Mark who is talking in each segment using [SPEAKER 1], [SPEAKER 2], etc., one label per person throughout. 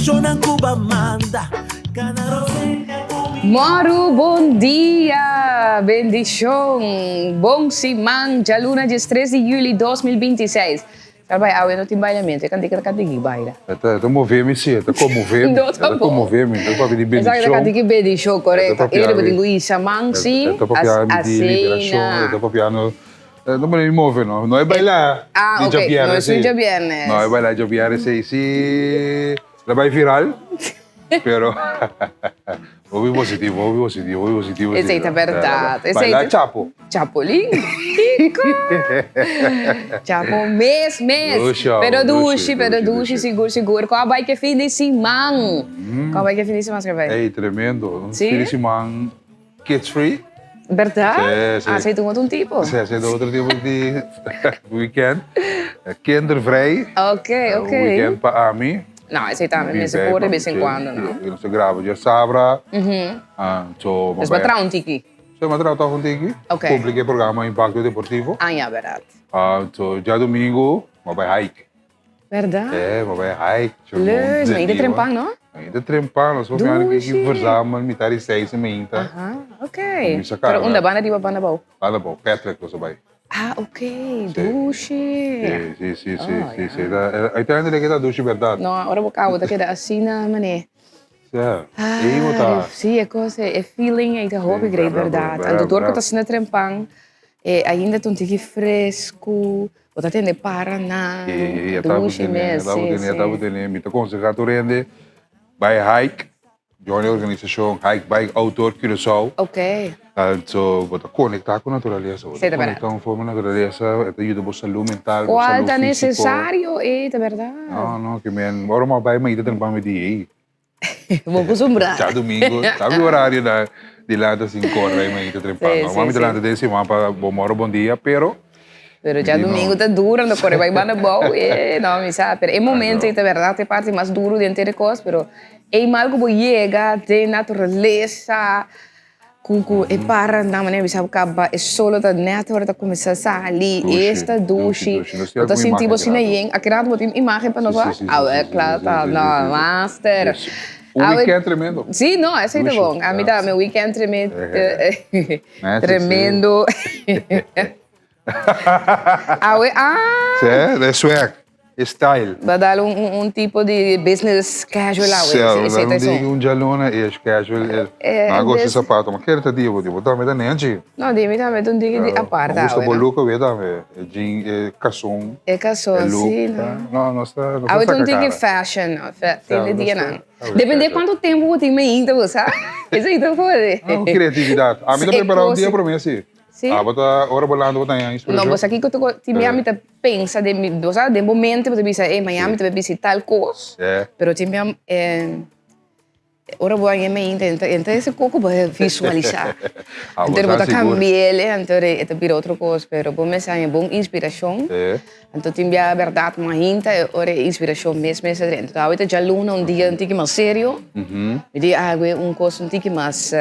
[SPEAKER 1] Shonnan ku ba manda kana rosea ku mi.
[SPEAKER 2] Mòru bon dia, bendishon, bon siman, djaluna diestres di juli 2026. Sal bai awe no tin bailamentu, e kantika ta kantika ki baila.
[SPEAKER 3] E ta, e ta move mi si, e ta konmove mi,
[SPEAKER 2] No
[SPEAKER 3] e
[SPEAKER 2] ta
[SPEAKER 3] ta
[SPEAKER 2] bon.
[SPEAKER 3] konmove mi, e ta papia di
[SPEAKER 2] Esaki ta
[SPEAKER 3] bendishon,
[SPEAKER 2] kantika ki bendishon,
[SPEAKER 3] e ta
[SPEAKER 2] korekto.
[SPEAKER 3] papia
[SPEAKER 2] Ere bo
[SPEAKER 3] di,
[SPEAKER 2] tin ku hisa man si,
[SPEAKER 3] e ta papia di
[SPEAKER 2] asina.
[SPEAKER 3] liberashon, e ta papia no. No pone mi move no. No e baila
[SPEAKER 2] Ah,
[SPEAKER 3] di
[SPEAKER 2] ok.
[SPEAKER 3] djabièrnè
[SPEAKER 2] No es
[SPEAKER 3] sí.
[SPEAKER 2] un djabièrnè.
[SPEAKER 3] No e baila djabièrnè sí. Sí la bai viral, pero hopi positivo, hopi positivo, hopi positivo sí.
[SPEAKER 2] Esei ta bèrdat. Esei
[SPEAKER 3] Baila
[SPEAKER 2] ta.
[SPEAKER 3] chapo.
[SPEAKER 2] Chapulin. Kiko? Chapo mes mes.
[SPEAKER 3] Dushi awo,
[SPEAKER 2] Pero
[SPEAKER 3] dushi,
[SPEAKER 2] dushi, pero
[SPEAKER 3] dushi,
[SPEAKER 2] dushi,
[SPEAKER 3] dushi.
[SPEAKER 2] sigur, sigur. Kua bai ke fin di siman? Kua bai ke fin di siman, Skerbei?
[SPEAKER 3] Ey, tremendo.
[SPEAKER 2] Sí?
[SPEAKER 3] Fin di siman. Kids free.
[SPEAKER 2] Berdad?
[SPEAKER 3] Sí, sí.
[SPEAKER 2] Ah, esei ta un otro tipo.
[SPEAKER 3] Sí, esei ta otro tipo di weekend. Kindervrij.
[SPEAKER 2] Ok, ok.
[SPEAKER 3] Un weekend pa ami.
[SPEAKER 2] No, esei tambe mester por de bes en cuando, no?
[SPEAKER 3] Sí, nos ta graba djasabra. So,
[SPEAKER 2] Pues bo a traha un tiki?
[SPEAKER 3] Sí, mi a traha tòg un tiki.
[SPEAKER 2] Ok.
[SPEAKER 3] Cumpli ku e programa Impacto Deportivo.
[SPEAKER 2] Ah, ya, berdad.
[SPEAKER 3] So, djadumingu mi a bai hike.
[SPEAKER 2] Berdad?
[SPEAKER 3] Eh, mi bai hike.
[SPEAKER 2] Leuk, maar ite trempan, no?
[SPEAKER 3] Ite trempan, nos por mi ki verzamel mitad di seis en meinta.
[SPEAKER 2] Aha, ok. Pero unda, banda riba of banda bou?
[SPEAKER 3] Banda bou, Patrick nos a bai.
[SPEAKER 2] Ah, ok, dushi.
[SPEAKER 3] Si, si, si, si, si. Uiteindelijk e ta dushi berdad.
[SPEAKER 2] No, ora bo cabo ta keda asina, mané.
[SPEAKER 3] Sí, ei bo ta.
[SPEAKER 2] Sí, e cos, e feeling ei ta hopi great, berdad. Anto dor cu ta asina trempan, e ainda ta un tiki fresco. Bo ta tende para na dushi mes.
[SPEAKER 3] Sí, sí, sí. Mi ta conseha tur hende bai hike, join e organisacion Hike Bike Outdoor Curaçao.
[SPEAKER 2] Ok.
[SPEAKER 3] Anto bo ta conecta cu naturalesa, bo ta conecta un forma naturalesa, e ta yuda bo salud mental, bo
[SPEAKER 2] Cual
[SPEAKER 3] salud
[SPEAKER 2] ta
[SPEAKER 3] fisico.
[SPEAKER 2] necesario, e ta berdad.
[SPEAKER 3] No, no, ke men, ora mi a bai mi ta trempa mi di ey.
[SPEAKER 2] Bo kustumbrá.
[SPEAKER 3] Djadumingu, ta mi horario na di lanta sin kore i mainta trempan.
[SPEAKER 2] Sí,
[SPEAKER 3] Normal mi
[SPEAKER 2] sí,
[SPEAKER 3] ta
[SPEAKER 2] sí.
[SPEAKER 3] lanta den siman pa bon moro, bon dia, pero
[SPEAKER 2] Pero
[SPEAKER 3] mi di no.
[SPEAKER 2] djadumingu ta duro, no kore bai banda bou, e no, mi sa. Pero e momento ei ta bèrdat e parti mas duro den tur e kos, pero ei mal ku bo yega den naturalesa, Ku ku e paranan manera bisa bo kaba e solo ta net ora ta kuminsá sali esta dushi bo ta sinti bo asina yen aki rato bo tin imagen pa nos wak awe kla ta no master
[SPEAKER 3] Un weekend tremendo
[SPEAKER 2] si no esei ta bon ami tambe weekend tremendo Awe ah.
[SPEAKER 3] Sí, de swag, e style.
[SPEAKER 2] Ba dal un un tipo di business casual awe.
[SPEAKER 3] Sí,
[SPEAKER 2] Esei ta esun.
[SPEAKER 3] Un djaluna e casual.
[SPEAKER 2] Eh,
[SPEAKER 3] Ma gosta sapato, ma kere ta dia bo di bo tambe ta nenchi.
[SPEAKER 2] No, di mi tambe ta un diki di aparta awe.
[SPEAKER 3] Ma gusta bo look awe tambe, e jean, e kason.
[SPEAKER 2] E kason, si no.
[SPEAKER 3] No, nos ta nos ta
[SPEAKER 2] Awe ta un
[SPEAKER 3] saka
[SPEAKER 2] tiki
[SPEAKER 3] kara.
[SPEAKER 2] fashion, tin di dianan. Depende cuanto tempo bo tin mainta bo sa. Esei ta for.
[SPEAKER 3] Ah, creatividad. Ami ta prepara un dia prome si.
[SPEAKER 2] Sí?
[SPEAKER 3] Abo ta, ora bo lanta bo ta haña inspiracion?
[SPEAKER 2] No, bo sa kiko ta tin bia mi ta pensa den mi, bo sa den bo mente bo ta bisa ey mañana mi ta bai bisi tal cos, pero tin bia ora bo haña mente entra ese koko bo ta visualisa, entonces bo ta cambi'el anto e ta bira otro cos, pero bo mester haña bon inspiracion, anto tin bia berdad mainta e ora e inspiracion mes mes ta drenta. Awe ta djaluna un dia un tiki mas serio, mi di awe un cos un tiki mas.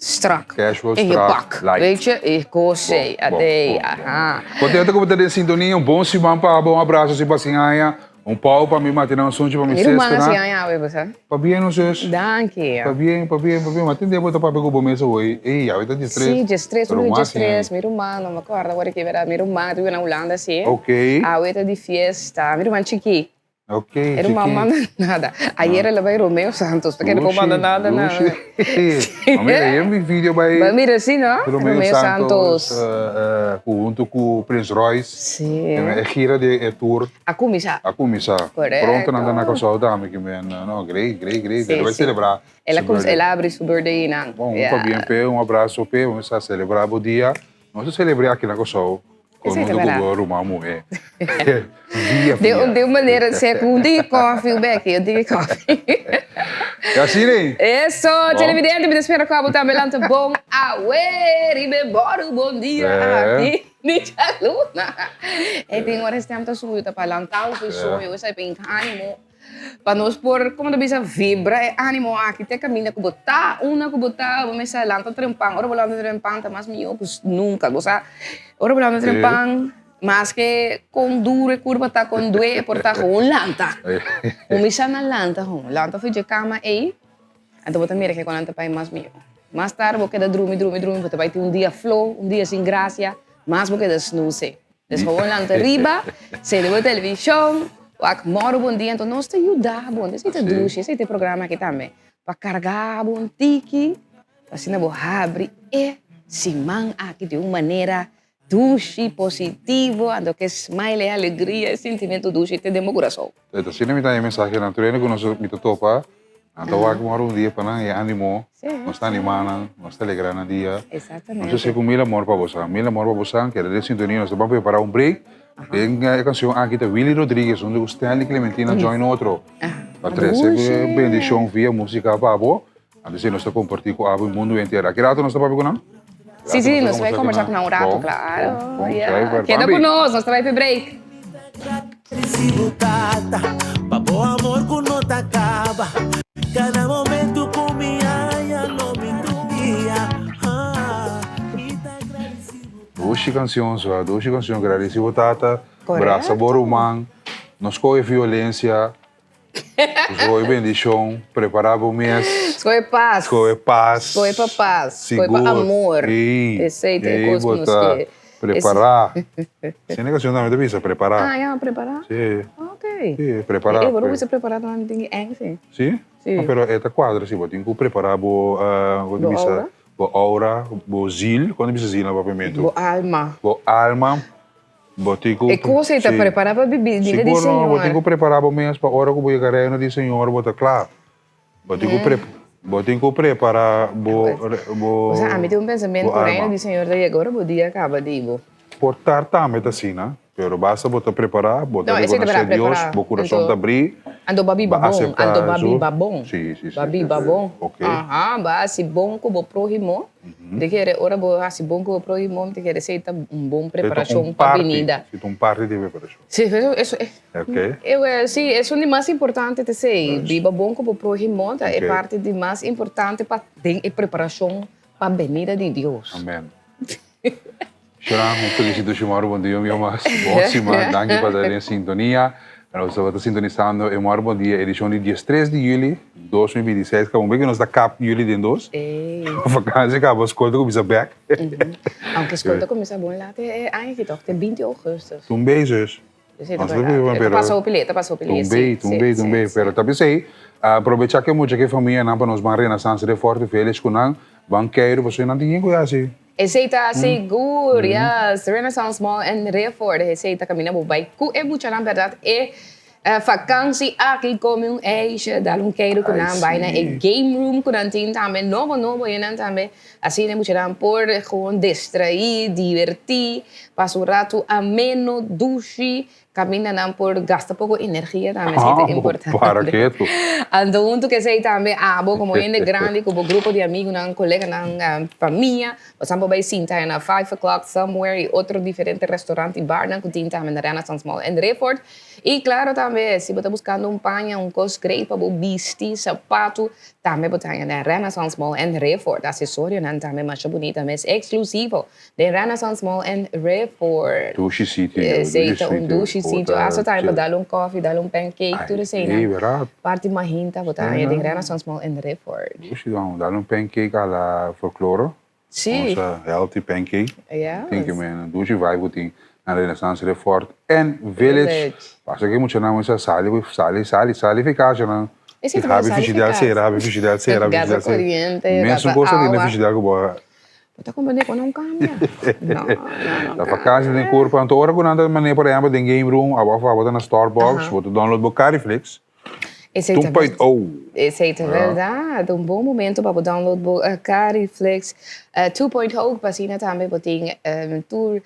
[SPEAKER 2] Strak.
[SPEAKER 3] Casual,
[SPEAKER 2] In je
[SPEAKER 3] strak,
[SPEAKER 2] pak.
[SPEAKER 3] light.
[SPEAKER 2] Weet je, e kos ei,
[SPEAKER 3] Bon, bon,
[SPEAKER 2] adei,
[SPEAKER 3] bon, bon.
[SPEAKER 2] aha.
[SPEAKER 3] Contento cu bo ta den sintonia. Un bon siman pa abo, un abrazo si pa sin aña. Un pau pa mi matina, un sunchi pa mi
[SPEAKER 2] Mi ruman a
[SPEAKER 3] sisternan.
[SPEAKER 2] sin aña awe, bo sa.
[SPEAKER 3] Pabien no zus.
[SPEAKER 2] Danki.
[SPEAKER 3] Pabien, pabien, pabien. Ma tin dia bo ta papia cu bo mes awor. Ey, awe ta diestres.
[SPEAKER 2] Si, diestres,
[SPEAKER 3] Pero
[SPEAKER 2] unu
[SPEAKER 3] ruman sin aña.
[SPEAKER 2] diestres. Mi ruman, no me acorda awor aki, verdad. Mi ruman ta biba na Hulanda, si.
[SPEAKER 3] Ok.
[SPEAKER 2] Awe ta di fiesta. Mi ruman chiki.
[SPEAKER 3] Ok,
[SPEAKER 2] E no
[SPEAKER 3] chiki.
[SPEAKER 2] manda nada. Ayer el a bai Romeo Santos, porque no por manda nada na.
[SPEAKER 3] Dushi. Ma mira, e mi video bai
[SPEAKER 2] Ba mira si, no?
[SPEAKER 3] Romeo Santos, cu hunto cu Prince Royce.
[SPEAKER 2] Si.
[SPEAKER 3] E gira di e tour.
[SPEAKER 2] A cuminsa.
[SPEAKER 3] A cuminsa.
[SPEAKER 2] Correcto.
[SPEAKER 3] Pronto nan ta na Curaçao tambe, ki men, no, great, great, great.
[SPEAKER 2] Si,
[SPEAKER 3] El a bai
[SPEAKER 2] si.
[SPEAKER 3] celebra
[SPEAKER 2] El a
[SPEAKER 3] su
[SPEAKER 2] cuminsa,
[SPEAKER 3] birthday.
[SPEAKER 2] el a abri su birthday einan.
[SPEAKER 3] Bon, un
[SPEAKER 2] Yeah.
[SPEAKER 3] pabien p'e, un abrazo p'e, un sa celebra bo dia. Nos a celebr'é aki na Kòrsou kon
[SPEAKER 2] Esei ta
[SPEAKER 3] huntu ku
[SPEAKER 2] bèrdat.
[SPEAKER 3] bo ruman muhé. Via
[SPEAKER 2] De
[SPEAKER 3] via.
[SPEAKER 2] un de un manera sea ku un tiki kòfi un beki, un tiki kòfi.
[SPEAKER 3] E asina ei.
[SPEAKER 2] Eso,
[SPEAKER 3] Bon.
[SPEAKER 2] televidente, mi ta spera ku abo tambe lanta bon awe riba e bòrdu. Bon dia aki di djaluna. E tin ora e stèm ta subi ta pa lanta bo for soño, esei pa hinka ánimo. Pa nos por, como ta bisa, vibra e animo aki te caminda cu bo ta, unda cu bo ta, bo mester lanta trempan. Ora bo lanta trempan ta mas mihor cu nunca. Bo sa, ora bo lanta trempan, Maske kon duro e kurpa ta, kon due e por ta, gewoon lanta. Kuminsá na lanta gewoon. Lanta for dje kama ei, anto bo ta mira ke kon nan ta bai mas mihó. Mas tarde bo keda drumi, drumi, drumi, bo ta bai tin un dia flo, un dia sin grasia, mas bo keda snuse. Dus gewoon lanta riba, sende bo televishon, wak mòru bon dia, anto nos ta yuda bo. Esei ta dushi, esei ta e programa aki tambe, pa karga bo un tiki, pa asina bo habri e siman aki di un manera Dushi, positivo, anto ke smile, e alegria, e sintimento dushi te den bo kurason.
[SPEAKER 3] E ta asina mi ta haña mensahenan tur hende ku nos mi ta topa, nan ta wak mor un dia pa nan e animo, nos ta anima nan, nos ta alegra nan dia. Nos ta hasi ku mil amor pa boso, mil amor pa boso, keda den sintonia, nos ta ban prepara un break, den e kanshon aki ta Willy Rodriguez hunto ku Stanley Clementina join otro pa trese bendishon via musika pa bo. Antes nos ta comparti cu abo e mundo entero. Aki rato nos ta papia cu nan?
[SPEAKER 2] Sí, sí, nos bai conversa cu nan un rato, claro.
[SPEAKER 3] Bon, bon,
[SPEAKER 2] Yeah. Keda cu nos, nos ta bai pe break.
[SPEAKER 1] Recibo tata, pa bo amor cu no ta caba. Cada momento cu mi haya lo mi dia. Ah, mi ta agradecibo.
[SPEAKER 3] Dushi cancion, sua, dushi cancion. Gradeci bo tata, brasa bo ruman, no scoge violencia. Skohe bendishon, prepará bo mes.
[SPEAKER 2] Skohe pas.
[SPEAKER 3] Skohe pas.
[SPEAKER 2] Skohe pa pas. Skohe pa amor.
[SPEAKER 3] Sigur.
[SPEAKER 2] Esei ta e kos ku nos ke.
[SPEAKER 3] Prepará. Asina e kanshon tambe ta bisa, prepará.
[SPEAKER 2] Ah, ya, prepará?
[SPEAKER 3] Sí.
[SPEAKER 2] Ok.
[SPEAKER 3] Sí, prepará.
[SPEAKER 2] E ora bo bisa prepará tambe mi tin ki eng, sí.
[SPEAKER 3] Sí?
[SPEAKER 2] Sí.
[SPEAKER 3] No, pero e ta kuadra si, bo tin ku prepará bo, bo ta bisa.
[SPEAKER 2] Bo aura.
[SPEAKER 3] Bo aura, bo zil, kon ta bisa zil na papiamentu?
[SPEAKER 2] Bo alma.
[SPEAKER 3] Bo alma. Bo tin ku.
[SPEAKER 2] E kos ei ta prepará pa bibi bida di
[SPEAKER 3] Sigur no, bo
[SPEAKER 2] Señor.
[SPEAKER 3] tin ku prepará bo mes pa ora ku bo yega Reino di Señor bo ta kla. Bo tin ku pre, bo tin ku prepará bo, bo,
[SPEAKER 2] Osea, ami tin un pensamentu
[SPEAKER 3] bo
[SPEAKER 2] ku Reino
[SPEAKER 3] alma.
[SPEAKER 2] di Señor ta yega ora bo dia kaba di bo.
[SPEAKER 3] Por tar tambe ta asina, pero basta bo ta prepará, bo ta
[SPEAKER 2] No, esei ta
[SPEAKER 3] rekonosé
[SPEAKER 2] berdad,
[SPEAKER 3] Dios,
[SPEAKER 2] prepará.
[SPEAKER 3] bo kurason
[SPEAKER 2] Anto,
[SPEAKER 3] ta abrí,
[SPEAKER 2] anto bo a biba
[SPEAKER 3] bo a
[SPEAKER 2] bon,
[SPEAKER 3] aseptá
[SPEAKER 2] anto bo a
[SPEAKER 3] Hesus.
[SPEAKER 2] biba bon.
[SPEAKER 3] Sí, sí, sí,
[SPEAKER 2] Bo a
[SPEAKER 3] sí,
[SPEAKER 2] biba
[SPEAKER 3] sí.
[SPEAKER 2] bon.
[SPEAKER 3] Ok.
[SPEAKER 2] Aha, bo a hasi bon ku bo próhimo. Di kere ora bo hasi bon ku bo próhimo, mi ta kere esei ta un bon preparashon pa binida.
[SPEAKER 3] Si ta un parti di e preparashon.
[SPEAKER 2] Si, eso, eso,
[SPEAKER 3] Ok.
[SPEAKER 2] E, si, esun di mas importante ta esei, biba bon ku bo próhimo ta e parti di mas importante pa den e preparashon pa benida di Dios.
[SPEAKER 3] Amen. Shona, un felicito Shimoro, bon dia un bia mas. Bon siman, danki pa ta den sintonia. Nos tabata sintonisando e Moro Bon Dia edicion di diestres di juli 2026. Caba un bek nos ta kap juli den dos. Vakantie caba, school ta cuminsa bek.
[SPEAKER 2] Aunke school ta cuminsa bon laat e aña aki toch, te binti augustus.
[SPEAKER 3] Tumbe zus.
[SPEAKER 2] Nos ta biba pero. Ta pasa hopi lei, ta pasa hopi lei.
[SPEAKER 3] Tumbe, tumbe, tumbe. Pero ta p'esei, aprovecha ke mucha ke famianan pa nos ban Renaissance Reforte Village ku nan, ban keiru pasobra nan tin yen ku hasi.
[SPEAKER 2] Esei ta sigur, yes. Renaissance Mall en Refford, esei ta kaminda bo bai ku e muchanan bèrdat e vakansi aki kome un ijsje, dal un keiru ku nan, bai na e game room ku nan tin tambe, nobo nobo e nan tambe, asina e muchanan por gewoon distraí, divertí, pasa un ratu ameno, dushi. Caminda nan por gasta poco energia tambe, esey ta importante.
[SPEAKER 3] Para ketu.
[SPEAKER 2] Anto hunto cu esey tambe abo como hende grandi cu bo grupo di amigunan, coleganan, famia, bosan por bay sinta na Five O'Clock Somewhere y otro diferente restaurant y barnan cu tin tambe na Renaissance Mall en Rayford. Y claro tambe si bo ta buscando un paña, un cos great pa bo bisti, sapatu, tambe bo ta haña na Renaissance Mall en Rayford. Accesorionan tambe masha bunita mes, exclusivo. Den Renaissance Mall en Rayford.
[SPEAKER 3] Dushi sitio yo,
[SPEAKER 2] Esey
[SPEAKER 3] dushi
[SPEAKER 2] ta un
[SPEAKER 3] sitio.
[SPEAKER 2] dushi sitio. Hasta tambe pa dal un koffie, dal un pancake, tur esey nan.
[SPEAKER 3] Ay, verdad.
[SPEAKER 2] Parti mahinta bo ta haña den Renaissance Mall en Rayford.
[SPEAKER 3] Dushi don, dal un pancake a la folklore.
[SPEAKER 2] Sí.
[SPEAKER 3] Ons healthy pancake.
[SPEAKER 2] Yes.
[SPEAKER 3] Thank you man, dushi vibe ku tin na Renaissance Rayford en Village.
[SPEAKER 2] Village.
[SPEAKER 3] Pasa ke muchanan mester sali, sali, sali, sali fi kasha nan.
[SPEAKER 2] Esey ta por
[SPEAKER 3] Habi
[SPEAKER 2] sali fi
[SPEAKER 3] fishidal
[SPEAKER 2] kas.
[SPEAKER 3] sera, habi fishidal sera, habi
[SPEAKER 2] Gasa
[SPEAKER 3] fishidal sera.
[SPEAKER 2] koriente,
[SPEAKER 3] Mesun
[SPEAKER 2] gasa
[SPEAKER 3] kos ta tin na
[SPEAKER 2] awa.
[SPEAKER 3] fishidal ku bo a.
[SPEAKER 2] Bo ta comprende cu no cambia. No, no, no
[SPEAKER 3] Ta vakantie den curpa. Anto ora cu nan ta mane por ehempel den game room, abo of abo ta na Starbucks, bo ta download bo Cariflix.
[SPEAKER 2] Esey ta
[SPEAKER 3] Tumpa it oh.
[SPEAKER 2] Esey ta verdad. Un bon momento pa bo download bo Cariflix 2.0 pa asina tambe bo tin tur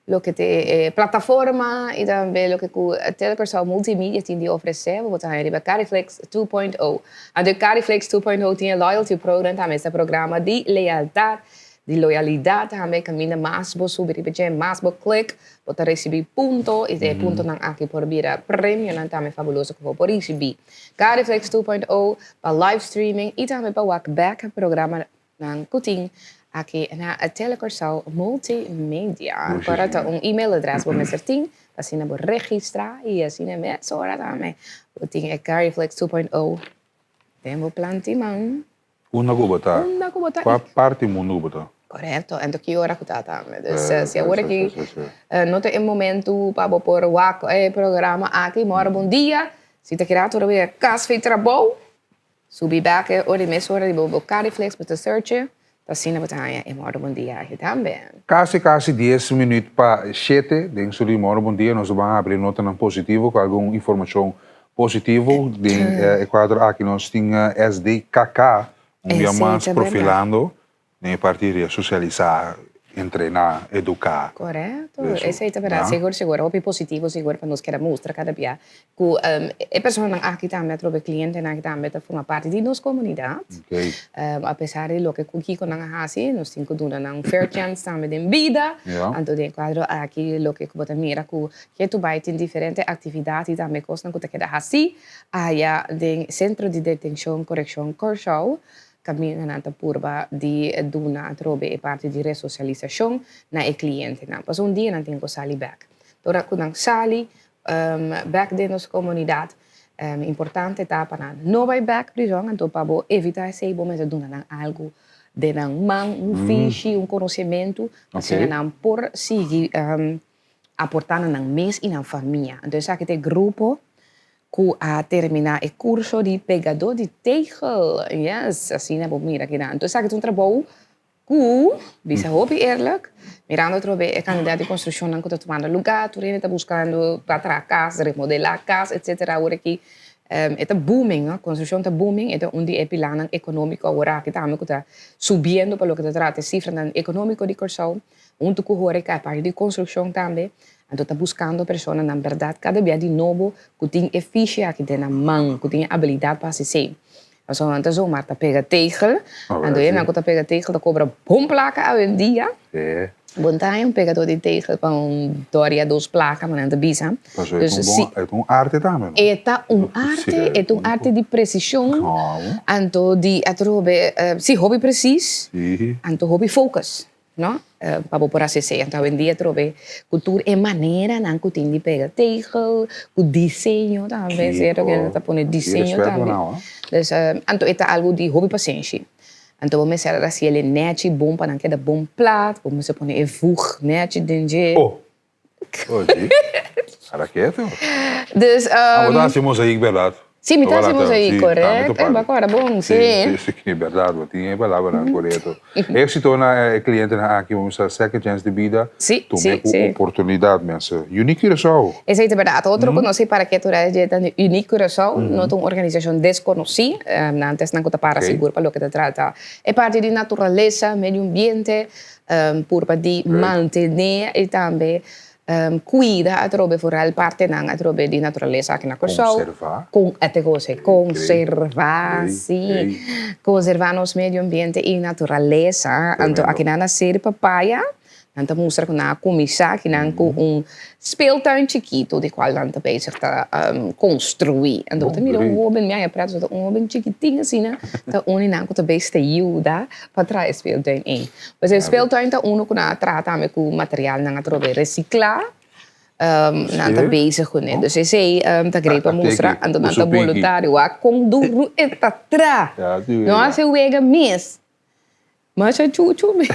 [SPEAKER 2] loke ta e plataforma y tambe loke cu Telekòrsou Multimedia tin di ofrece bo, bo ta haña riba Cariflix 2.0. Anto e Cariflix 2.0 tin e loyalty program tambe, esta programa di lealtad, di loyalidad tambe, caminda mas bo subi riba dje, mas bo click, bo ta ricibi punto y e puntonan aki por bira premionan tambe fabuloso cu bo por ricibi. Cariflix 2.0 pa live streaming y tambe pa wak bek programa. Nan ku tin Aki na Tele Kòrsou Multimedia. Kòrda ta un email adres bo mester tin pa asina bo registrá i asina mesora tambe bo tin e Cariflex 2.0 den bo planti man.
[SPEAKER 3] Unda ku bo ta?
[SPEAKER 2] Unda ku bo ta.
[SPEAKER 3] Kua parti mundu ku bo ta?
[SPEAKER 2] Korekto, en ki ora ku ta tambe. Dus si awor aki no ta e momentu pa bo por wak e programa aki, mòrdu bon dia, si ta keda tur awor kas fi trabou, Subi bek e ora di mes ora di bo bo Cariflex bo ta searche, ta asina bo ta haña e Mòrdu Bon Dia aki tambe.
[SPEAKER 3] Kasi kasi dies minüt pa shete den su di Mòrdu Bon Dia nos ta ban habri notanan positivo ku algun informashon positivo. Den e kuadro aki nos tin SDKK un bia mas profilando Den e parti di sosialisá, entrená, eduká.
[SPEAKER 2] Korekto, esei ta bèrdat. Sigur, sigur. Hopi positivo sigur pa nos keda mustra kada bia ku e personanan aki tambe atrobe klientenan aki tambe ta forma parti di nos komunidat. Apesar di loke ku kiko nan a hasi, nos tin ku duna nan un fair chance tambe den bida. Anto den e kuadro aki loke ku bo ta mira ku ketu bai tin diferente aktividat i tambe kosnan ku ta keda hasi aya den Sentro di Detenshon Korekshon Kòrsou. Kaminda nan ta purba di duna atrobe e parti di resosialisashon na e klientenan. Pasobra un dia nan tin ku sali bèk. Ora ku nan sali bèk den nos komunidat, importante ta pa nan no bai bèk prizòn. Anto pa bo evitá esei bo mester duna nan algu den nan man, un fishi, un konosementu, asina nan por sigui aportá na nan mes i nan famia. Anto esaki ta e grupo ku a terminá e kurso di pegadó di tegel. Yes, asina bo mira kinan. Anto esaki ta un trabou ku, bisa hopi eerlijk, mirando atrobe e kantidat di konstrukshonnan ku ta tumando lugá, tur hende ta buskando pa traha kas, remodelá kas, etsetera. Awor aki e ta booming, no? Konstrukshon ta booming, e ta un di e pilánan ekonómiko aworaki tambe ku ta subiendo pa loke ta trata e sifranan ekonómiko di Kòrsou. Huntu ku horeca e parti di konstrukshon tambe, anto ta buskando personanan bèrdat kada bia di nobo ku tin e fishi aki den nan man, ku tin e abilidat pa hasi esei. Pasobra nan ta zomaar ta pega tegel, anto e nan ku ta pega tegel ta kobra bon plaka awendia. Bon ta haña un pegadó di tegel pa un doria dos plaka, ma nan ta bisa.
[SPEAKER 3] Pasobra e ta un bon, e ta un arte tambe, no?
[SPEAKER 2] E ta un arte, e ta un arte di presishon, anto di atrobe, si, hopi presis, anto hopi focus. No, pa bo por hasi esei. Anto awendia atrobe ku tur e maneranan ku tin di pega tegel, ku diseño tambe, sierto ku nan ta pone diseño tambe. Dus, anto e ta algu di hopi pasenshi. Anto bo mester hasi el e nèchi bon pa nan keda bon plat, bo mester pone e vug nèchi den dje.
[SPEAKER 3] Oh! Oye, ara keto.
[SPEAKER 2] Dus,
[SPEAKER 3] Ah, bo ta hasi mozaïek berdad?
[SPEAKER 2] Sí, mi ta hasi mozaïek, correcto. Eh, bo a corda bon, sí.
[SPEAKER 3] Sí, sí, berdad, bo tin e palabranan correcto. Éxito na e clientenan aki, bo mester second chance di bida.
[SPEAKER 2] Sí, sí,
[SPEAKER 3] Tuma
[SPEAKER 2] sí.
[SPEAKER 3] e oportunidad, mensen. Unique Curaçao.
[SPEAKER 2] Esei ta berdad. Otro cu nos para ke tur e ta Unique Curaçao, no ta un organisacion desconoci. Nan ta esnan cu ta para sigur pa loke ta trata e parti di naturalesa, medio ambiente, Purba di mantené i tambe kuida atrobe foral partenan atrobe di naturalesa aki na Kòrsou.
[SPEAKER 3] Konservá.
[SPEAKER 2] Kon, e te kos ei, konservá, sí. Konservá nos medio ambiente i naturalesa. Anto aki nan a seri papaya, nan ta mustra ku nan a kuminsá aki nan ku un speeltuin chikitu di kual nan ta bezig ta konstruí. Anto bo ta mira un hoben, mi a haña pret, ta un hoben chikitin asina ta uni nan ku ta bezig ta yuda pa traha e speeltuin ei. Pues e speeltuin ta unu ku nan a traha tambe ku materialnan atrobe resiklá, nan ta bezig kuné. Dus esei ta grei pa mustra, anto nan ta boluntario. Wak kon duru e ta traha. No hasi wega mes. Masha chuchu mes.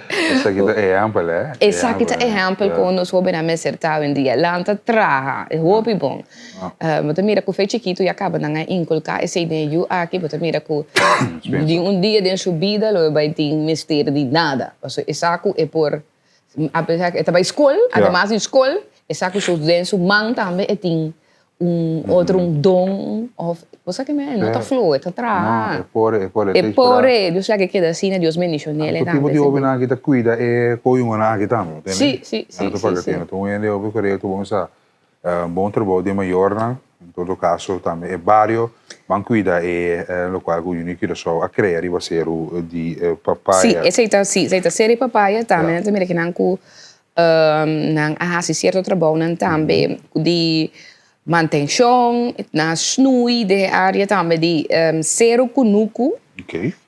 [SPEAKER 3] Esaki ta ehèmpel, eh?
[SPEAKER 2] Esaki ta ehèmpel kon nos hóbennan mester ta awendia. Lanta traha, e hopi bon. Bo ta mira ku fe chikitu ya kaba nan a inkulká esei den e yu aki, bo ta mira ku di un dia den su bida lo e bai tin mester di nada. Pasobra e sa ku e por, apesar ku e ta bai skol, ademas di skol, e sa ku su den su man tambe e tin un otro un don of bo sa kimen no ta floho e ta traha
[SPEAKER 3] No, e por e por
[SPEAKER 2] e por e Dios laga e keda asina Dios bendishonel e
[SPEAKER 3] tambe tipo di hobennan aki ta kuida e koyungonan aki tambe no tende
[SPEAKER 2] si si si
[SPEAKER 3] si si un hende hopi korekto bo mester bon trabou di e mayornan en todo kaso tambe e bario ban kuida e lokual ku Unique Curaçao a krea riba seru di papaya
[SPEAKER 2] si esei ta si esei ta seru di papaya tambe nan ta mira kinan ku Nan a hasi sierto trabounan tambe di mantenshon, nan a snui den e área tambe di Seru Kunuku,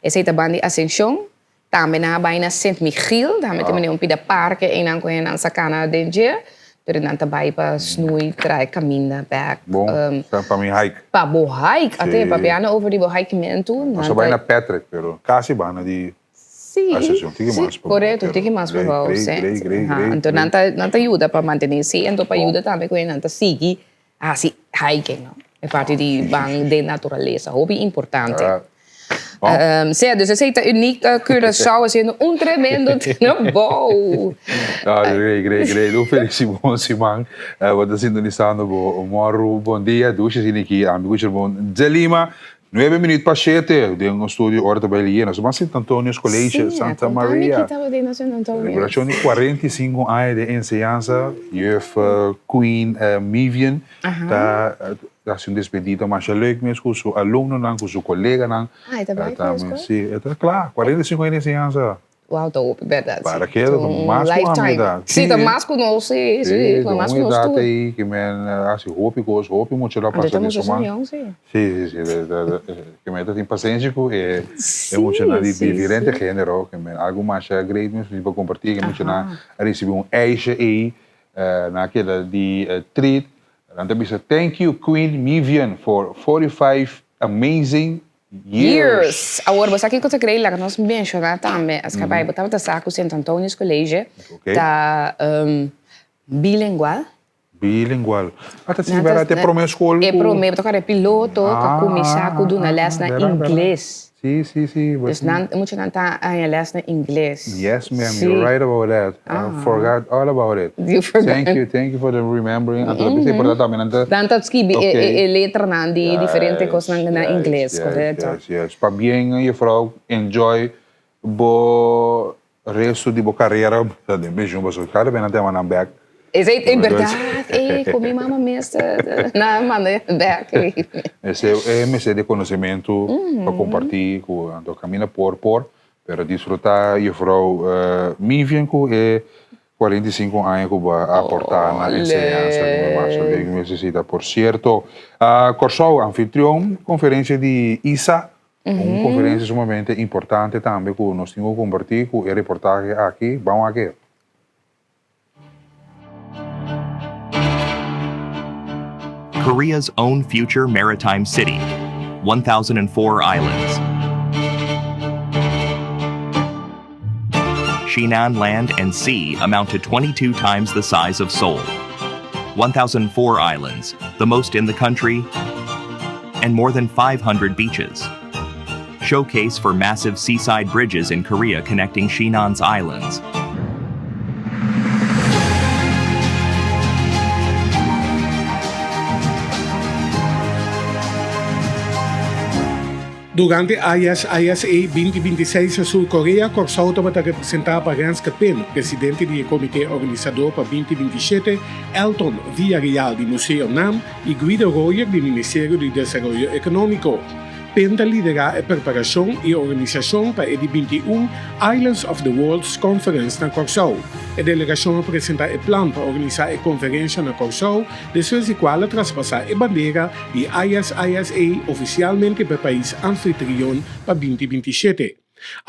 [SPEAKER 2] esei ta banda di Asenshon. Tambe nan a bai na Sint Michiel, tambe tin manera un pida parke einan ku nan sa kana den dje, pero nan ta bai pa snui trae kaminda bek.
[SPEAKER 3] Bon, sa pa mi hike.
[SPEAKER 2] Pa bo hike, ate papiando over di bo hikementu.
[SPEAKER 3] Nos a bai na Patrick, pero kasi banda di Asociacion, tiki mas pa bou.
[SPEAKER 2] Korekto, tiki mas pa bou, si. Anto nan ta nan ta yuda pa mantene si, anto pa yuda tambe ku nan ta sigui hasi hiking, no. E parti di ban den naturalesa, hopi importante. Sea, dus esei ta uniek Curaçao haciendo un tremendo trabou.
[SPEAKER 3] Great, great, great. Un feliz y bon siman. Bo ta sintonisando bo Morru Bon Dia. Dushi asina aki, ami ku Shermon de Lima. Nuebe minuut pa shete den un studio ora ta bai liye. Nos a ban Sint Antonius College, Santa Maria. Celebracion di 45 aña di enseñansa. Juf Queen Mivian ta hasi un despedida masha leuk mes ku su alumnonan, ku su koleganan.
[SPEAKER 2] Ah, e ta bai ku e skol?
[SPEAKER 3] Si, e ta kla. 45 aña di enseñansa.
[SPEAKER 2] Wow, ta hopi bèrdat.
[SPEAKER 3] Para ke ta mas ku ami edat.
[SPEAKER 2] Si, ta mas ku nos, si, si, ta mas ku nos tur.
[SPEAKER 3] Si, ta un edat ei ke men hasi hopi kos, hopi mucha lo a pasa den su man.
[SPEAKER 2] Anto ta mucha soñon, si.
[SPEAKER 3] Si, si, si, ke men ta tin pasenshi ku e muchanan di diferente genero, ke men algu masha great mes pa komparti, ke muchanan a risibi un ijsje ei, nan a keda di treat, nan ta bisa thank you Queen Mivian for 45 amazing
[SPEAKER 2] Years. Awor bo sa kiko ta krei laga nos menshoná tambe aska bai bo tabata sa ku Sint Antonius College ta bilingual.
[SPEAKER 3] Bilingual. Ah ta si bèrdat e promé skol ku.
[SPEAKER 2] E promé bo ta kòrda e piloto ku a kuminsá ku duna lès na ingles.
[SPEAKER 3] Si si si.
[SPEAKER 2] Dus nan muchanan ta haña lès na ingles.
[SPEAKER 3] Yes ma'am you're right about that. I forgot all about it.
[SPEAKER 2] You forgot.
[SPEAKER 3] Thank you, thank you for the remembering. Anto ta bisa importante tambe nan ta.
[SPEAKER 2] Nan ta skibi e letranan di diferente kosnan na ingles, korekto.
[SPEAKER 3] Yes, yes. Pabien juffrouw, enjoy bo resto di bo karera den pensioen pasobra kada bes nan ta yama nan bek.
[SPEAKER 2] Esei e berdad, ey ku mi mama mes nan a manda bek.
[SPEAKER 3] Esei e mester di konosementu pa komparti ku anto kaminda por por. Pero disfruta juffrouw Mivian cu e 45 aña cu bo a aporta na enseñansa di mi mas leuk mi necesita. Por cierto, Corsou anfitrion conferencia di isa, un conferencia sumamente importante tambe cu nos tin cu comparti cu e reportahe aki. Ban wak e.
[SPEAKER 4] Korea's own future maritime city, 1,004 islands. Shinan land and sea amount to 22 times the size of Seoul. 1,004 islands, the most in the country, and more than 500 beaches. Showcase for massive seaside bridges in Korea connecting Shinan's islands.
[SPEAKER 5] Durante ISISA 2026 na Sur Korea, Kòrsou tabata representá pa Renske Pin, presidente di e komité organisadó pa 2027, Elton Villarreal di Museo nam i Guido Rojer di Ministerio di Desaroyo Ekonómiko. Pin ta liderá e preparashon i organisashon pa e di 21 Islands of the World's Conference na Kòrsou. E delegashon a presentá e plan pa organisá e konferensha na Kòrsou, despues di kual a traspasá e bandera di ISISA ofisialmente pa e pais anfitrion pa 2027.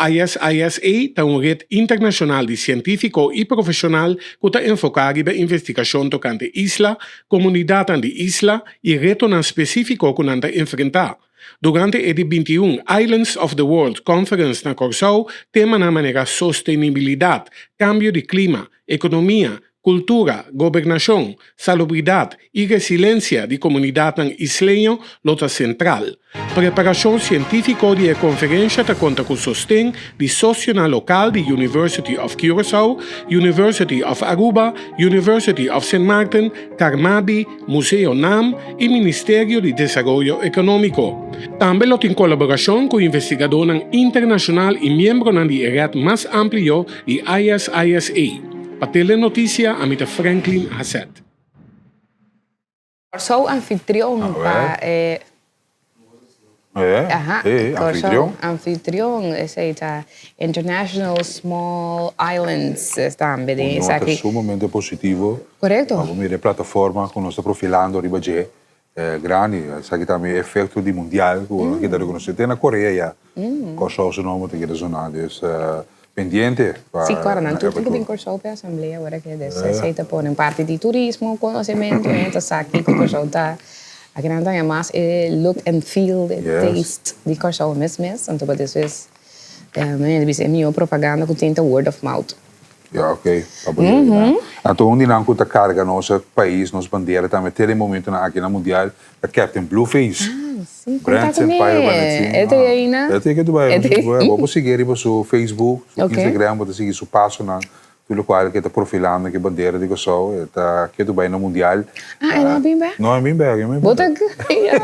[SPEAKER 5] ISISA ta un ret internashonal di sientífiko i profeshonal ku ta enfoká riba investigashon tokante isla, komunidatnan di isla i retonan spesífiko ku nan ta enfrentá. Durante e di 21 Islands of the World Conference na Kòrsou, temanan manera sostenibilidat, kambio di klima, ekonomia, Kultura, gobernashon, salubridat i resilensia di komunidatnan isleño lo ta sentral. Preparashon sientífiko di e konferensha ta konta ku sosten di sosionan lokal di University of Curaçao, University of Aruba, University of Sint Maarten, Carmabi, Museo nam i Ministerio di Desaroyo Ekonómiko. Tambe lo tin kolaborashon ku investigadónan internashonal i miembronan di e ret mas amplio di ISISA. Pa Telenoticia ami ta Franklin Hasset.
[SPEAKER 2] Kòrsou anfitrion pa e Aha, Kòrsou anfitrion esei ta International Small Islands tambe den esaki.
[SPEAKER 3] Un nota sumamente positivo.
[SPEAKER 2] Korekto.
[SPEAKER 3] Pa bo mira e plataforma ku nos ta profilando riba dje grandi. Esaki tambe e efekto di mundial ku nos a keda rekonosé te na Korea ya. Kòrsou su nomber ta keda sona. Dus. Pendiente pa.
[SPEAKER 2] Sí, kòrda nan tur tin ku bin Kòrsou pa e asamblea ora ke des esei ta pone parti di turismo, konosementu, hende ta sa kiko Kòrsou ta. Aki nan ta haña mas e look and feel, e taste di Kòrsou mes mes, anto pa despues hende bisa e mihó propaganda ku tin ta word of mouth.
[SPEAKER 3] Ya, ok. Pa bo yega nan. Anto un di nan ku ta karga nos pais, nos bandera tambe te den momentunan aki na mundial ta Captain Blueface.
[SPEAKER 2] Ah, si. Konta ku mi. E ta ei na?
[SPEAKER 3] E ta ei ke bai. Bo por sigui riba su Facebook, su Instagram, bo ta sigui su pasonan, tur lokual ke ta profilando ke bandera di Kòrsou. E ta ke bai na mundial.
[SPEAKER 2] Ah, e no a bin bèk?
[SPEAKER 3] No, e bin bèk, e bin bèk.
[SPEAKER 2] Bo ta ya.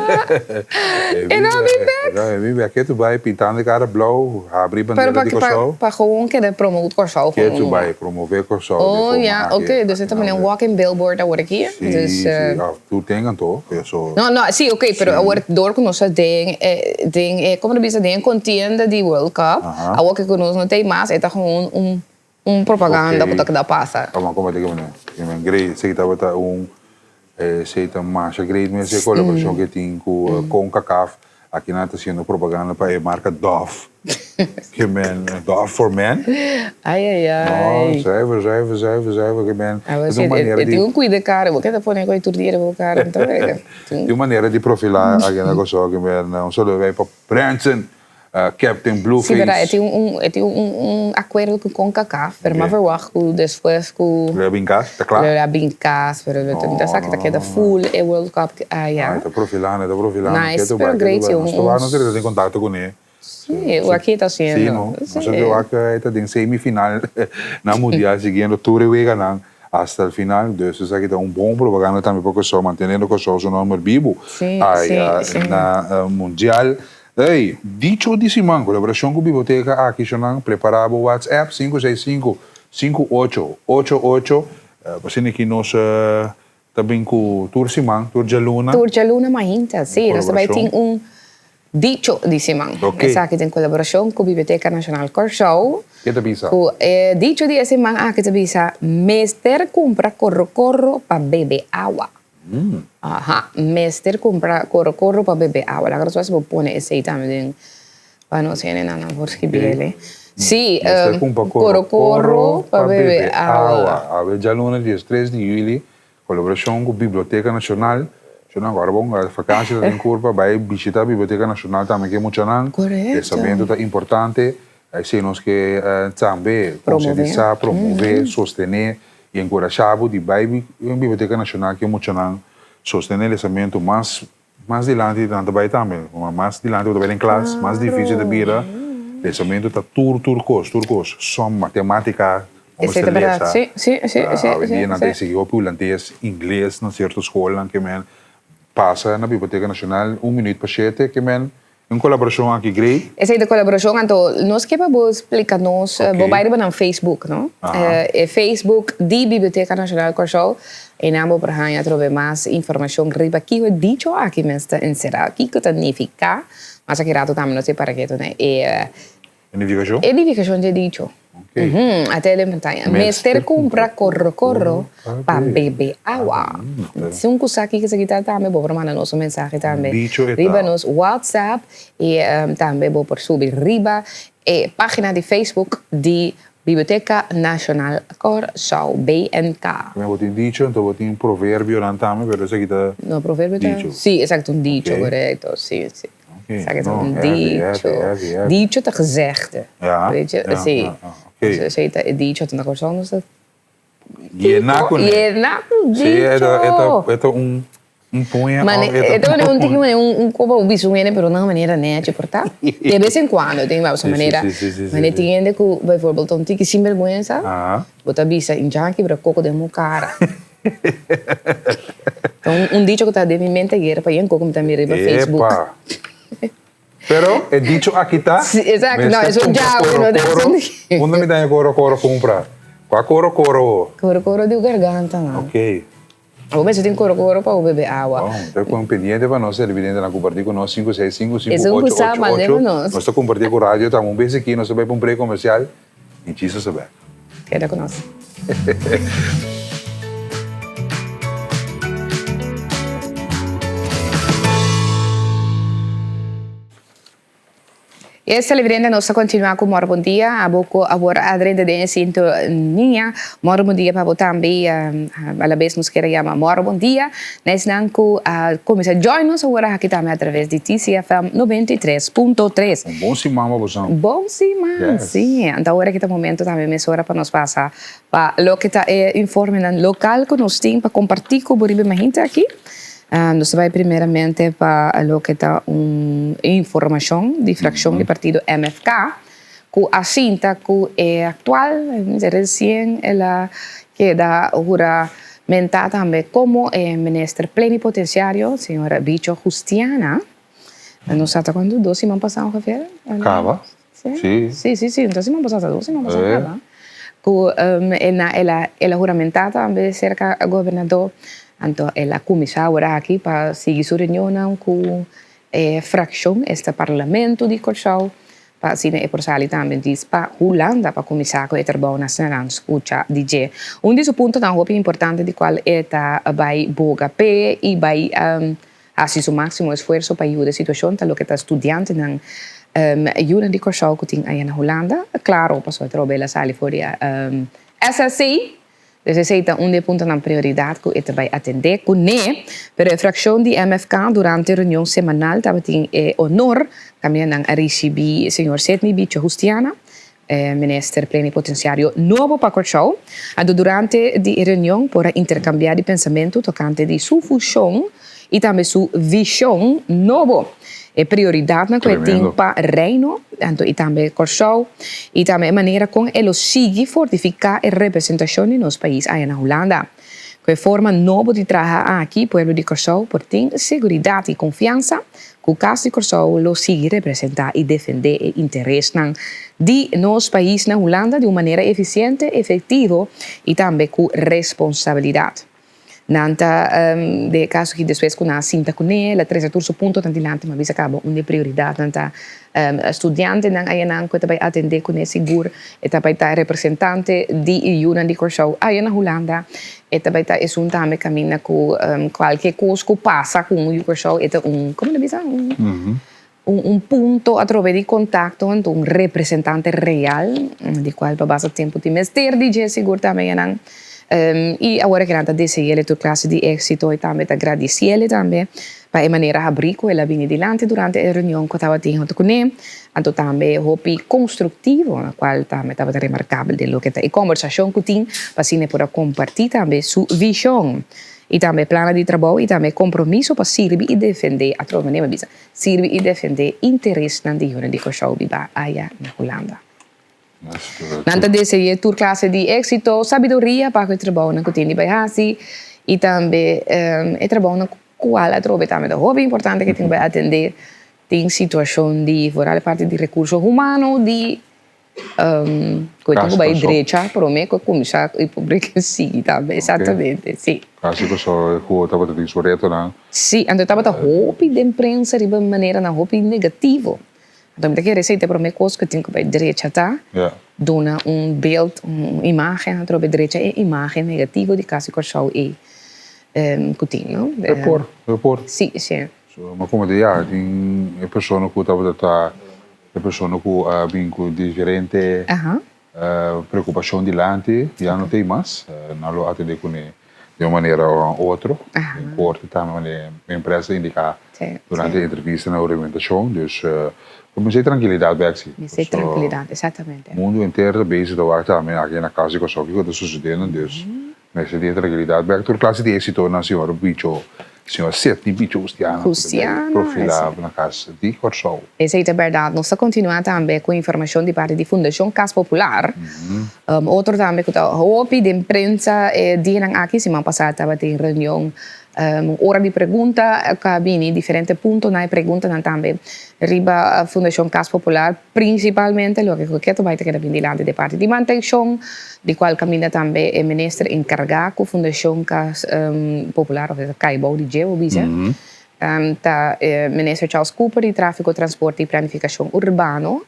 [SPEAKER 2] E no a bin bèk?
[SPEAKER 3] No, e bin bèk. Ketu bai pintando e kara blou, habri bandera di Kòrsou.
[SPEAKER 2] Pero pa gewoon keda promote Kòrsou.
[SPEAKER 3] Ketu bai promove Kòrsou di
[SPEAKER 2] forma aki. Oh ya, oké. Dus e ta pone un walking billboard awor aki.
[SPEAKER 3] Si, si. Tur ten anto, eso.
[SPEAKER 2] No, no, si, oké. Pero awor dor ku nos ta den e, den e, komo ta bisa, den e kontienda di World Cup, awor ke ku nos no ta ei mas, e ta gewoon un. Un propaganda ku ta keda pasa.
[SPEAKER 3] Koma koma di kemane kemane great esei tabata un esei ta masha great mes e kolaborashon ke tin ku Concacaf aki nan ta hasiendo propaganda pa e marka Dove kemen Dove for men
[SPEAKER 2] Ai ai ai
[SPEAKER 3] no zuiver zuiver zuiver zuiver kemen ta un manera di
[SPEAKER 2] E tin ku kuida e kara bo ke ta pone koi tur dia riba bo kara no ta wega
[SPEAKER 3] tin un manera di profilá aki na Kòrsou kemen un saludo bai pa Branson Captain Blueface.
[SPEAKER 2] Sí, verdad, e tin un, e tin un, un akuerdo ku Concacaf, pero m'a verwagt ku despues ku.
[SPEAKER 3] Lo a bin kas, ta kla?
[SPEAKER 2] Lo a bin kas, pero lo ta sa ku ta keda full e World Cup aya.
[SPEAKER 3] Ah, e ta profilando, e ta profilando.
[SPEAKER 2] Nice, pero great si un.
[SPEAKER 3] Nos ta wak, nos ta den kontakto kuné.
[SPEAKER 2] Sí, wak e ta hasiendo.
[SPEAKER 3] Sí, no, nos ta wak e ta den semifinal na mundial siguiendo tur e weganan hasta el final, dus esaki ta un bon propaganda tambe pa Kòrsou, manteniendo Kòrsou su nòmber bibu aya na mundial. Ey, dicho di siman, kolaborashon ku Biblioteka aki shonan, prepará bo WhatsApp 565 58 88, pa asina ki nos ta bin ku tur siman, tur djaluna.
[SPEAKER 2] Tur djaluna mainta, si, nos ta bai tin un dicho di siman. Esaki ta en kolaborashon ku Biblioteka Nashonal Kòrsou.
[SPEAKER 3] Ke ta bisa?
[SPEAKER 2] Ku e dicho di e siman aki ta bisa, Mester kumpra korokoro pa bebe awa. Aha, mester cumpra coro coro pa bebe awa. Laga nos wak si bo pone esey tambe den pa nos hendenan nan por skibiele. Si,
[SPEAKER 3] Mester cumpra
[SPEAKER 2] coro coro pa bebe awa.
[SPEAKER 3] Awe djaluna 13 di juli, colaboracion cu Biblioteca Nacional. Shona awor bon, vakantie ta den curpa, bay bishita Biblioteca Nacional tambe ke muchanan.
[SPEAKER 2] Correcto.
[SPEAKER 3] Lesamentu ta importante. Esei nos ke tambe konsientisá, promové, sostené i enkurashá bo di bai Biblioteka Nashonal ke muchanan sostené lesamentu mas mas dilanti nan ta bai tambe. Mas dilanti bo ta bai den klas, mas difisil ta bira. Lesamentu ta tur tur kos, tur kos. Som, matematika, bo mester lesa. Awendia nan ta eksigí hopi hulandes, ingles na sierto skolnan ke men pasa na Biblioteka Nashonal un minuut pa shete ke men Un kolaborashon aki Grey.
[SPEAKER 2] Esei ta kolaborashon, anto nos ke pa bo splika nos, bo bai riba nan Facebook, no? E Facebook di Biblioteka Nashonal Kòrsou, einan bo por haña atrobe mas informashon riba kiko e dicho aki mes ta enserá, kiko ta nifiká. Mas aki rato tambe nos e para ketu na e.
[SPEAKER 3] E nifikashon?
[SPEAKER 2] E nifikashon dje dicho. Ate den pantaya. Mester kumpra korro korro pa bebe awa. Si un ku sa kiko esaki ta tambe bo por manda nos un mensahe tambe riba nos WhatsApp i tambe bo por subi riba e pagina di Facebook di Biblioteka Nashonal Kòrsou, BNK.
[SPEAKER 3] Bo tin dicho anto bo tin proverbionan tambe pero esaki ta dicho.
[SPEAKER 2] Si esaki ta un dicho korekto si si. Esaki ta un dicho. Dicho ta gezegde. Weet je? Sí. Dus esei ta e dicho. Ta na Kòrsou nos ta.
[SPEAKER 3] Yena ku ne.
[SPEAKER 2] Yena ku dicho.
[SPEAKER 3] Sí, e ta un puña.
[SPEAKER 2] E ta un tiki manera un koba bo bisa un hende pero na un manera nechi por ta. De bes en cuando tin ba manera. Manera tin hende ku bijvoorbeeld ta un tiki sinberguensa. Bo ta bisa in djan kibra koko den bo kara. Ta un dicho ku ta den mi mente ayera pa yen koko mi ta mira riba Facebook.
[SPEAKER 3] Epa! Pero e dicho aki ta,
[SPEAKER 2] Sí, exacto. No,
[SPEAKER 3] mester
[SPEAKER 2] eso
[SPEAKER 3] kumpra
[SPEAKER 2] ya,
[SPEAKER 3] koro
[SPEAKER 2] no,
[SPEAKER 3] koro. Unda mi ta haña koro koro kumpra? Kua koro koro?
[SPEAKER 2] Koro koro di garganta, man.
[SPEAKER 3] Ok.
[SPEAKER 2] Bo mester tin koro koro pa bo bebe awa.
[SPEAKER 3] Bon, ta kon pendiente pa nos televidentenan kumpartí ku nos sinku seis sinku sinku
[SPEAKER 2] Esun ku
[SPEAKER 3] ocho
[SPEAKER 2] sa,
[SPEAKER 3] ocho
[SPEAKER 2] mand'é
[SPEAKER 3] ocho.
[SPEAKER 2] pa nos.
[SPEAKER 3] Nos ta kumpartí ku radio tambe un bes aki nos ta bai pa un break komersial. Mi Jesus a bek.
[SPEAKER 2] Keda ku nos. Yes, televidente, nos ta continua cu Moro Bon Dia. Abo cu awor a drenta den e sintonia. Moro Bon Dia pa bo tambe. A la bes nos kier a yama Moro Bon Dia na esnan cu a cuminsa join nos awor aki tambe a traves di TCFM 93.3.
[SPEAKER 3] Un bon siman pa boso.
[SPEAKER 2] Bon siman, si. Anto awor aki ta momento tambe mesora pa nos pasa pa loke ta e informenan local cu nos tin pa comparti cu bo riba e mahinta aki. Nos ta bai primeramente pa loke ta un informashon di frakshon di partido MFK ku a sinta ku e aktual, resien el a keda huramentá tambe komo e minister plenipotensiario, señor Bicho Justiana. Nos sa ta kuantu? Dos siman pasá ongeveer?
[SPEAKER 3] Kaba?
[SPEAKER 2] Sí. Sí, sí, sí. Dos siman pasá, ta dos siman pasá kaba. Ku el a el a huramentá tambe serka gobernador. Anto el a kuminsá awor aki pa sigui su reunionnan ku e frakshon, esta parlamento di Kòrsou, pa asina e por sali tambe dis pa Hulanda pa kuminsá ku e trabou na Sranan skucha di dje. Un di su puntonan hopi importante di kual e ta bai boga p'e i bai Hasi su máksimo esfuerso pa yuda e situashon ta loke ta studiantenan yunan di Kòrsou ku tin aya na Hulanda. Klaro, pasobra atrobe el a sali for di SSC. Dus esei ta un di e puntonan prioridat ku e ta bai atendé kuné. Pero e frakshon di MFK durante reunion semanal tabatin e honor kaminda nan a risibí señor Sidney Bicho Justiana, E minister plenipotenciario nobo pa Kòrsou anto durante di e reunion por a interkambiá di pensamentu tokante di su fushon i tambe su vishon nobo, e prioridatnan ku e tin pa Reino anto i tambe Kòrsou i tambe e manera kon e lo sigui fortifiká e representashon di nos pais aya na Hulanda. Ku e forma nobo di traha aki, pueblo di Kòrsou por tin seguridat i konfiansa ku Kas di Kòrsou lo sigui representá i defendé e interesnan di nos pais na Hulanda di un manera efisiente, efektivo i tambe ku responsabilidat. Nan ta den e kaso aki despues ku nan a sinta kuné, el a trese tur su puntonan dilanti, ma bisa kaba un di e prioridatnan ta Studiantenan ayanan ku e ta bai atendé kuné sigur e ta bai ta representante di e yunan di Kòrsou aya na Hulanda. E ta bai ta esun tambe kaminda ku kualke kos ku pasa ku un yu Kòrsou e ta un, komo ta bisa, un punto atrobe di kontakto, anto un representante real di kual pa basta tempu tin mester di dje sigur tambe ayanan. I awor e kinan ta dese'é tur klase di éksito i tambe ta gradisi'é tambe pa e manera habrí ku el a bini dilanti durante e reunion ku tabatin huntu kuné, anto tambe hopi konstruktivo, na kual tambe tabata remarkabel den loke ta e kòmbersashon ku tin pa asina e por a kompartí tambe su vishon i tambe e plannan di trabou i tambe e kompromiso pa sirbi i defendé, atrobe manera mi a bisa, sirbi i defendé interesnan di yunan di Kòrsou bibá aya na Hulanda. Nan ta dese'é tur klase di éksito, sabiduria pa ku e trabounan ku tin di bai hasi i tambe e trabounan ku kual atrobe tambe ta hopi importante ku tin ku bai atendé. Tin situashon di foral e parti di rekurso humano di ku e tin ku bai drecha promé ku e kuminsá i por brek sigui tambe. Eksaktamente, si.
[SPEAKER 3] Kasi pasobra ku tabata tin su retonan.
[SPEAKER 2] Si, anto tabata hopi den prensa riba maneranan hopi negativo. Anto mi ta kere esei ta e prome kos ku tin ku bai drecha ta duna un beeld, un imagen atrobe drecha e imagen negativo di Kas di Kòrsou ei ku tin no.
[SPEAKER 3] E por, e por.
[SPEAKER 2] Si, si.
[SPEAKER 3] So ma komo di ya tin e persona ku tabata ta e persona ku a bin ku diferente Preokupashon dilanti ya no ta ei mas. Nan lo atendé kuné di un manera o otro. Den korte tambe manera e empresa a indiká durante e entrevista na orientashon. Dus lo mester trankilidat bèk si.
[SPEAKER 2] Mester trankilidat, esaktamente.
[SPEAKER 3] Mundu henter ta bezig ta wak tambe aki na kas di Kòrsou kiko ta susediendo. Dus mester tin e trankilidat bèk. Tur klase di éksitonan señor Bicho Señor Sidney Bicho Justiana ku ta bay profilá na kas di Kòrsou.
[SPEAKER 2] Esei ta bèrdat. Nos ta kontinuá tambe ku informashon di parti di Fundashon Kas Popular. Otro tambe ku ta hopi den prensa e dianan aki, siman pasá tabatin reunion, un ora di pregunta ku a bini diferente puntonan e preguntanan tambe riba Fundashon Kas Popular. Prinsipalmente loke ku ketu bai ta keda bin dilanti di parti di mantenshon, di kual kaminda tambe e minister enkargá ku Fundashon Kas Popular òf e ta kai bou di dje bo bisa, ta e minister Charles Cooper di Tráfiko, Transporte i Planifikashon Urbano.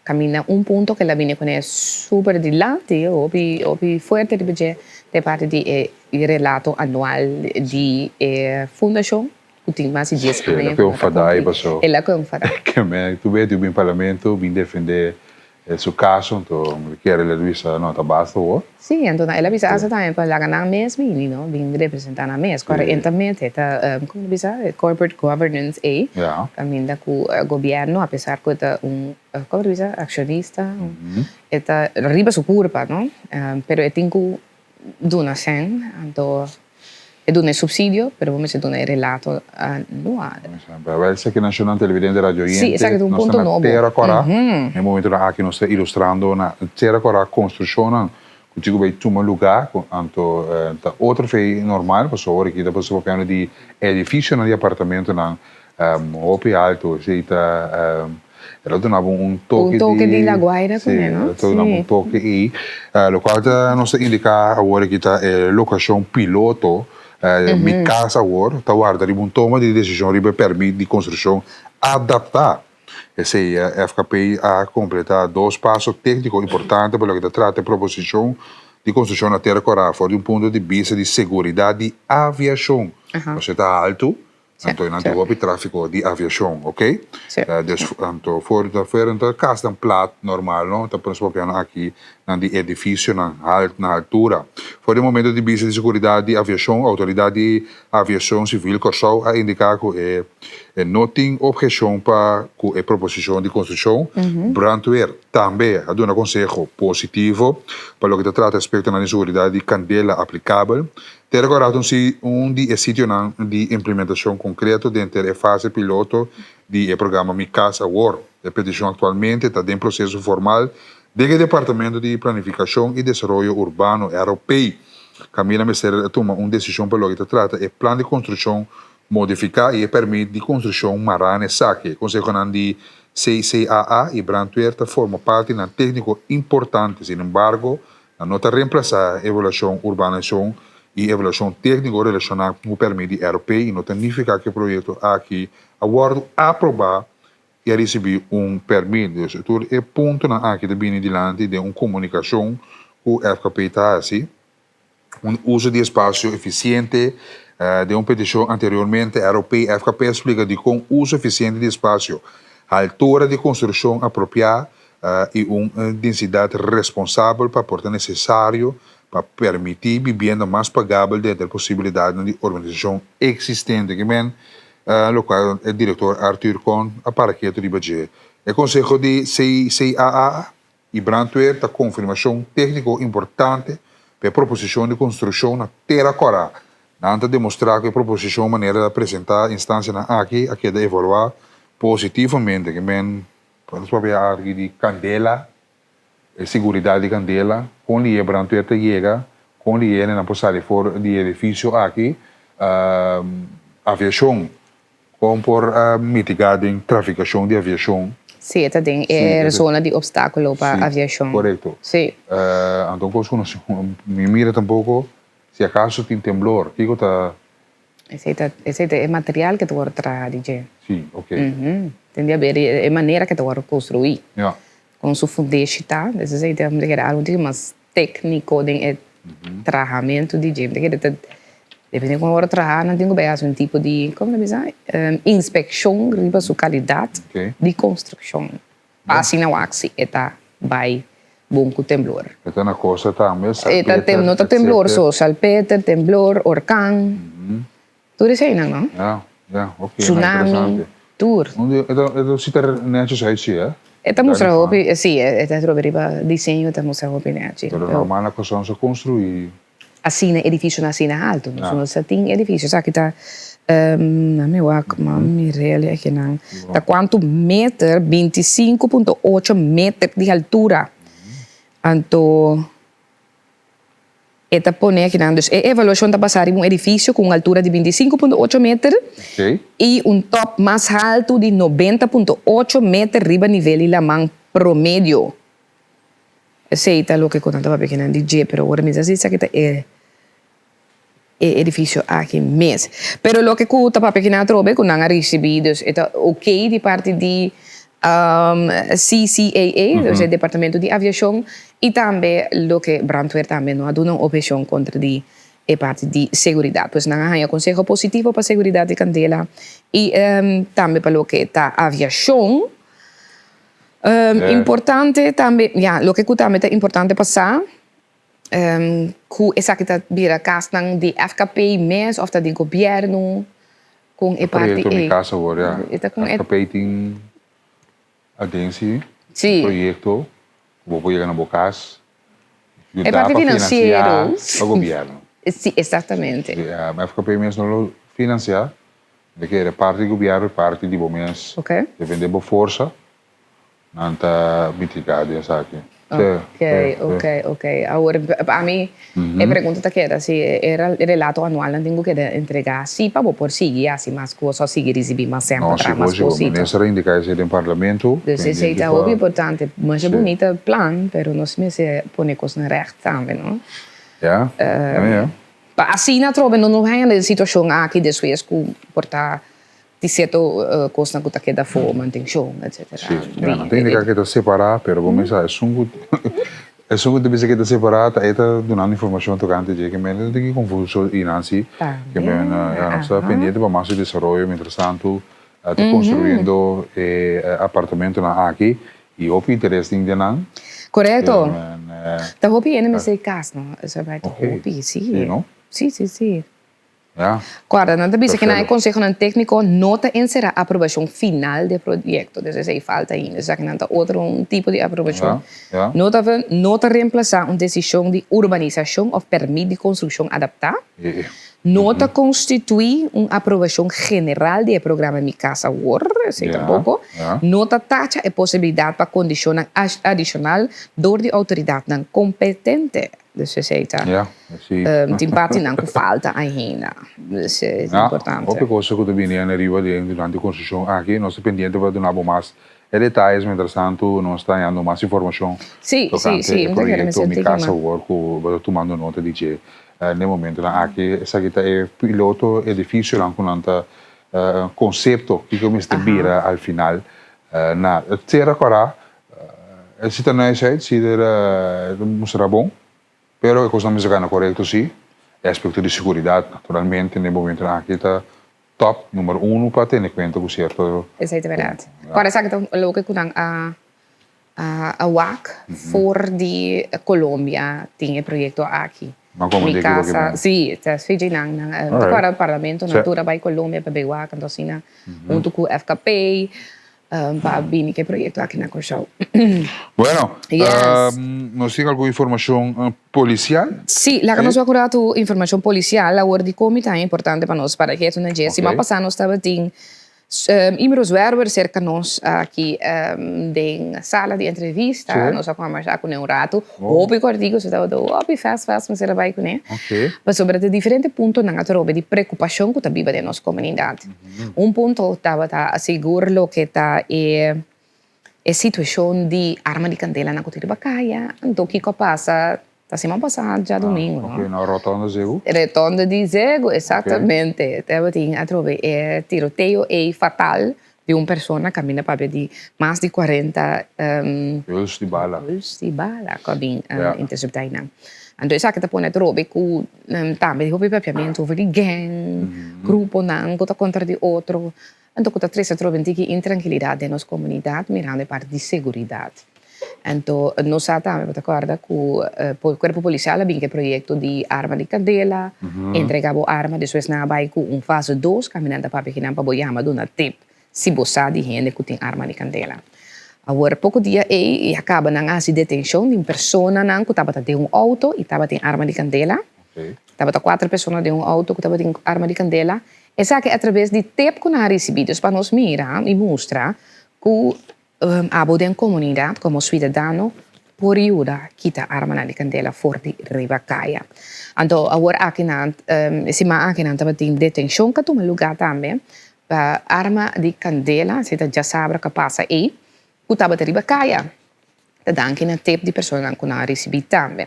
[SPEAKER 2] Kaminda un punto ku el a bini kuné super dilanti, hopi hopi fuerte riba dje, ta e parti di e relato anual di e fundashon. ku tin mas di dies
[SPEAKER 3] El a
[SPEAKER 2] aña
[SPEAKER 3] koe
[SPEAKER 2] ku
[SPEAKER 3] un
[SPEAKER 2] no ta
[SPEAKER 3] fadá
[SPEAKER 2] kumpli.
[SPEAKER 3] paso.
[SPEAKER 2] El a koe un fadá.
[SPEAKER 3] Ke men tur bes bin parlamento bin defendé su kaso anto mi kere el a bisa no ta basta awor.
[SPEAKER 2] Sí, anto el a bisa asta tambe pa laga nan mes bini no, bin representá nan mes. Kòrda e ta mete ta komo ta bisa corporate governance ei kaminda ku gobièrnu apesar ku e ta un komo ta bisa akshonista e ta riba su kurpa no, pero e tin ku duna sèn anto e duna e supsidio pero bo mester duna e relato anual.
[SPEAKER 3] Wel esaki nacional televidente radio oyente
[SPEAKER 2] Sí, esaki ta un
[SPEAKER 3] nos ta
[SPEAKER 2] punto
[SPEAKER 3] na
[SPEAKER 2] nobo.
[SPEAKER 3] Tera Kora e momentonan aki nos ta ilustrando na Tera Kora construccionnan cu tin cu bay tuma lugar cu anto ta otro fe normal pasobra ora aki ta papiando di edificionan di apartamentonan Hopi alto, esei ta el a duna bo un toke
[SPEAKER 2] Un toke di La Guaira kuné, no?
[SPEAKER 3] Sí, el a duna bo un toke ei, lokual ta nos ta indiká awor aki ta e lokashon piloto, Mi Kas Awor ta warda riba un toma di desishon riba e pèrmit di konstrukshon adaptá. Esei FKP a kompletá dos paso tékniko importante pa loke ta trata e proposishon di konstrukshon na Tera Kòrá for di un punto di bista di seguridat di aviashon. Pasobra ta altu, Anto nan tin hopi trafico di aviacion, ok? Dus anto for ta fuera ta casnan plat normal no, ta nos papiando aki nan di edificionan halt na altura. For di momento di bista di seguridad di aviacion, autoridad di aviacion civil Corsou a indica cu e no tin obhecion pa cu e proposicion di construccion. Brandweer tambe a duna conseho positivo pa loke ta trata aspectonan di seguridad di candela aplicabel. Te rekordá un si un di e sitionan di implementashon konkreto denter e fase piloto di e programa Mi Kas Awor. E petishon aktualmente ta den proseso formal den e Departamento di Planifikashon i Desaroyo Urbano, ROP. Kaminda mester a tuma un desishon pa loke ta trata e plan di konstrukshon modifiká i e pèrmit di konstrukshon mará na esaki. E konsehonan di CCAA i Brandweer ta forma partinan tékniko importante. Sinembargo, Nan no ta remplasá evaluashon urbanashon i evaluashon tékniko relashoná ku pèrmit di ROP i no ta nifiká ku e proyekto aki a wòrdu aprobá i a risibí un pèrmit. Dus tur e puntonan aki ta bini dilanti den un komunikashon ku FKP ta hasi. Un uso di espasio efisiente Den un petishon anteriormente ROP FKP a splika dikon uso efisiente di espasio, haltura di konstrukshon apropiá i un densidat responsabel pa por ta nesesario pa permití bibienda mas pagabel denter posibilidatnan di urbanisashon eksistente. Ke men lokual e direktor Arthur Kohn a para ketu riba dje. E konseho di CCAA i brandweer ta konfirmashon tékniko importante pa e proposishon di konstrukshon na Tera Kòrá. Nan ta demostrá ku e proposishon manera ta presentá instansianan aki a keda evaluá positivamente. Ke men Nos papia aki di kandela, e siguridat di kandela, kon lihe brandweer ta yega, kon lihe nan por sali for di e edifisio aki, aviashon, kon por mitigá den trafikashon di aviashon.
[SPEAKER 2] Sí, e ta den e zona di opstákulo pa aviashon.
[SPEAKER 3] Sí, korekto.
[SPEAKER 2] Sí.
[SPEAKER 3] Anto un kos ku nos mi mira tampoko, si akaso tin temblor, kiko ta
[SPEAKER 2] Esei ta esei ta e material ke ta wòrdu traha di dje.
[SPEAKER 3] Sí, ok.
[SPEAKER 2] Tin di haber e manera ke ta wòrdu konstruí.
[SPEAKER 3] Ja.
[SPEAKER 2] Kon su fundeshi ta. Des esei ta mi ta kere algu tin mas tékniko den e trahamentu di dje. Mi ta kere ta depende kon a wòrdu traha nan tin ku bai hasi un tipo di komo ta bisa inspekshon riba su kalidat di konstrukshon. Pa asina wak si e ta bai bon ku temblor.
[SPEAKER 3] E ta na kosta tambe, salpeter,
[SPEAKER 2] E ta no ta temblor so, salpeter, temblor, orkan, tur eseinan no.
[SPEAKER 3] Ya, ya, ok,
[SPEAKER 2] Tsunami, tur.
[SPEAKER 3] E ta si ta nèchi sa e?
[SPEAKER 2] E ta mustra hopi, si, e ta trobe riba diseño e ta mustra hopi nèchi.
[SPEAKER 3] Pero normal na Kòrsou sa konstruí.
[SPEAKER 2] Asina edificionan asina halto. Nos no sa tin edificio. Esaki ta, mi wak, mi rele akinan. Ta cuanto meter, 25.8 meter di altura. Anto e ta pone akinan, dus e evaluacion ta basa riba un edificio cu un altura di 25.8 meter y un top mas halto di 90.8 meter riba nivel di laman promedio. Esei ta loke ku nan ta papia kinan di dje, pero ora mi ta si esaki ta e e edifisio aki mes. Pero loke ku ta papia kinan atrobe ku nan a risibí, dus e ta oké di parti di CCAA, dus e departamento di aviashon, i tambe loke brandweer tambe no a duna un opheshon kontra di. E parti di seguridat. Pues nan a haña konseho positivo pa seguridat di kandela i tambe pa loke ta aviashon. Importante tambe, ya, loke ku tambe ta importante pa sa, ku esaki ta bira kasnan di FKP mes òf ta di gobièrnu kon e parti
[SPEAKER 3] Proyekto Mi
[SPEAKER 2] ei.
[SPEAKER 3] Kas awor, ya.
[SPEAKER 2] E ta kon e.
[SPEAKER 3] FKP tin agensi,
[SPEAKER 2] Sí.
[SPEAKER 3] proyekto ku bo por yega na bo kas.
[SPEAKER 2] E parti finansiero.
[SPEAKER 3] Pa gobierno.
[SPEAKER 2] Si, exactamente.
[SPEAKER 3] Si, FKP mes no lo financia, de kere parti di gobierno y parti di bo mes.
[SPEAKER 2] Ok.
[SPEAKER 3] Depende bo forsa, nan ta mitiga di esaki.
[SPEAKER 2] Ok, ok, ok. Awor, pa mi, e pregunta ta keda si e relato anual nan tin ku keda entrega si pa bo por sigui hasi mas kos o sigui risibi mas sèn pa traha mas
[SPEAKER 3] No, sigur, sigur.
[SPEAKER 2] kosita.
[SPEAKER 3] Minister a indica esei den parlamento.
[SPEAKER 2] Dus esei ta hopi importante. Masha bunita plan, pero nos mester pone kosnan règt tambe, no?
[SPEAKER 3] Ja, ja, ja.
[SPEAKER 2] Pa asina atrobe no nos haña den e situashon aki despues ku por ta Di cierto cosnan cu ta keda for mantencion, etcetera.
[SPEAKER 3] Sí, ya, no ta indica cu ta separa, pero bo mester sa esun cu esun cu ta bisa cu ta separa ta e ta dunando informacion tocante dje ke men ta tin ki confuso y nan si ke men ya nos ta pendiente pa mas desaroyo mientras tanto ta construyendo e apartamentonan aki y hopi interes tin den nan.
[SPEAKER 2] Corecto. Ta hopi hende mester cas no, esaki bai ta hopi, si.
[SPEAKER 3] Sí, no?
[SPEAKER 2] Sí, sí, sí. Kòrda, nan ta bisa ku nan e konsehonan tékniko no ta enserá aprobashon final di e proyekto. Dus esei falta ainda. Esaki nan ta otro un tipo di aprobashon. No ta no ta remplasá un desishon di urbanisashon òf pèrmit di konstrukshon adaptá. No ta konstituí un aprobashon general di e programa Mi Kas Awor, esei tampoko. No ta tacha e posibilidat pa kondishonnan adishonal dor di outoridatnan kompetente. Dus esei ta.
[SPEAKER 3] Ja, si.
[SPEAKER 2] Tin partinan ku falta ainda. Dus e ta importante.
[SPEAKER 3] Hopi cosa ku ta bini ariba den durante e konstrukshon aki. Nos ta pendiente pa duna bo mas e detayes. Mientras tanto nos ta hañando mas informashon tokante e proyekto Mi Casa Awor ku bo ta tumando nota di dje na e momentonan aki. Esaki ta e piloto edifisionan ku nan ta konsepto kiko mester bira al final na Tera Kòrá. E si ta nice uit, si ta mustra bon, pero e cosnan mester gana corecto si. E aspecto di seguridad naturalmente na e momentonan aki ta top numero uno pa tene cuenta cu cierto.
[SPEAKER 2] Esey ta berdad. Ora esaki ta loke cu nan a a wak for di Colombia tin e proyecto aki. Mi casa, si, ta sfiji nan, nan ta acorda parlamento nan tur a bay Colombia pa bay wak anto asina hunto cu FKP. Pa bini ku e proyekto aki na Kòrsou.
[SPEAKER 3] Bueno, nos tin algun informashon polisial?
[SPEAKER 2] Sí, laga nos wak un ratu informashon polisial. Awor dikon mi ta importante pa nos para ketu na dje. Siman pasá nos tabatin Imro Zwerwer serka nos aki den sala di entrevista. Nos a kòmbersá kuné un ratu. Hopi kòrtiku, su tabata hopi fast fast mester a bai kuné. Pasobra ta diferente puntonan atrobe di preokupashon ku ta biba den nos komunidat. Un punto tabata sigur loke ta e e situacion di arma di candela na cu ta riba caya, anto kico a pasa ta siman pasa djadomingo no.
[SPEAKER 3] Ok, na rotonda Zegu.
[SPEAKER 2] Rotonda di Zegu, exactamente. Tabatin atrobe e tiroteo ey fatal di un persona caminda papia di mas di cuarenta.
[SPEAKER 3] Huls di bala.
[SPEAKER 2] Huls di bala cu a bin intercepta eynan. Anto esaki ta pone atrobe cu Tambe di hopi papiamentu over di gang, gruponan ku ta kontra di otro, anto ku ta trese atrobe un tiki intrankilidat den nos komunidat mirando e parti di seguridat. Anto nos sa tambe, bo ta kòrda ku kuerpo polisial a bin ku e proyekto di arma di kandela, entrega bo arma, despues nan a bai ku un fase dos kaminda nan ta papia kinan pa bo yama duna tip si bo sa di hende ku tin arma di kandela. Awor poko dia ei ya kaba nan a hasi detenshon di un personanan ku tabata den un outo i tabatin arma di kandela. Tabata kuater persona den un outo ku tabatin arma di kandela. Esaki atraves di tep ku nan a risibí. Dus pa nos mira i mustra ku Abo den komunidat komo suidadano por yuda kita armanan di kandela for di riba kaya. Anto awor aki nan, e siman aki nan tabatin detenshon ka tuma lugá tambe pa arma di kandela, si ta djasabra ka pasa ei, ku tabata riba kaya. Ta danki na tep di personanan ku nan a risibí tambe.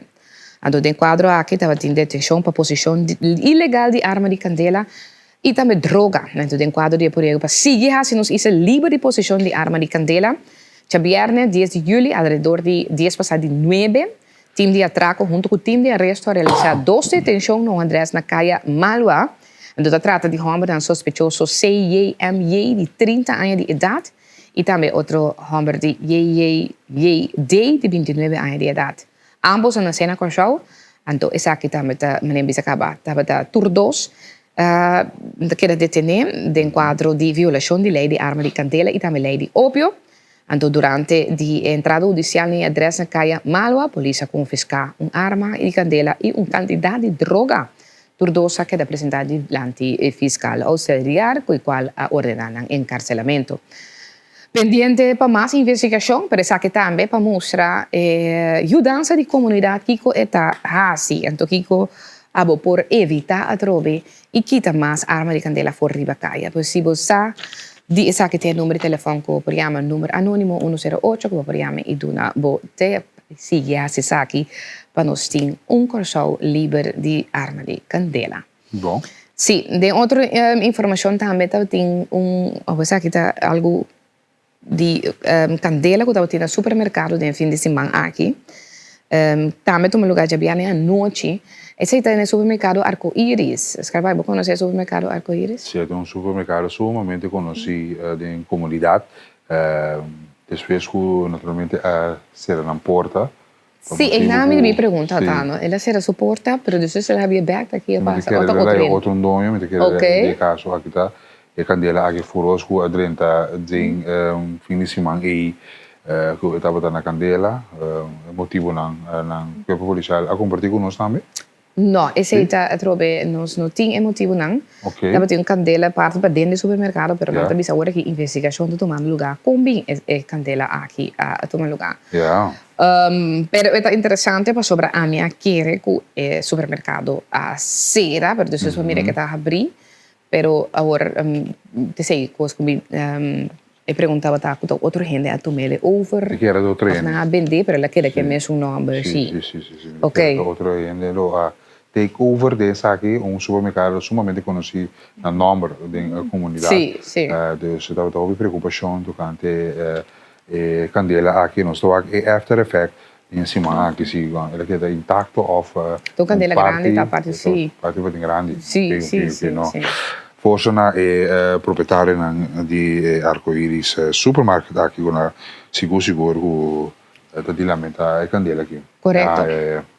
[SPEAKER 2] Anto den kuadro aki tabatin detenshon pa posishon ilegal di arma di kandela i tambe droga. Anto den kuadro di e proyekto pa sigui hasi nos isla liber di posishon di arma di kandela, djabièrnè dies di yüli alrededor di dies pasá di nuebe. Team di atraco hunto cu team di aresto a realisa dos detencion na un adres na Caya Malwa. Anto ta trata di hombernan sospechoso CJMJ di 30 aña di edad y tambe otro homber di JJJD di 29 aña di edad. Ambos a nace na Kòrsou, anto esaki tambe ta manera bisa caba tabata tur dos ta keda detene den cuadro di violacion di ley di arma di candela y tambe ley di opio. Anto durante di e entrada hudisial na e adrès na Kaya Malwa, polis a konfiská un arma di kandela i un kantidat di droga. Tur dos a keda presentá dilanti e fiskal ousiliar ku e kual a ordená nan enkarselamentu. Pendiente pa mas investigashon, pero esaki tambe pa mustra e yudansa di komunidat kiko e ta hasi, anto kiko abo por evitá atrobe i kita mas arma di kandela for riba kaya. Pues si bo sa di esaki tin e number di telefòn ku bo por yama, number anónimo 108 ku bo por yama i duna bo tep. Sigui hasi esaki pa nos tin un Kòrsou liber di arma di kandela.
[SPEAKER 3] Bon.
[SPEAKER 2] Sí, den otro informashon tambe tabatin un, esaki ta algu di kandela ku tabatin na supermerkado den e fin di siman aki. Tambe tuma lugá djabièrnè anochi. Esei ta na e supermerkado Arco Iris. Scarpa, bo konosé e supermerkado Arco Iris?
[SPEAKER 3] Sí, ta un supermerkado sumamente konosí den komunidat. Despues ku naturalmente a sera nan porta.
[SPEAKER 2] Sí, einan mi debí pregunta ta, no? El a sera su porta, pero despues el a habia bek, ta ki a pasa?
[SPEAKER 3] Mi ta kere e otro doño, mi ta kere den e kaso aki ta e kandela aki furos ku a drenta den fin di siman ei ku e tabata na kandela. E motibonan nan kuerpo polisial a kompartí ku nos tambe.
[SPEAKER 2] No, esei ta atrobe nos no tin e motibunan. Tabatin un kandela parti paden di supermerkado, pero nan ta bisa ora ki investigashon ta tumando lugá kon bin e kandela aki a tuma lugá. Pero e ta interesante pasobra ami a kere ku e supermerkado a sera, pero despues bo mira ke ta habrí. Pero awor t'esei kos ku mi e pregunta tabata ku ta otro hende a tum'el over
[SPEAKER 3] E keda otro
[SPEAKER 2] of
[SPEAKER 3] hende.
[SPEAKER 2] nan a bend'é pero el a keda ku e mesun nòmber
[SPEAKER 3] Sí, sí, sí, sí, sí. E keda ku otro hende lo a take over den esaki, un supermerkado sumamente konosí na nòmber den e komunidat.
[SPEAKER 2] Sí, sí.
[SPEAKER 3] Dus tabata hopi preokupashon tokante e kandela aki. Nos ta wak e after effect Den siman aki si el a keda intacto of
[SPEAKER 2] un candela grandi ta parti si.
[SPEAKER 3] Parti batin grandi.
[SPEAKER 2] Si si si si.
[SPEAKER 3] Forsa na e proprietarionan di e Arco Iris supermarket aki ku na sigur sigur ku ta di lamenta e candela aki.
[SPEAKER 2] Correcto.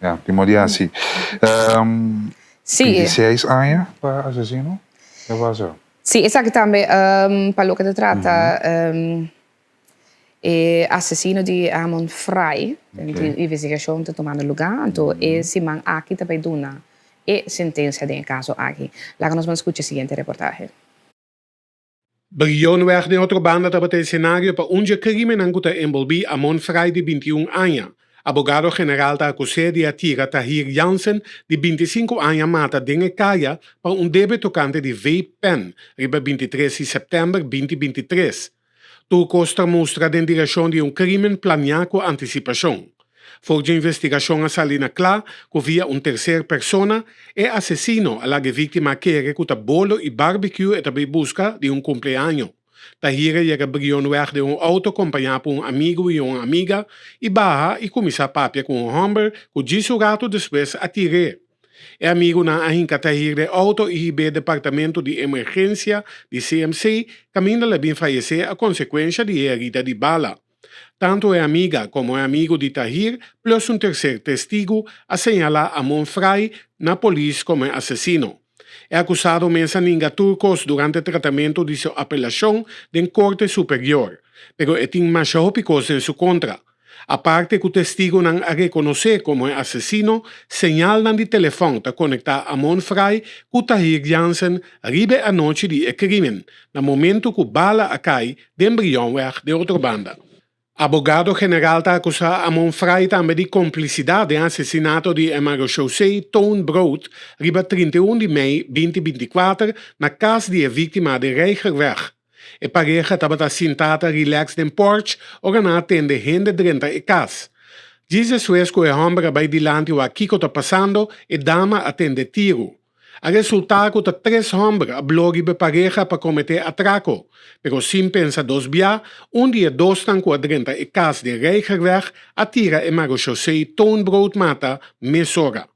[SPEAKER 3] Ya, tin modo di hasi.
[SPEAKER 2] Si.
[SPEAKER 3] 26 aña pa asesino? Ke pasa?
[SPEAKER 2] Si, esaki tambe pa loke ta trata. E asesino di Amon Fry, tin investigashon ta tumando lugá, anto e siman aki ta bai duna e sentensia den e kaso aki. Laga nos ban skucha e siguiente reportahe.
[SPEAKER 5] Brionweg den otro banda tabata e senario pa un dje krimennan ku ta enbolbí Amon Fry di 21 aña. Abogado general ta akus'é di a tira Tahir Jansen di 25 aña mata den e kaya pa un debe tokante di vape pen riba 23 di sèptèmber 2023. Tur kos ta mustra den direkshon di un krímen planiá ku antisipashon. For dje investigashon a sali na kla ku via un terser persona, e asesino a laga e víktima kere ku ta bolo i barbekiú e ta bai buska di un kumpleaño. Tahir a yega Brionweg den un outo kompañá pa un amigu i un amiga i baha i kuminsá papia ku un hòmber ku djis un ratu despues a tir'é. E amigunan a hinka Tahir den outo i hib'é departamento di emergensia di CMC kaminda el a bin fayesé a konsekuensha di e herida di bala. Tantu e amiga komo e amigu di Tahir plus un terser testigu a señalá Amon Fray na polis komo e asesino. E akusado mes a ninga tur kos durante tratamentu di su apelashon den Korte Superior, pero e tin masha hopi kos den su kontra. Aparte ku testigunan a rekonosé komo e asesino, señalnan di telefòn ta konektá Amon Fray ku Tahir Jansen riba e anochi di e krímen, na momentu ku bala a kai den Brionweg den Otrobanda. Abogado general ta akusá Amon Fray tambe di komplisidat den asesinato di Emmanuel José Toon Brood riba 31 di mei 2024 na kas di e víktima den Reigerweg. E pareha tabata sintá ta relax den porch ora nan a tende hende drenta e kas. Djis despues ku e hòmber a bai dilanti wak kiko ta pasando, e dama a tende tiru. A resultá ku ta tres hòmber a blo riba e pareha pa kometé atrako, pero sin pensa dos bia, un di e dosnan ku a drenta e kas den Reigerweg a tira e Marechaussee Toon Brood mata mesora.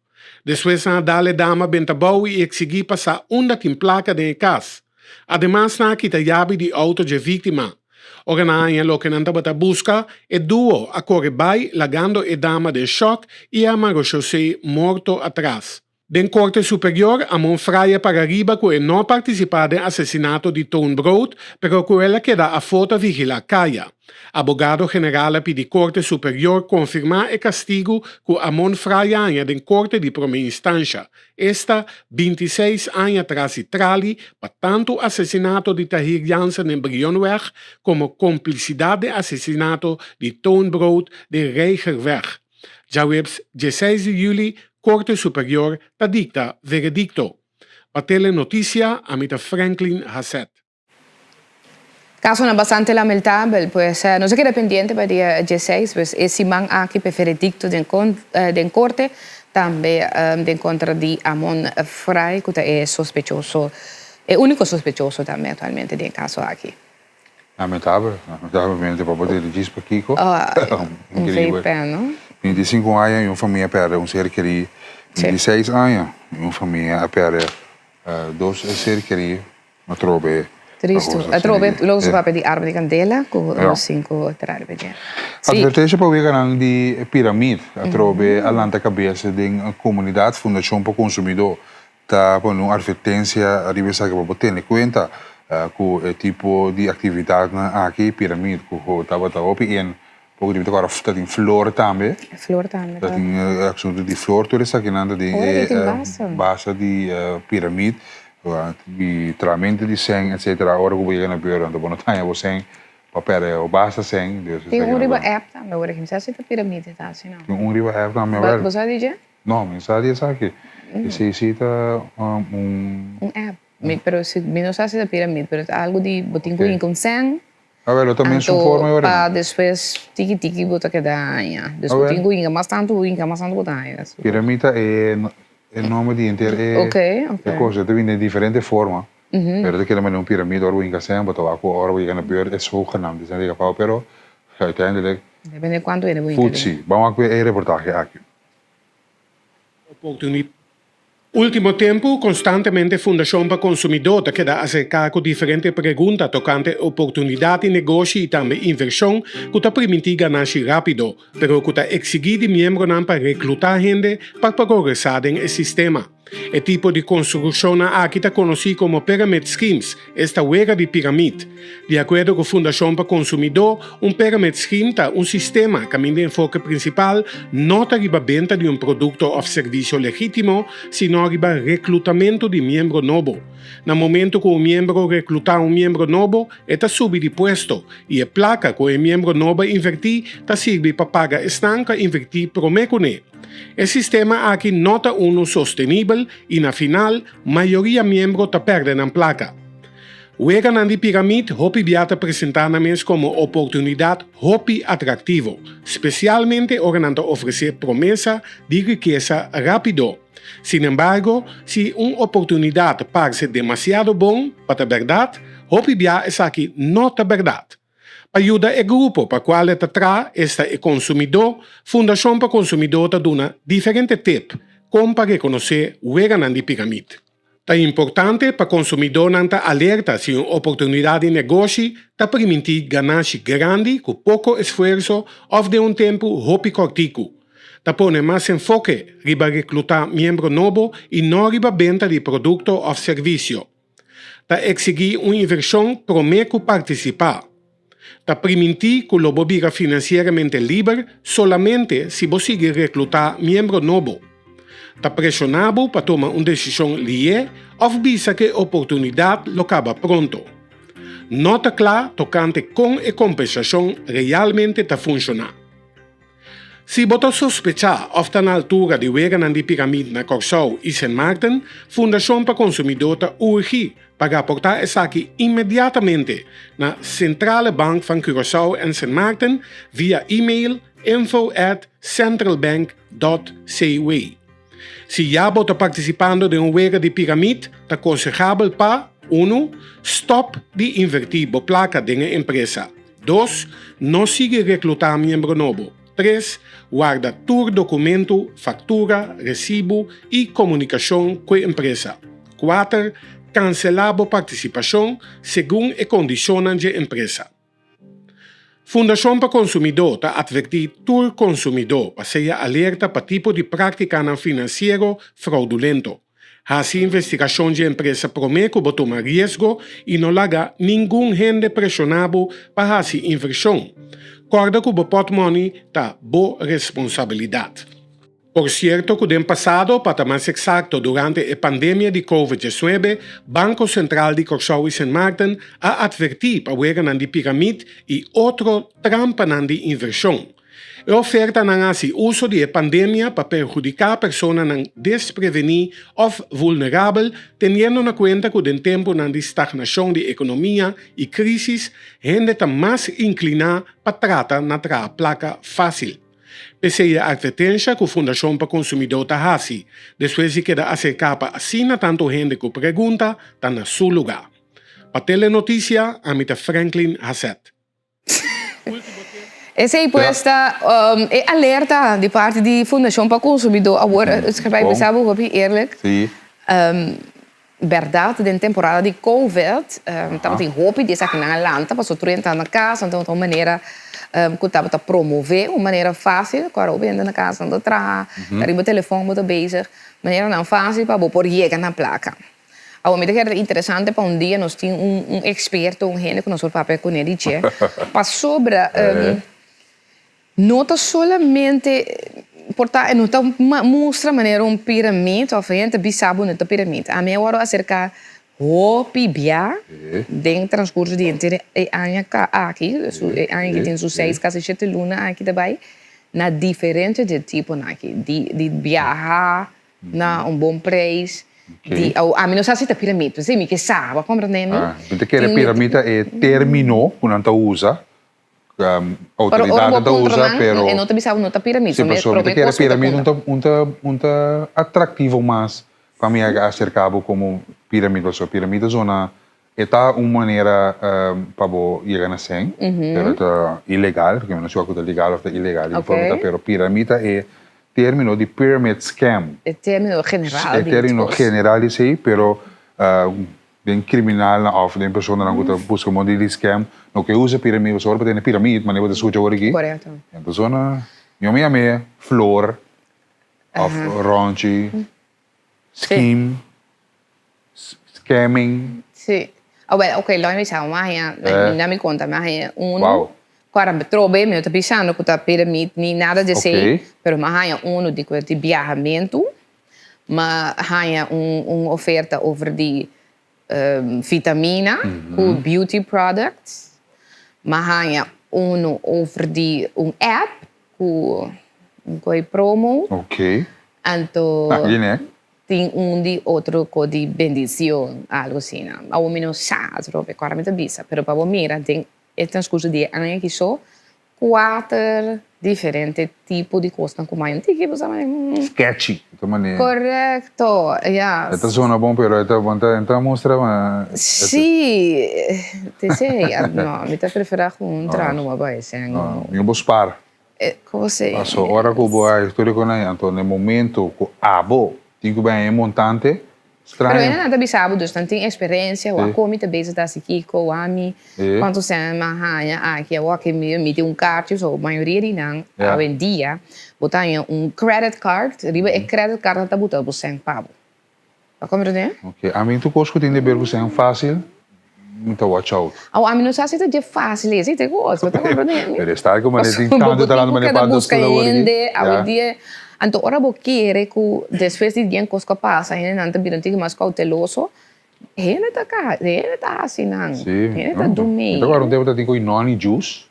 [SPEAKER 5] Despues nan a dal e dama benta bou i eksigí pa sa unda tin plaka den e kas. Ademas nan a kita yabi di outo dje víktima. Ora nan a haña loke nan tabata buska, e duo a kore bai lagando e dama den shòk i a Marechaussee morto atras. Den Korte Superior, Amon Frye a para riba ku e no a partisipá den asesinato di Toon Brood, pero ku el a keda afó ta vigilá kaya. Abogado General a pidi Korte Superior konfirmá e kastigu ku Amon Frye a haña den Korte di Promé Instansha, esta 26 aña tras di trali pa tantu asesinato di Tahir Jansen den Brionweg komo komplisidat den asesinato di Toon Brood den Reigerweg. Djaweps dieseis di yüli Korte Superior ta dikta veredikto. Pa Telenoticia ami ta Franklin Hasset.
[SPEAKER 2] Kasonan bastante lamentabel, pues nos a keda pendiente pa dia dieseis, pues e siman aki p'e veredikto den den korte, tambe den kontra di Amon Frye ku ta e sospechoso, e úniko sospechoso tambe aktualmente den e kaso aki.
[SPEAKER 3] Lamentabel, lamentabelmente pa bo tene djis pakiko.
[SPEAKER 2] Un pena, no?
[SPEAKER 3] 25 aña y un famia a perde un ser kerí. 26 aña y un famia a perde dos ser kerí. Atrobe.
[SPEAKER 2] Tristo. Atrobe lo su papia di arma di candela cu los cinco trae riba dje.
[SPEAKER 3] Advertencia pa weganan di piramid. Atrobe a lanta cabeza den comunidad. Fundacion pa Consumidor Ta pone un advertencia riba esaki pa bo tene cuenta cu e tipo di actividadnan aki, piramid cu tabata hopi in, poco di mi ta acorda ta tin flor tambe.
[SPEAKER 2] Flor tambe
[SPEAKER 3] ta. Ta tin asunto di flor, tur esakinan ta den e base di piramid, di trahamento di sèn etcetera. Ora cu bo yega na buurt anto bo no ta haña bo sèn pa perde o basta sèn.
[SPEAKER 2] Tin un riba app tambe ora ki mi sa si ta piramid e ta asi no.
[SPEAKER 3] Tin un riba app tambe.
[SPEAKER 2] Bo sa di dje?
[SPEAKER 3] No, mi sa di esaki. Esei si ta un.
[SPEAKER 2] Un app. Mi, pero si, mi no sa si ta piramid, pero ta algo di bo tin ku hinka un sèn.
[SPEAKER 3] Awel, ta mesun forma
[SPEAKER 2] Anto pa despues tiki tiki bo ta keda haña. Dus bo tin ku hinka mas tantu, bo hinka mas tantu bo ta haña.
[SPEAKER 3] Piramid ta e nomber di henter e kos. E ta bini den diferente forma. Pero ta keda manera un piramid ora bo hinka sèn, bo ta wak ku ora bo yega na beurt e zogenaamd esei ta yega pao, pero uiteindelijk.
[SPEAKER 2] Depende kuantu hende bo hinka den.
[SPEAKER 3] Futsi. Ban wak e reportahe aki.
[SPEAKER 5] Oportunidad. Ultimo tempu, konstantemente Fundashon pa Konsumidó ta keda aserká ku diferente pregunta tokante oportunidat di negoshi i tambe invershon ku ta primintí ganashi rápido, pero ku ta eksigí di miembronan pa reklutá hende pa progresá den e sistema. E tipo di konstrukshonnan aki ta konosí komo pyramid schemes, esta wega di piramid. Di akuerdo ku Fundashon pa Konsumidó, un pyramid scheme ta un sistema kaminda e enfoke prinsipal no ta riba benta di un produkto òf servisio legítimo, sino riba reklutamentu di miembro nobo. Na momentu ku un miembro reklutá un miembro nobo, e ta subi di puesto i e plaka ku e miembro nobo a invertí ta sirbi pa paga esnan ku a invertí promé kuné. E sistema aki no ta unu sostenibel i na final mayoria miembro ta pèrdè nan plaka. Weganan di piramid hopi bia ta presentá nan mes komo oportunidat hopi atraktivo, spesialmente ora nan ta ofresé promesa di rikesa rápido. Sinembargo, si un oportunidat parse demasiado bon pa ta bèrdat, hopi bia esaki no ta bèrdat. Pa yuda e grupo pa kual e ta traha, esta e konsumidó, Fundashon pa Konsumidó ta duna diferente tep kon pa rekonosé weganan di piramid. Ta importante pa konsumidónan ta alerta si un oportunidat di negoshi ta primintí ganashi grandi ku poko esfuerso òf den un tempu hopi kòrtiku. Ta pone mas enfoke riba reklutá miembro nobo i no riba benta di produkto òf servisio. Ta eksigí un invershon promé ku partisipá. Ta primintí ku lo bo bira finansieramente liber solamente si bo sigui reklutá miembro nobo. Ta preshoná bo pa tuma un desishon lié òf bisa ku e oportunidat lo kaba pronto. No ta kla tokante kon e kompensashon realmente ta funshoná. Si bo ta sospechá òf ta na altura di weganan di piramid na Kòrsou i Sint Maarten, Fundashon pa Konsumidó ta urgi pa raportá esaki inmediatamente na Centrale Bank van Curaçao en Sint Maarten via e-mail info at centralbank dot cw. Si ya bo ta partisipando den un wega di piramid, ta konsehabel pa, unu, stòp di invertí bo plaka den e empresa. Dos, no sigui reklutá miembro nobo. Tres, warda tur dokumentu, faktura, resibu i komunikashon ku e empresa. Kuater, kanselá bo partisipashon segun e kondishonnan dje empresa. Fundashon pa Konsumidó ta atvertí tur konsumidó pa sea alerta pa tipo di práktikanan finansiero fraudulento. Hasi investigashon dje empresa promé ku bo tuma riesgo i no laga ningun hende preshoná bo pa hasi invershon. Kòrda ku bo pòtmòni ta bo responsabilidat. Por sierto ku den pasado, pa ta mas eksakto durante e pandemia di Covid diesnuebe, Banko Sentral di Kòrsou i Sint Maarten a atvertí pa weganan di piramid i otro trampanan di invershon. E ofertanan a hasi uso di e pandemia pa perhudiká personanan desprevení òf vulnerabel, teniendo na kuenta ku den tempunan di stagnashon di ekonomia i krísis, hende ta mas inkliná pa trata na traha plaka fásil. P'esei e atvertensha ku Fundashon pa Konsumidó ta hasi, despues di keda aserká pa asina tantu hende ku pregunta, ta na su lugá. Pa Telenotisia, ami ta Franklin Haseth.
[SPEAKER 2] Esei pues ta e alerta di parti di Fundashon pa Konsumidó. Awor, Scherpij, mi sa bo hopi eerlijk. Bèrdat, den temporada di Covid tabatin hopi di esakinan a lanta pasobra tur hende ta na kas, anto ta un manera ku tabata promové un manera fásil ku aroba hende na kas nan ta traha, ta riba telefòn bo ta bezig, maneranan fásil pa bo por yega na plaka. Awor mi ta kere ta interesante pa un dia nos tin un eksperto, un hende ku nos por papia kuné di dje pasobra No ta solamente por ta e no ta mustra manera un piramid of hende ta bisa bo no ta piramid. Ami a wòrdu aserká hopi bia den transkurso di henter e aña aki, e aña ki tin su seis kasi shete luna aki ta bai, na diferente di e tiponan aki, di biaha na un bon prijs, di ami no sa si ta piramid, p'esei mi ke sa, bo a komprende mi?
[SPEAKER 3] Mi ta kere piramid ta e termino ku nan ta usa Autoridadnan ta usa, pero.
[SPEAKER 2] E no ta bisa bo no ta piramid.
[SPEAKER 3] Si, pasobra mi ta kere piramid un ta atractivo mas pa mi a acerca bo como piramid, pasobra piramid ta zona e ta un manera pa bo yega na sèn, pero e ta ilegal, porque mi no sigur ku ta legal of ta ilegal, pero piramid ta e termino di pyramid scam.
[SPEAKER 2] E termino general
[SPEAKER 3] di. E termino general di esei, pero. Den kriminalnan òf den personanan ku ta buska mon di scam no ke usa piramid pasobra ora bo tene piramid manera bo ta skucha awor aki
[SPEAKER 2] Korekto.
[SPEAKER 3] e persona yo mi yam'e flor òf ronchi scheme scamming.
[SPEAKER 2] Si. Awel oke lo mi sa mi a haña mi na mi konta mi a haña unu ku a trobe mi no ta bisando ku ta piramid ni nada di esei pero mi a haña unu di ku di biahamentu. M'a haña un oferta over di vitamina ku beauty products. M'a haña unu over di un app ku un koi promo. Anto tin un di otro ko di bendicion, algo asina. Awor mi no sa atrobe kor mi ta bisa, pero pa bo mira den e transcurso di e aña aki so Kuater diferente tipo di kosnan ku mayo tiki bo sa manera.
[SPEAKER 3] Sketchy, e ta manera.
[SPEAKER 2] Korekto, ya.
[SPEAKER 3] E ta zona bon pero e ta bon ta e ta mustra ma.
[SPEAKER 2] Si, t'esei, no, mi ta prefera ku un traha numa bai esei.
[SPEAKER 3] No, mi bo spar.
[SPEAKER 2] Komo si?
[SPEAKER 3] Paso ora ku bo a historia ku nan anto na e momento ku abo tin ku bai e montante
[SPEAKER 2] Pero hende nan ta bisa bo dus nan tin experiencia wak con mi ta bezig ta haci kico wak mi cuanto cen mi a haña aki awor aki mi tin un kaartje so mayoria di nan awendia bo ta haña un credit card riba e credit card nan ta buta bo cen pa bo bo a comprende?
[SPEAKER 3] Ok ami tur cos cu tin di ber cu cen facil mi ta watch out.
[SPEAKER 2] Awor ami no sa si ta dje facil esi te cos bo ta comprende mi?
[SPEAKER 3] Pero esta cu manera tin tanto ta dando manera pa dos
[SPEAKER 2] Pasobra bo tin cu keda busca hende awendia Anto ora bo kere ku despues di bien kos ku a pasa hendenan ta bira un tiki mas kouteloso, hende ta kaha, hende ta hasi nan, hende ta dumei.
[SPEAKER 3] Mi ta kòrda un tempu ta tin ku noni juice.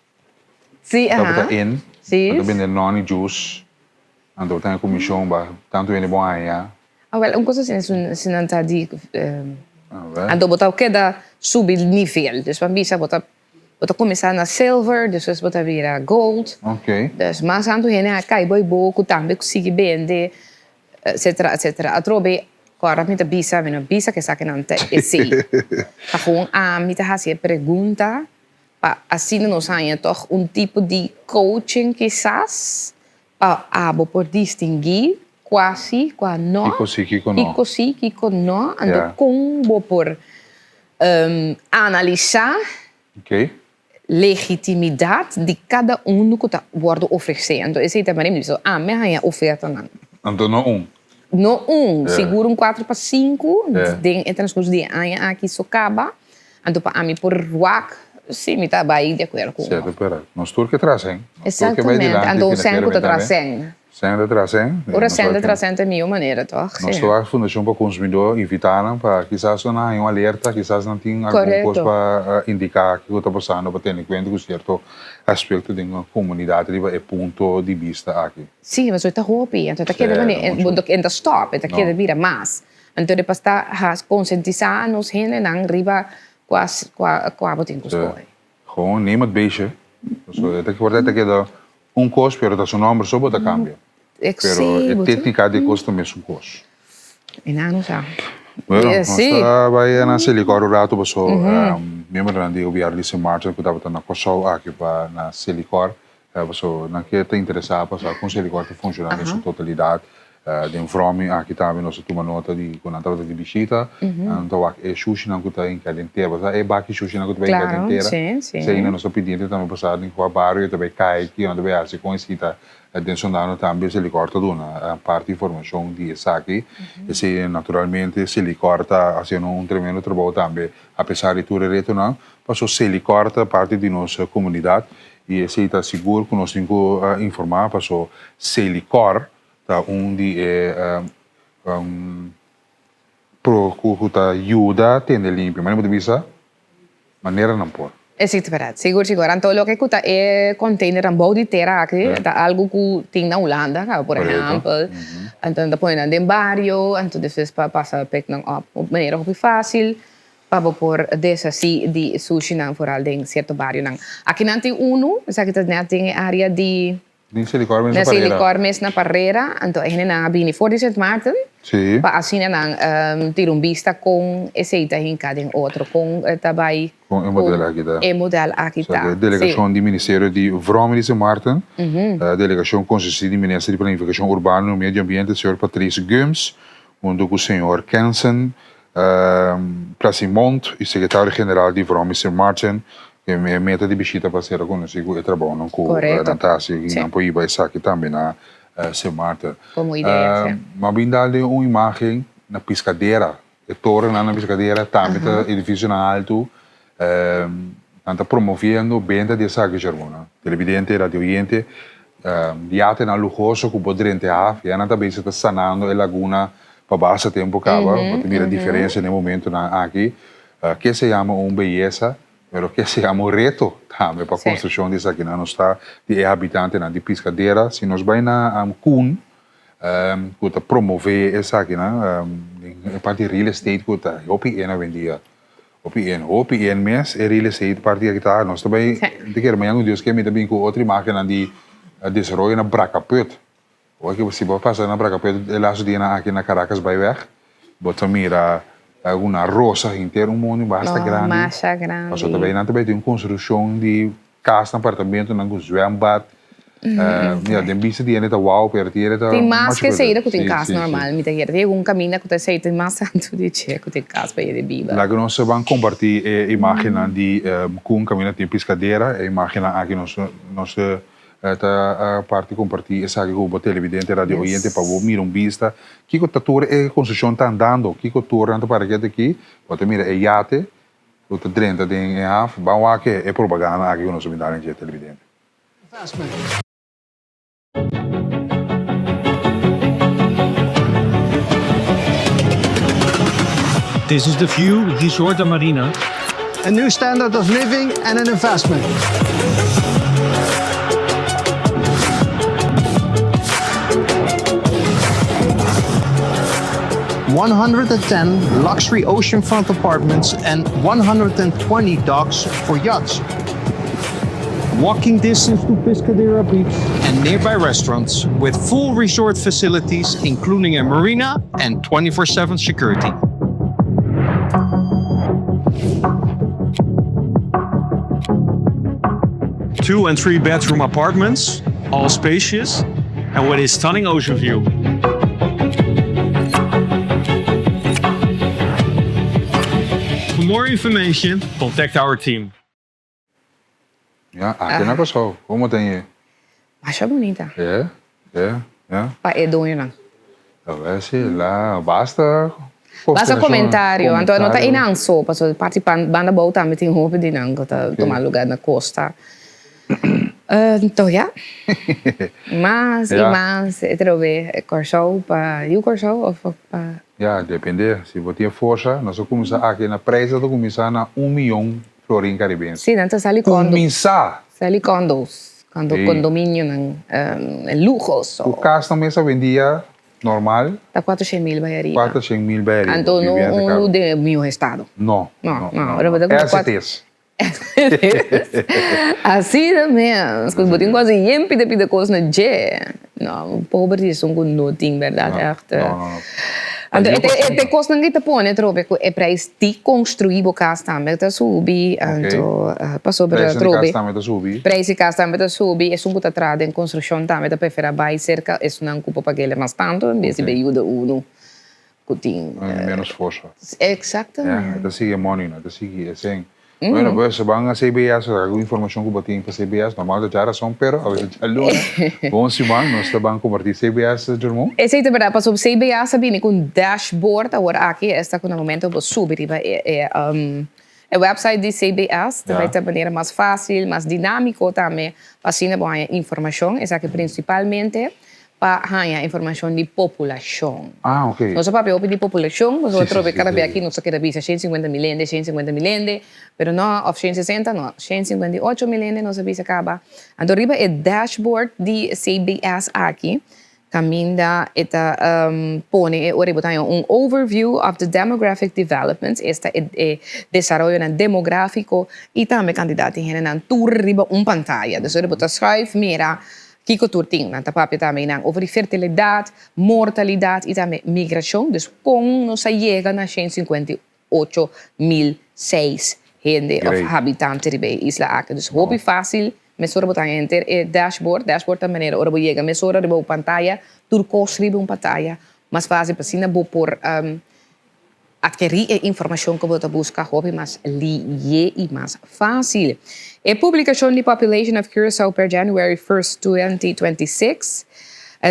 [SPEAKER 2] Si, aha.
[SPEAKER 3] Tabata in, ta bende noni juice, anto bo ta haña komishon ba tantu hende bo haña.
[SPEAKER 2] Awel, un kos asina si nan ta di, anto bo ta keda subi nivel, dus ban bisa bo ta Bo ta kuminsá na silver, despues bo ta bira gold.
[SPEAKER 3] Ok.
[SPEAKER 2] Dus mas anto hende a kai bo i bo ku tambe ku sigui bende. Etcetera, etcetera. Atrobe, kòrda mi ta bisa, mi no bisa ku esakinan ta esei. Ta gewoon ami ta hasi e pregunta pa asina nos haña tòg un tipo di coaching kisas pa abo por distinguí kua sí, kua no.
[SPEAKER 3] Kiko sí, kiko no.
[SPEAKER 2] Kiko sí, kiko no. Anto kon bo por analisá legitimidat di kada unu ku ta wòrdu ofresé. Anto esei ta manera mi bisa, ami a haña ofertanan.
[SPEAKER 3] Anto no un.
[SPEAKER 2] No un, sigur un kuater pa sinku den e transkurso di e aña aki so kaba. Anto pa ami por wak si mi ta bai di akuerdo ku un.
[SPEAKER 3] Sierto pero nos tur ke tras hen. Nos tur ke bai
[SPEAKER 2] Exactamente,
[SPEAKER 3] dilanti
[SPEAKER 2] anto un sen ku ta
[SPEAKER 3] finansieramente
[SPEAKER 2] tras
[SPEAKER 3] tambe.
[SPEAKER 2] sen.
[SPEAKER 3] Sen ta tras hen.
[SPEAKER 2] Ora sen ta tras sen ta e mihó manera tòg?
[SPEAKER 3] Nos ta wak Fundashon pa Konsumidó invitá nan pa kisas nan haña un alerta, kisas nan tin algun kos
[SPEAKER 2] Korekto.
[SPEAKER 3] pa indiká kiko ta pasando pa tene kuenta ku sierto aspekto den komunidat riba e punto di bista aki.
[SPEAKER 2] Sí, pasobra ta hopi, anto ta keda
[SPEAKER 3] Sí,
[SPEAKER 2] manera,
[SPEAKER 3] ta muchu.
[SPEAKER 2] e ta stòp, e ta keda
[SPEAKER 3] No.
[SPEAKER 2] bira mas. Anto de pas ta has konsientisá nos hendenan riba kua kua kua bo tin ku skohe.
[SPEAKER 3] Gewoon neem het beestje. Pasobra e ta por ta keda un kos pero ta su nomber so bo ta kambia. Pero e téknika di e kos ta mesun kos.
[SPEAKER 2] E nan no sa.
[SPEAKER 3] Bueno, nos ta bai na Selikor un ratu paso miembronan di gobièrnu di Sint Maarten ku tabata na Kòrsou aki pa na Selikor Paso nan ke ta interesá pa sa kon Selikor ta funshoná den su totalidat. Den Vromi aki tambe nos a tuma nota di ku nan tabata di bishita. Nan ta wak e shushinan ku ta hinká den tera. Bo sa e baki shushinan ku ta bai hinká den tera? Esei nan nos ta pidiente tambe pa sa den kua bario e ta bai kai, kion ta bai hasi, kon esei ta den sondano tambe Selikor ta duna parti informashon di esaki. Esei naturalmente Selikor ta hasiendo un tremendo trabou tambe apesar di tur e retonan. Paso Selikor ta parti di nos komunidat I esei ta sigur ku nos tin ku informá paso Selikor ta un di e pro ku ta yuda tende limpio. Manera bo ta bisa manera nan por.
[SPEAKER 2] Esei ta bèrdat, sigur sigur. Anto loke ku ta e containernan bou di tera aki ta algu ku tin na Hulanda kaba por ehèmpel. Anto nan ta pone nan den bario, anto despues pa pasa pek nan òp op manera hopi fásil. Pa bo por deshasí di sushinan foral den sierto barionan. Aki nan tin unu, esaki ta nèt den e área di.
[SPEAKER 3] Den Selikor mes na Parera.
[SPEAKER 2] Den Selikor mes na Parera. Anto e hendenan a bini for di Sint Maarten.
[SPEAKER 3] Sí.
[SPEAKER 2] Pa asina nan tira un bista kon esei ta hinká den otro, kon ta bai.
[SPEAKER 3] Kon e model aki ta.
[SPEAKER 2] E model aki ta.
[SPEAKER 3] Esaki e delegashon di Ministerio di Vromi di Sint Maarten. Delegashon konsistí di Minister di Planifikashon Urbano i Medio Ambiente, señor Patrice Gumbs, huntu ku señor Kensen Plasimont y Secretario General di Vromi Sint Maarten e meta di bishita pa sera conoci cu e trabounan cu nan ta haci y nan por hiba esaki tambe na Sint Maarten.
[SPEAKER 2] Como idea, si.
[SPEAKER 3] M'a bin dal den un imagen na Piscadera, e torennan na Piscadera tambe ta edificionan alto, nan ta promoviendo benta di esaki Shermona. Televidente, radio oyente, yatenan luhoso cu bo drenta e haf, ya nan ta bezig ta sanando e laguna Pa basta tempu kaba, bo ta mira diferensia den e momentunan aki. Ke se yama un beyesa, pero ke se yama un reto tambe pa konstrukshon di esakinan. Nos ta di e habitantenan di Piscadera. Si nos bai na Koen, ku ta promové esakinan, den e parti real estate ku ta hopi en awendia. Hopi en, hopi en mes e real estate parti aki ta. Nos ta bai, mi ta kere mañana ku Dios ke mi ta bin ku otro imagennan di desaroyo na Brakkaput. Ora ki si bo pasa na Bracapet e laatste dianan aki na Caracas bai weg, bo ta mira una rosa henter un mondi basta
[SPEAKER 2] Oh,
[SPEAKER 3] grandi.
[SPEAKER 2] masha grandi.
[SPEAKER 3] Pasobra ta bay nan ta bay tin un construccion di casnan, apartamentonan cu zwembad. Mira, den bista di hende ta wao, pero tin hende ta
[SPEAKER 2] Tin mas
[SPEAKER 3] masha
[SPEAKER 2] ke
[SPEAKER 3] grote.
[SPEAKER 2] esei ku tin
[SPEAKER 3] Si,
[SPEAKER 2] kas
[SPEAKER 3] si, si.
[SPEAKER 2] normal, mi ta kere. Tin algun kaminda ku ta esei tin mas tantu di dje ku tin kas pa hende biba.
[SPEAKER 3] Laga nos ban comparti e imagennan di con kaminda tin Piscadera. E imagennan aki nos nos Ta parti comparti esaki cu bo televidente, radio oyente pa bo mira un bista kico ta tur e construccion ta andando, kico tur nan ta para kiet aki, bo ta mira e yate cu ta drenta den e haf, ban wak e propaganda aki cu nos a bin dal dje televidente.
[SPEAKER 6] This is the View Resort and Marina.
[SPEAKER 7] A new standard of living and an investment. 110 luxury oceanfront apartments and 120 docks for yachts.
[SPEAKER 6] Walking distance to Piscadera Beach and nearby restaurants with full resort facilities including a marina and 24/7 security. Two and three bedroom apartments, all spacious and with a stunning ocean view. For more information, contact our team.
[SPEAKER 3] Ya, aki na Kòrsou, komo ta e?
[SPEAKER 2] Masha bunita.
[SPEAKER 3] E, e, ya.
[SPEAKER 2] Pa e doñonan.
[SPEAKER 3] Awel si, la basta
[SPEAKER 2] Basta komentario, anto no ta einan so, pasobra parti banda bou tambe tin hopi di nan ku ta tuma luga na kosta. Anto ya, mas i mas e trobe Kòrsou pa yu Kòrsou òf pa.
[SPEAKER 3] Ya, depende, si bo tin e forsa, nos a kuminsá aki na prijs ta kuminsá na un miyon florin karibense.
[SPEAKER 2] Sí, nan ta sali kondo.
[SPEAKER 3] Kuminsá!
[SPEAKER 2] Sali kondos, kondo, kondominionan luhoso.
[SPEAKER 3] Ku kasnan mes awendia normal.
[SPEAKER 2] Ta 400 mil bai ariba.
[SPEAKER 3] 400 mil bai ariba.
[SPEAKER 2] Anto no unu den e miho estado.
[SPEAKER 3] No,
[SPEAKER 2] no,
[SPEAKER 3] no.
[SPEAKER 2] No,
[SPEAKER 3] As it is.
[SPEAKER 2] Asina mes, ku bo tin ku hasi yen pida pida kos na dje. No, pober di esun ku no tin bèrdat ègt.
[SPEAKER 3] No, no, no.
[SPEAKER 2] Anto e e kosnan ki ta pone atrobe ku e prijs di konstruí bo kas tambe ta subi, anto pasobra atrobe.
[SPEAKER 3] Prijs di kas tambe ta subi.
[SPEAKER 2] Prijs di kas tambe ta subi, esun ku ta traha den konstrukshon tambe ta preferá bai serka esunnan ku por pag'é mas tantu en bes di bai yuda unu ku tin.
[SPEAKER 3] Menos forsa.
[SPEAKER 2] Exactamente.
[SPEAKER 3] E ta sigui e money no, e ta sigui e seng. Bueno, pues ban a CBS, algun informacion cu bo tin pa CBS, normal ta djarason, pero a veces djaluna. Bon siman, nos ta ban comparti CBS, Jermon.
[SPEAKER 2] Esey ta berdad, pasobra CBS a bini cu un dashboard awor aki, esta cu na momento bo subi riba e e website di CBS, ta bay ta manera mas facil, mas dinamico tambe, pa asina bo haña informacion, esaki principalmente pa haña informashon di populashon.
[SPEAKER 3] Ah, ok.
[SPEAKER 2] Nos a papia hopi di populashon, pasobra atrobe kada bia aki nos ta keda bisa 150 mil hende, 150 mil hende, pero no, òf 160, no, 158 mil hende nos a bisa kaba. Anto riba e dashboard di CBS aki, kaminda e ta pone e ora ei bo ta haña un overview of the demographic developments, esta e desaroyonan demográfiko i tambe kantidat di hendenan tur riba un pantaya. Dus ora bo ta schuif mira Kiko tur tin? Nan ta papia tambe nan over di fertilidat, mortalidat i tambe migrashon. Dus kon nos a yega na 158 mil 6 hende òf habitante riba e isla aki. Dus hopi fásil, mesora bo ta haña henter e dashboard. Dashboard ta manera ora bo yega mesora riba bo pantaya, tur kos riba un pantaya. Mas fásil pa asina bo por Adkerí e informashon ku bo ta buska hopi mas liye i mas fásil. E publikashon di Population of Curaçao per January first, 2026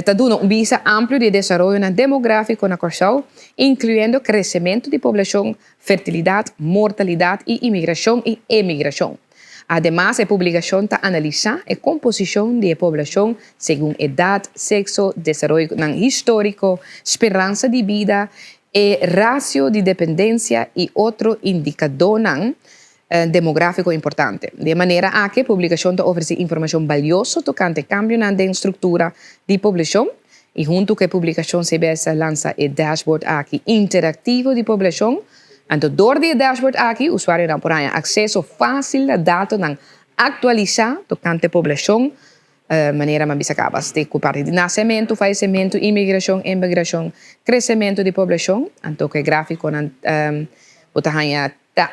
[SPEAKER 2] ta duna un bista amplio di e desaroyonan demográfiko na Kòrsou, inkluyendo kresementu di poblashon, fertilidat, mortalidat i imigrashon i emigrashon. Ademas, e publikashon ta analisá e komposishon di e poblashon segun edat, sekso, desaroyonan históriko, speransa di bida, E rasio di dependensia i otro indikadónan demográfiko importante. Di e manera aki e publikashon ta ofresé informashon balioso tokante kambionan den struktura di poblashon i huntu ku e publikashon CBS a lansa e dashboard aki interaktivo di poblashon. Anto dor di e dashboard aki usuarionan por haña akseso fásil na datonan aktualisá tokante poblashon. Manera mi a bisa caba, te cu parti di nacementu, fallecimento, inmigracion, emigracion, crecemento di poblacion, anto cu e graficonan bo ta haña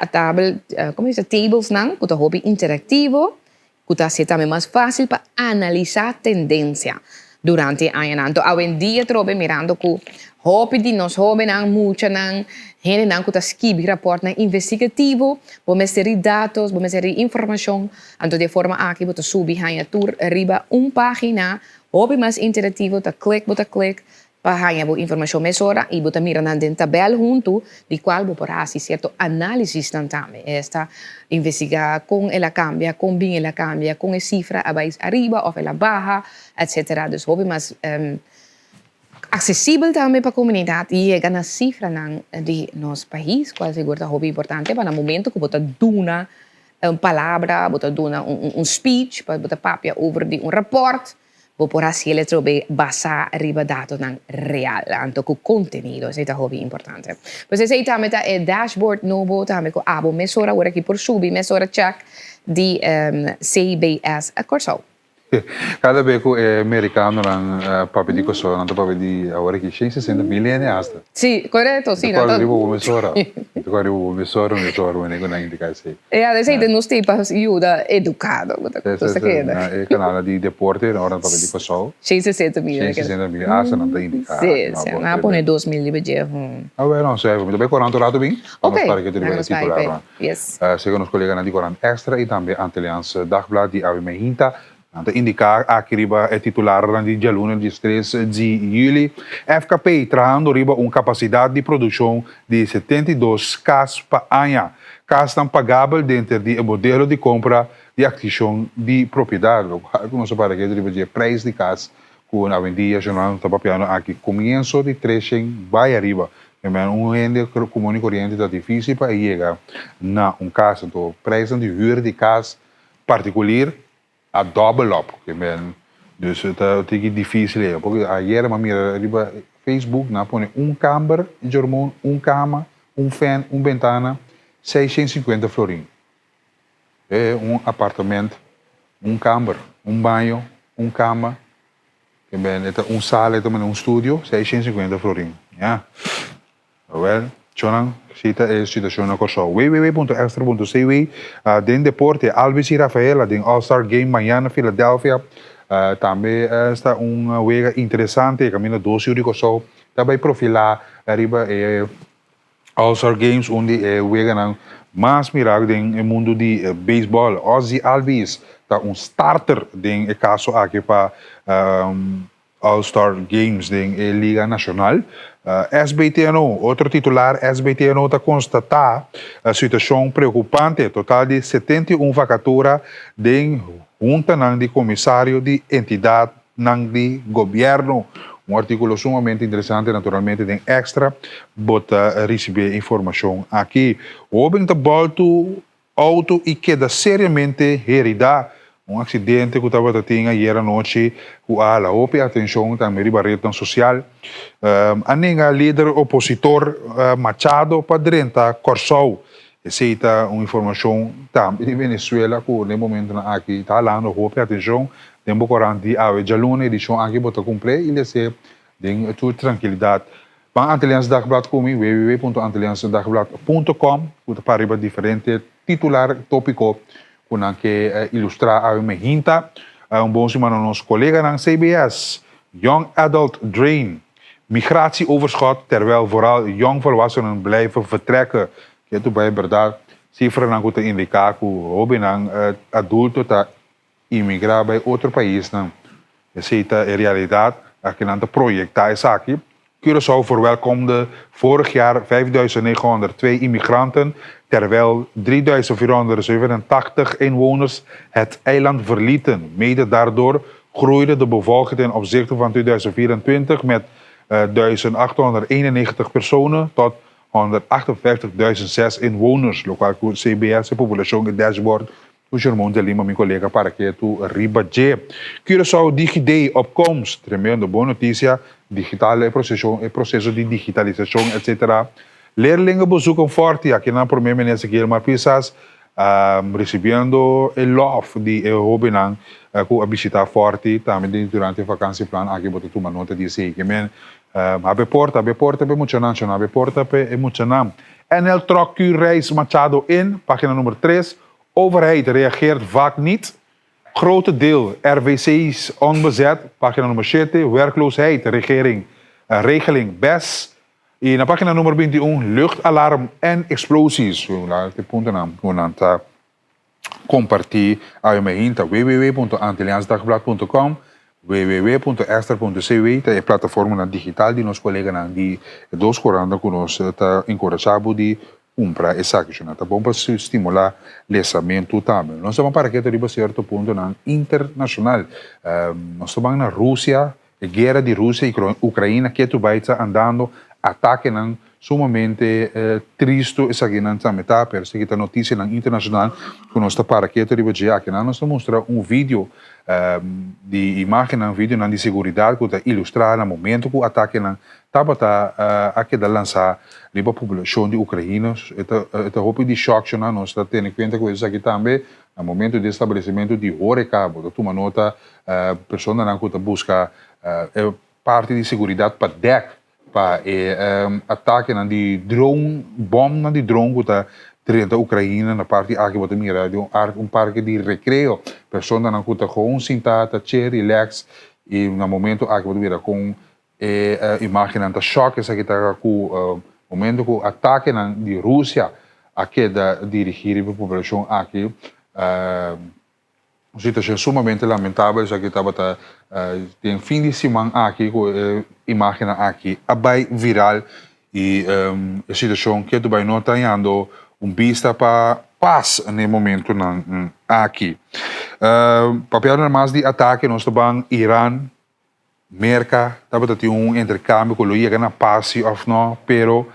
[SPEAKER 2] tabel, como se dice, tablesnan cu ta hopi interactivo, cu ta haci tambe mas facil pa analisa tendencia durante e añanan. Anto awendia trobe mirando cu hopi di nos hobennan, muchanan, hendenan cu ta skibi raportnan investigativo, bo mester di datos, bo mester di informacion. Anto di e forma aki bo ta subi haña tur riba un página hopi mas interativo, ta klik bo ta klik pa haña bo informashon mesora i bo ta mira nan den tabèl huntu di kual bo por hasi sierto análisisnan tambe. Esta investigá kon el a kambia, kon bin el a kambia, kon e sifra a bai ariba òf el a baha, etsetera. Dus hopi mas aksesibel tambe pa komunidat yega na sifranan di nos pais, kual sigur ta hopi importante pa na momento ku bo ta duna un palabra, bo ta duna un speech, bo ta papia over di un rapport, Bo por hasi el atrobe basá riba datonan real, anto ku kontenido. Esei ta hopi importante. Pues esei tambe ta e dashboard nobo tambe ku abo mesora ora ki por subi mesora check di CBS Kòrsou.
[SPEAKER 3] Kada be ku e merikanonan papia di Kòrsou nan ta papia di awor aki 160 mil hende asta.
[SPEAKER 2] Sí, korekto, sí.
[SPEAKER 3] Mi ta kòrda riba bo mesora. Mi ta kòrda riba bo mesora, mesora wanneer ku nan indiká esei.
[SPEAKER 2] Ja, esei ta nos tin pa yuda eduká no ku ta keda.
[SPEAKER 3] Na e kanalnan di deporte ora nan papia di Kòrsou.
[SPEAKER 2] 160 mil.
[SPEAKER 3] 160 mil asta nan ta indiká.
[SPEAKER 2] Sí, sí, nan a pone 2000 riba dje.
[SPEAKER 3] Awel, no sé, mi ta bai korant un rato bin.
[SPEAKER 2] Ok.
[SPEAKER 3] Nos para ke ta riba e titularnan.
[SPEAKER 2] Yes.
[SPEAKER 3] Segun nos koleganan di Korant Extra i tambe Antilliaans Dagblad di awe meinta, nan ta indiká aki riba e titularnan di djaluna 13 di yüli, FKP trahando riba un kapasidat di produkshon di 72 kas pa aña. Kasnan pagabel denter di e modelo di kompra di atkishon di propiedat, lokual ku nos a para keda riba dje preis di kas ku awendia shonnan ta papiando aki komienso di treshen bai ariba. Primer un hende komun i koriente ta difísil pa e yega na un kas, anto preisnan di hür di kas partikulir a dòbel òp. Dus ta tiki difísil ei. Porque ayer mi a mira riba Facebook nan a pone un kamber di Jormon, un kama, un fèn, un bentana, 650 florin. E un apartement, un kamber, un baño, un kama, e ta un sala, e ta manera un studio, 650 florin. Ya. Awel, chonan, si ta e situacion na Kòrsou. www.extra.cw Den deporte, Alvis y Rafaela den All Star Game mañana na Philadelphia. Tambe esta un wega interesante, kaminda dos yu di Kòrsou ta bai profilá riba e All Star Games, un di e weganan mas mirá den e mundu di beisbòl. Ozzie Albies ta un starter den e kaso aki pa All Star Games den e Liga Nashonal. SBTNO, otro titular, SBTNO ta konstatá situashon preokupante, total di 71 vakatura den huntanan di komisario di entidat nan di gobierno. Un articulo sumamente interesante naturalmente den Extra bo ta ricibi e informacion aki. Hoben ta boltu auto y keda seriamente herida. Un accidente cu tabata tin ayer anochi cu a hala hopi atencion tambe riba rednan social. A nenga lider opositor Machado pa drenta Corsou. Esey ta un informacion tambe di Venezuela cu den momentonan aki ta halando hopi atencion. Den bo corant di awe djaluna edicion aki bo ta cumple y lese den tur trankilidad. Ban Antilliaans Dagblad cu mi, www.antilliaansdagblad.com, cu ta para riba diferente titular topico cu nan ke ilustra awe mehinta. Un bon siman na nos coleganan CBS, Young Adult Drain. Migratieoverschot terwijl vooral jongvolwassenen blijven vertrekken. Ke tu bai berdad cifranan cu ta indica cu hobennan adulto ta imigra bai otro paisnan. Esey ta e realidad, aki nan ta proyecta esaki. Curaçao verwelkomde vorig jaar 5902 immigranten, terwijl 3487 inwoners het eiland verlieten. Mede daardoor groeide de bevolking ten opzichte van 2024 met 1891 personen tot 158.006 inwoners, locual cu CBS e poblacion e dashboard cu Germon de Lima mi colega para ketu riba dje. Curaçao DigiDay op komst, tremendo bon noticia, digital e proceso e proceso di digitalisacion etc. Leerlingen bezoeken Forti, akinan Prome Minister Gilmar Pisas ricibiendo e lof di e hobennan cu a bishita Forti tambe durante e vakantieplan aki bo ta tuma nota di esey. Ke men hab'e porta, hab'e porta p'e muchanan, shon hab'e porta p'e muchanan. NL Trok Q-Reis Machado in, pagina nummer 3, Overheid reageert vaak niet. Grote deel RVC's onbezet, pagina nummer 7, Werkloosheid, regering, regeling BES. I na pagina nummer 21, Luchtalarm en explosies. Laat e puntonan ku nan ta kompartí awe mainta. www.antilliaansdagblad.com www.extra.cw ta e plataformanan digital di nos koleganan di e dos korantnan ku nos ta enkurashá bo di kumpra esaki. Shona ta bon pa stimulá lesamentu tambe. Nos ta ban para ketu riba sierto puntonan internashonal. Nos ta ban na Rusia, e guera di Rusia i Ukraina ketu bai ta andando, atakenan. Sumamente tristo esakinan tambe ta, pero esaki ta noticianan internacional cu nos ta para keto riba dje. Akinan nos ta mustra un video di imagennan, videonan di seguridad cu ta ilustra na momento cu atakenan tabata a keda lansa riba poblacion di Ucraina. E ta e ta hopi di shock shona, nos ta tene cuenta cu esaki tambe na momento di establecimento di horeca. Bo ta tuma nota personanan cu ta busca e parti di seguridad pa dek pa e atakenan di drone, bomnan di drone ku ta drenta Ukraina. Na parti aki bo ta mira di un un parke di rekreo, personanan ku ta gewoon sintá ta che relax i na momento aki bo ta mira kon e imagennan ta shòk. Esaki ta ku momento ku atakenan di Rusia a keda dirigí riba e poblashon aki. Un situacion sumamente lamentabel esaki tabata den fin di siman aki cu e imagennan aki a bay viral y e situacion ketu bay no ta hallando un bista pa pas n'e momentonan aki. Papiando mas di atake nos ta ban Iran. Merka tabata tin un interkambio ku lo yega na pas si òf nò, pero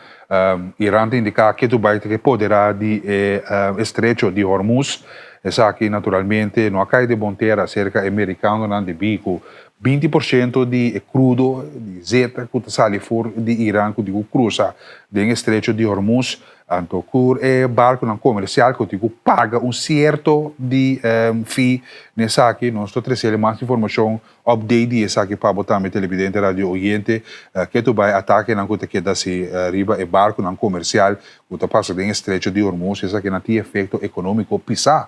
[SPEAKER 3] Iran ta indiká ke Dubai ta ke poderá di e estrecho di Hormuz. Esaki naturalmente no a kai den bon tera serka e merikanonan debí ku 20% di e krudo di zeta ku ta sali for di Iran ku tin ku krusa den estrecho di Hormuz. Anto ku e barkunan komersial ku tin ku paga un sierto di fee n'esaki. Nos ta trese mas informashon. Update di esaki pa bo tambe televidente radio oyente ke tu bai atakenan ku ta keda si riba e barkunan komersial ku ta pasa den estrecho di Hormuz. Esakinan tin efekto ekonomiko pisá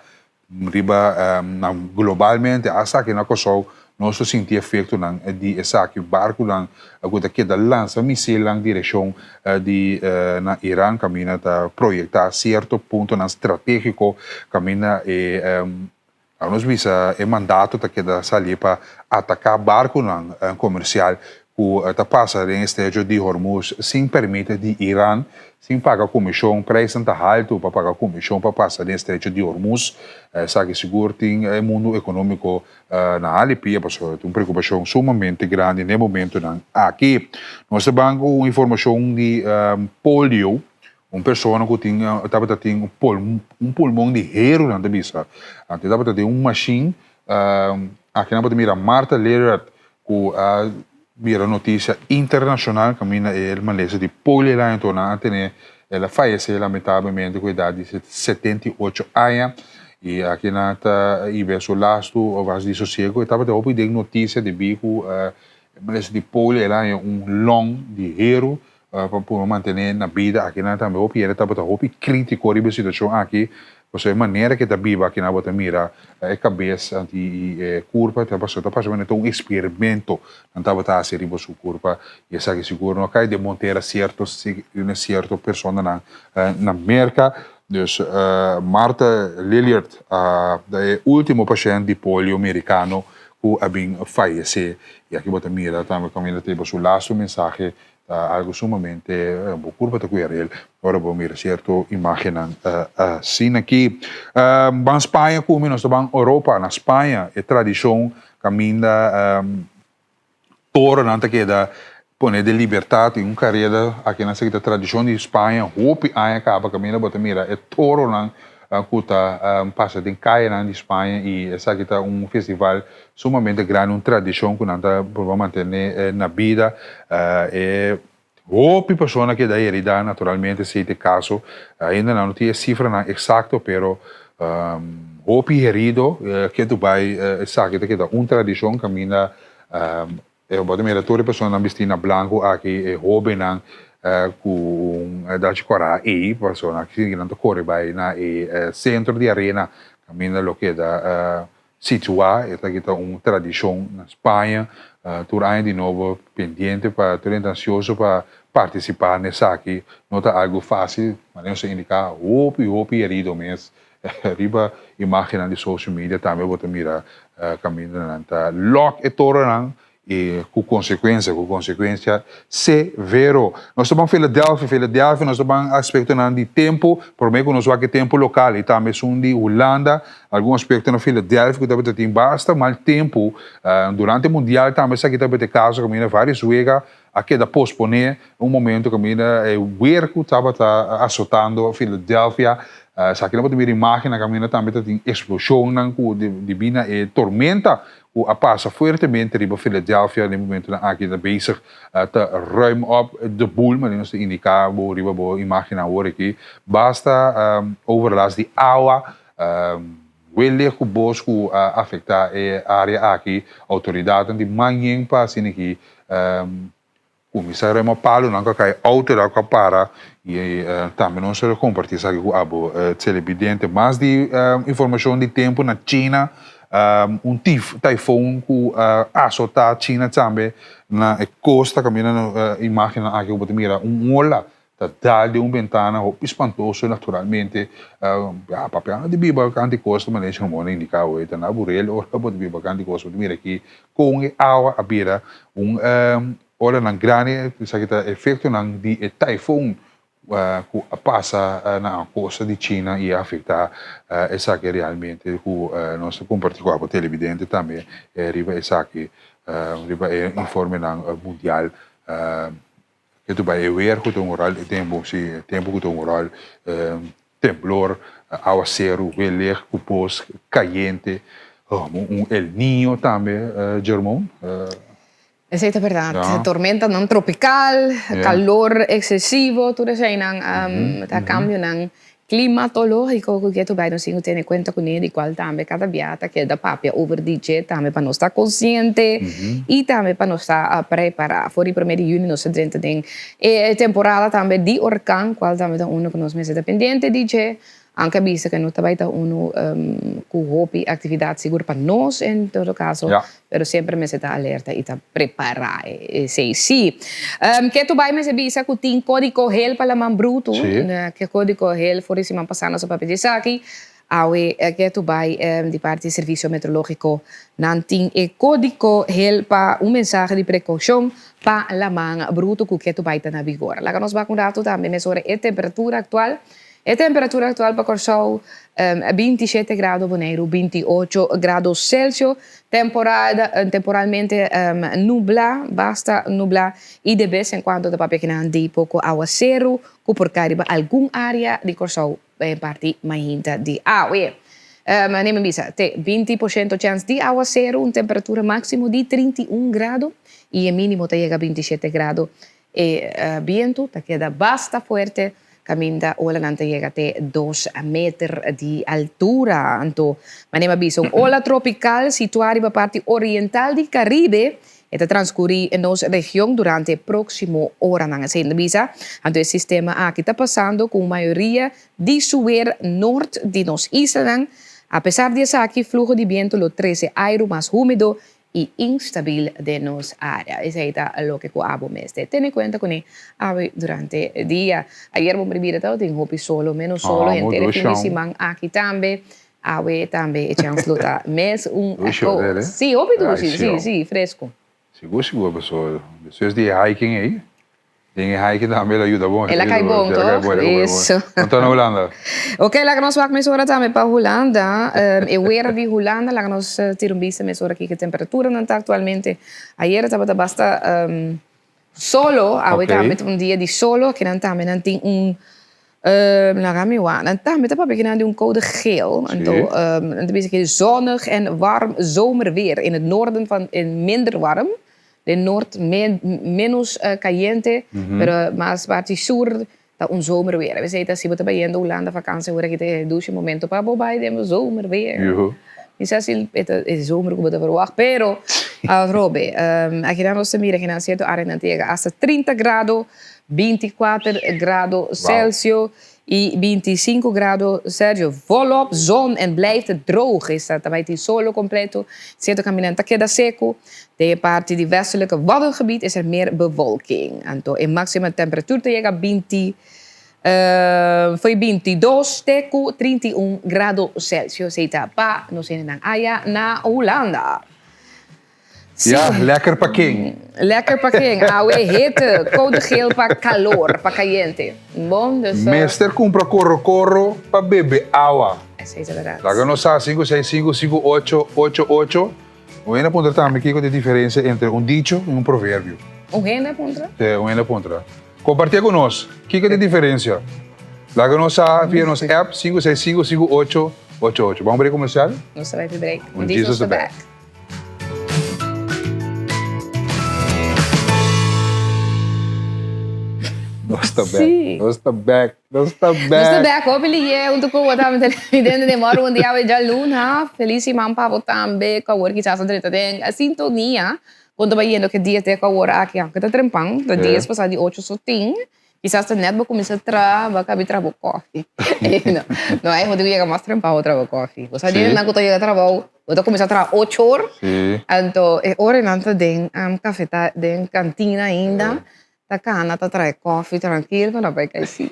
[SPEAKER 3] riba nan globalmente. Asta aki na Kòrsou nos ta sinti efektonan di esaki. Barkunan ku ta keda lansa misilnan direkshon di na Iran kaminda ta proyektá sierto puntonan stratégiko kaminda e Awe nos bisa e mandato ta keda sali pa ataká barkunan komersial ku ta pasa den e Estrecho di Hormuz sin permit di Iran, sin paga komishon. Preisnan ta haltu pa paga komishon pa pasa den Estrecho di Hormuz. Esaki sigur tin e mundu ekonómiko na ali pia pasobra ta un preokupashon sumamente grandi den e momentunan aki. Nos ta ban ku un informashon di polio. Un persona ku tin tabata tin un pul un pulmon di heru nan ta bisa. Anto e tabata den un mashin aki nan por ta mira Martha Learard ku a bira notisia internashonal kaminda e malesa di polio el aña nan a tene el a fayesé lamentablemente ku edat di 78 aña i aki nan ta hiba su lastu was di sosiego. E tabata hopi den notisia debí ku e malesa di polio el a haña un long di heru Pa por mantené na bida akinan tambe hopi hende tabata hopi krítiko riba e situashon aki, pasobra e manera ke ta biba akinan bo ta mira e kabes i e kurpa ta pasobra ta parse manera ta un eksperimento nan tabata hasi riba su kurpa i esaki sigur no a kai den bon tera sierto sierto personanan na Merka. Dus Martha Lilliard ta e último pashènt di polio merikano ku a bin fayesé i aki bo ta mira tambe kaminda ta riba su lastu mensahe. Ta algo sumamente bo curpa ta cuya rel ora bo mira cierto imagennan asina aki. Ban Spaña cu mi, nos ta ban Europa. Na Spaña e tradicion caminda toronan ta keda pone den libertad y un careda aki nan sa kita tradicion di Spaña hopi aña caba caminda bo ta mira e toronan cu ta pasa den cayenan di Spaña y esaki ta un festival sumamente grandi, un tradicion cu nan ta proba mantene na bida. E hopi persona keda herida naturalmente si ta e caso, ainda nan no tin e cifranan exacto pero hopi herido ke bay esaki ta keda un tradicion caminda E bo ta mira tur e personanan bisti na blanku aki, e hóbennan ku un dachi kòrá ei, pasobra nan sinti nan ta kore bai na e sentro di arena kaminda lo keda situá. Esaki ta un tradishon na Spaña. Tur aña di nobo pendiente pa tur hende ansioso pa partisipá na esaki. No ta algu fásil, manera nos a indiká hopi hopi herido mes Riba imagennan di social media tambe bo ta mira kaminda nan ta lòk e torennan i ku konsekuensia, ku konsekuensia severo. Nos ta ban Philadelphia, Philadelphia nos ta ban aspektonan di tempu, promé ku nos wak e tempu lokal i tambe esun di Hulanda, algun aspekto na Philadelphia ku tabata tin basta mal tempu. Durante mundial tambe esaki tabata e kaso kaminda vários wega. a keda posponé un momento kaminda e weer ku tabata asotando Philadelphia. Esaki nan por ta mira imágennan kaminda tambe ta tin eksploshonnan ku debí na e tormenta ku a pasa fuertemente riba Philadelphia. Den momentonan aki ta bezig ta ruim op de boel, manera nos ta indiká bo riba bo imágennan awor aki. Basta overlast di awa. Wele ku bos ku a afektá e área aki, outoridatnan di manyen pa asina ki kuminsá rema palunan ku a kai, outonan ku a para i tambe nos a kompartí esaki ku abo telebidente. Mas di informashon di tempu na China, un taifon ku a asotá China tambe na e kosta kaminda imágennan aki ku bo ta mira un ola Ta dal den un bentana hopi spantoso naturalmente. Ya, papiando di biba kanti kos ta manera Shirmon a indiká awor, ta na burel ora bo ta biba kanti kos. Bo ta mira aki kon e awa a bira un olanan grandi, esaki ta efektonan di e taifon ku a pasa na kosta di China i a afektá esaki realmente ku nos ta kompartí ku abo televidente tambe riba esaki, riba e informenan mundial. Ke tu bai e weer ku ta un ròl, e tempu, si, e tempu ku ta un ròl, temblor, awaseru, welek ku bos kayente, un El Niño tambe, Jermon.
[SPEAKER 2] Esei ta bèrdat. Tormentanan tropikal, kalor eksesivo, tur eseinan ta kambionan Klimatológiko ku ke tu bai nos tin ku tene kuenta kuné di kual tambe kada bia ta keda papia over di dje tambe pa nos ta konsiente i tambe pa nos ta prepará. For di promé di yüni nos ta drenta den e temporada tambe di orkan kual tambe ta unu ku nos mester ta pendiente di dje anke a bisa ku no ta bai ta unu ku hopi aktividat sigur pa nos en todo kaso. Pero semper mester ta alerta y ta prepara esey si. Ke tu bay mester bisa cu tin codico hel pa laman bruto. Ke codico hel for di siman pasa nos a papia di esaki. Awe ke tu bay di parti servicio meteorologico nan tin e codico hel pa un mensahe di precaucion pa laman bruto cu ke tu bay ta na vigor. Laga nos bak un rato tambe mesora e temperatura actual. E temperatura aktual pa Kòrsou, 27 grado, Boneiru 28 grado Celsius. Temporada temporalmente nublá, basta nublá i de bes en kuando ta papia kinan di poko awaseru ku por kai riba algun área di Kòrsou den parti mainta di awe. Manera mi bisa, te 20% chèns di awaseru, un temperatura máksimo di 31 grado i e mínimo ta yega 27 grado. E bientu ta keda basta fuerte kaminda olanan ta yega te dos meter di altura. Anto, manera mi a bisa, un ola tropikal situá riba parti oriental di Karibe e ta transkurí nos region durante e próksimo oranan. Esei ta bisa, anto e sistema aki ta pasando ku mayoria di su wer nort di nos islanan. Apesar di esaki, fluho di bientu lo trese airu mas húmedo i instabil den nos área. Esei ta loke ku abo mester tene kuenta kuné awe durante dia. Ayer bo mira tabatin hopi solo, ménos solo henter e fin di siman aki tambe. Awe tambe e chèns lo ta mes un kos. Sí, hopi dushi, sí, sí, fresku.
[SPEAKER 3] Sigur, sigur, pasobra despues di e hiking ei. Den e hiking tambe el a yuda bon.
[SPEAKER 2] El a kai bon, toch? Eso.
[SPEAKER 3] Con ta na Hulanda?
[SPEAKER 2] Ok, laga nos wak mesora tambe pa Hulanda. E weer di Hulanda, laga nos tira un bista mesora kiko e temperaturanan ta aktualmente. Ayera tabata basta solo, awe tambe ta un dia di solo. Akinan tambe nan tin un, laga mi wak, nan tambe ta papia kinan di un kode geel. Anto nan ta bisa ke zonnig en warm zomerweer. In het noorden van minder warm. Den noord menos cayente, pero mas parti sur ta un zomerweer. Esey ta si bo ta bayendo Hulanda vakantie ora ki ta e dushi momento pa bo bay den bo zomerweer. Mi sa si e ta e zomer ku bo ta verwacht, pero atrobe. Akinan nos ta mira kinan sierto areanan ta yega hasta 30 grado, 24 grado Celsius. I 25 grado Sergio, volop zon en blijft het droog. Esta ta bai tin solo completo. Cierto caminda ta keda seco. Den e parti di westelijke Waddengebied is er meer bewolking. Anto e maxima temperatuur ta yega 20 foi 22 te cu 31 grado Celsius. Esey ta pa nos hendenan aya na Hulanda.
[SPEAKER 3] Ja, lekker pa ken?
[SPEAKER 2] Lekker pa ken? Awe hitte, code geel pa calor, pa cayente. Bon, dus...
[SPEAKER 3] Mester cumpra corro corro pa bebe awa.
[SPEAKER 2] Esey ta verdad.
[SPEAKER 3] Laga nos sa, 5 6 5 5 8 8 8. Bo hende a puntra tambe kico ta e diferencia entre un dicho y un proverbio.
[SPEAKER 2] Un hende a puntra?
[SPEAKER 3] Sí, un hende a puntra. Kompartié ku nos, kiko ta e diferensia? Laga nos sa via nos app 565 5888. Ban un break komersial?
[SPEAKER 2] Nos ta bai pa e break. Un Jesus ta back.
[SPEAKER 3] Nos ta back. Nos ta back. Nos ta back.
[SPEAKER 2] Nos ta back. Hopi liye huntu ku bo tambe televidente den Mòru Bon Dia awe djaluna. Felis siman pa bo tambe ku awor kisas a drenta den sintonia. Kon ta bai yendo ke dia te ku awor aki aunke ta trempan ta dies pasá di ocho so tin. Kisas ta net bo kuminsá traha bo a kabi traha bo kòfi. No, no ai hopi ku yega mas trempan bo traha bo kòfi. Bo sa dianan ku ta yega trabou bo ta kuminsá traha ocho or, anto e ora nan ta den kafeta den kantina ainda ta kana ta traha e kòfi trankil pa nan bai kai si.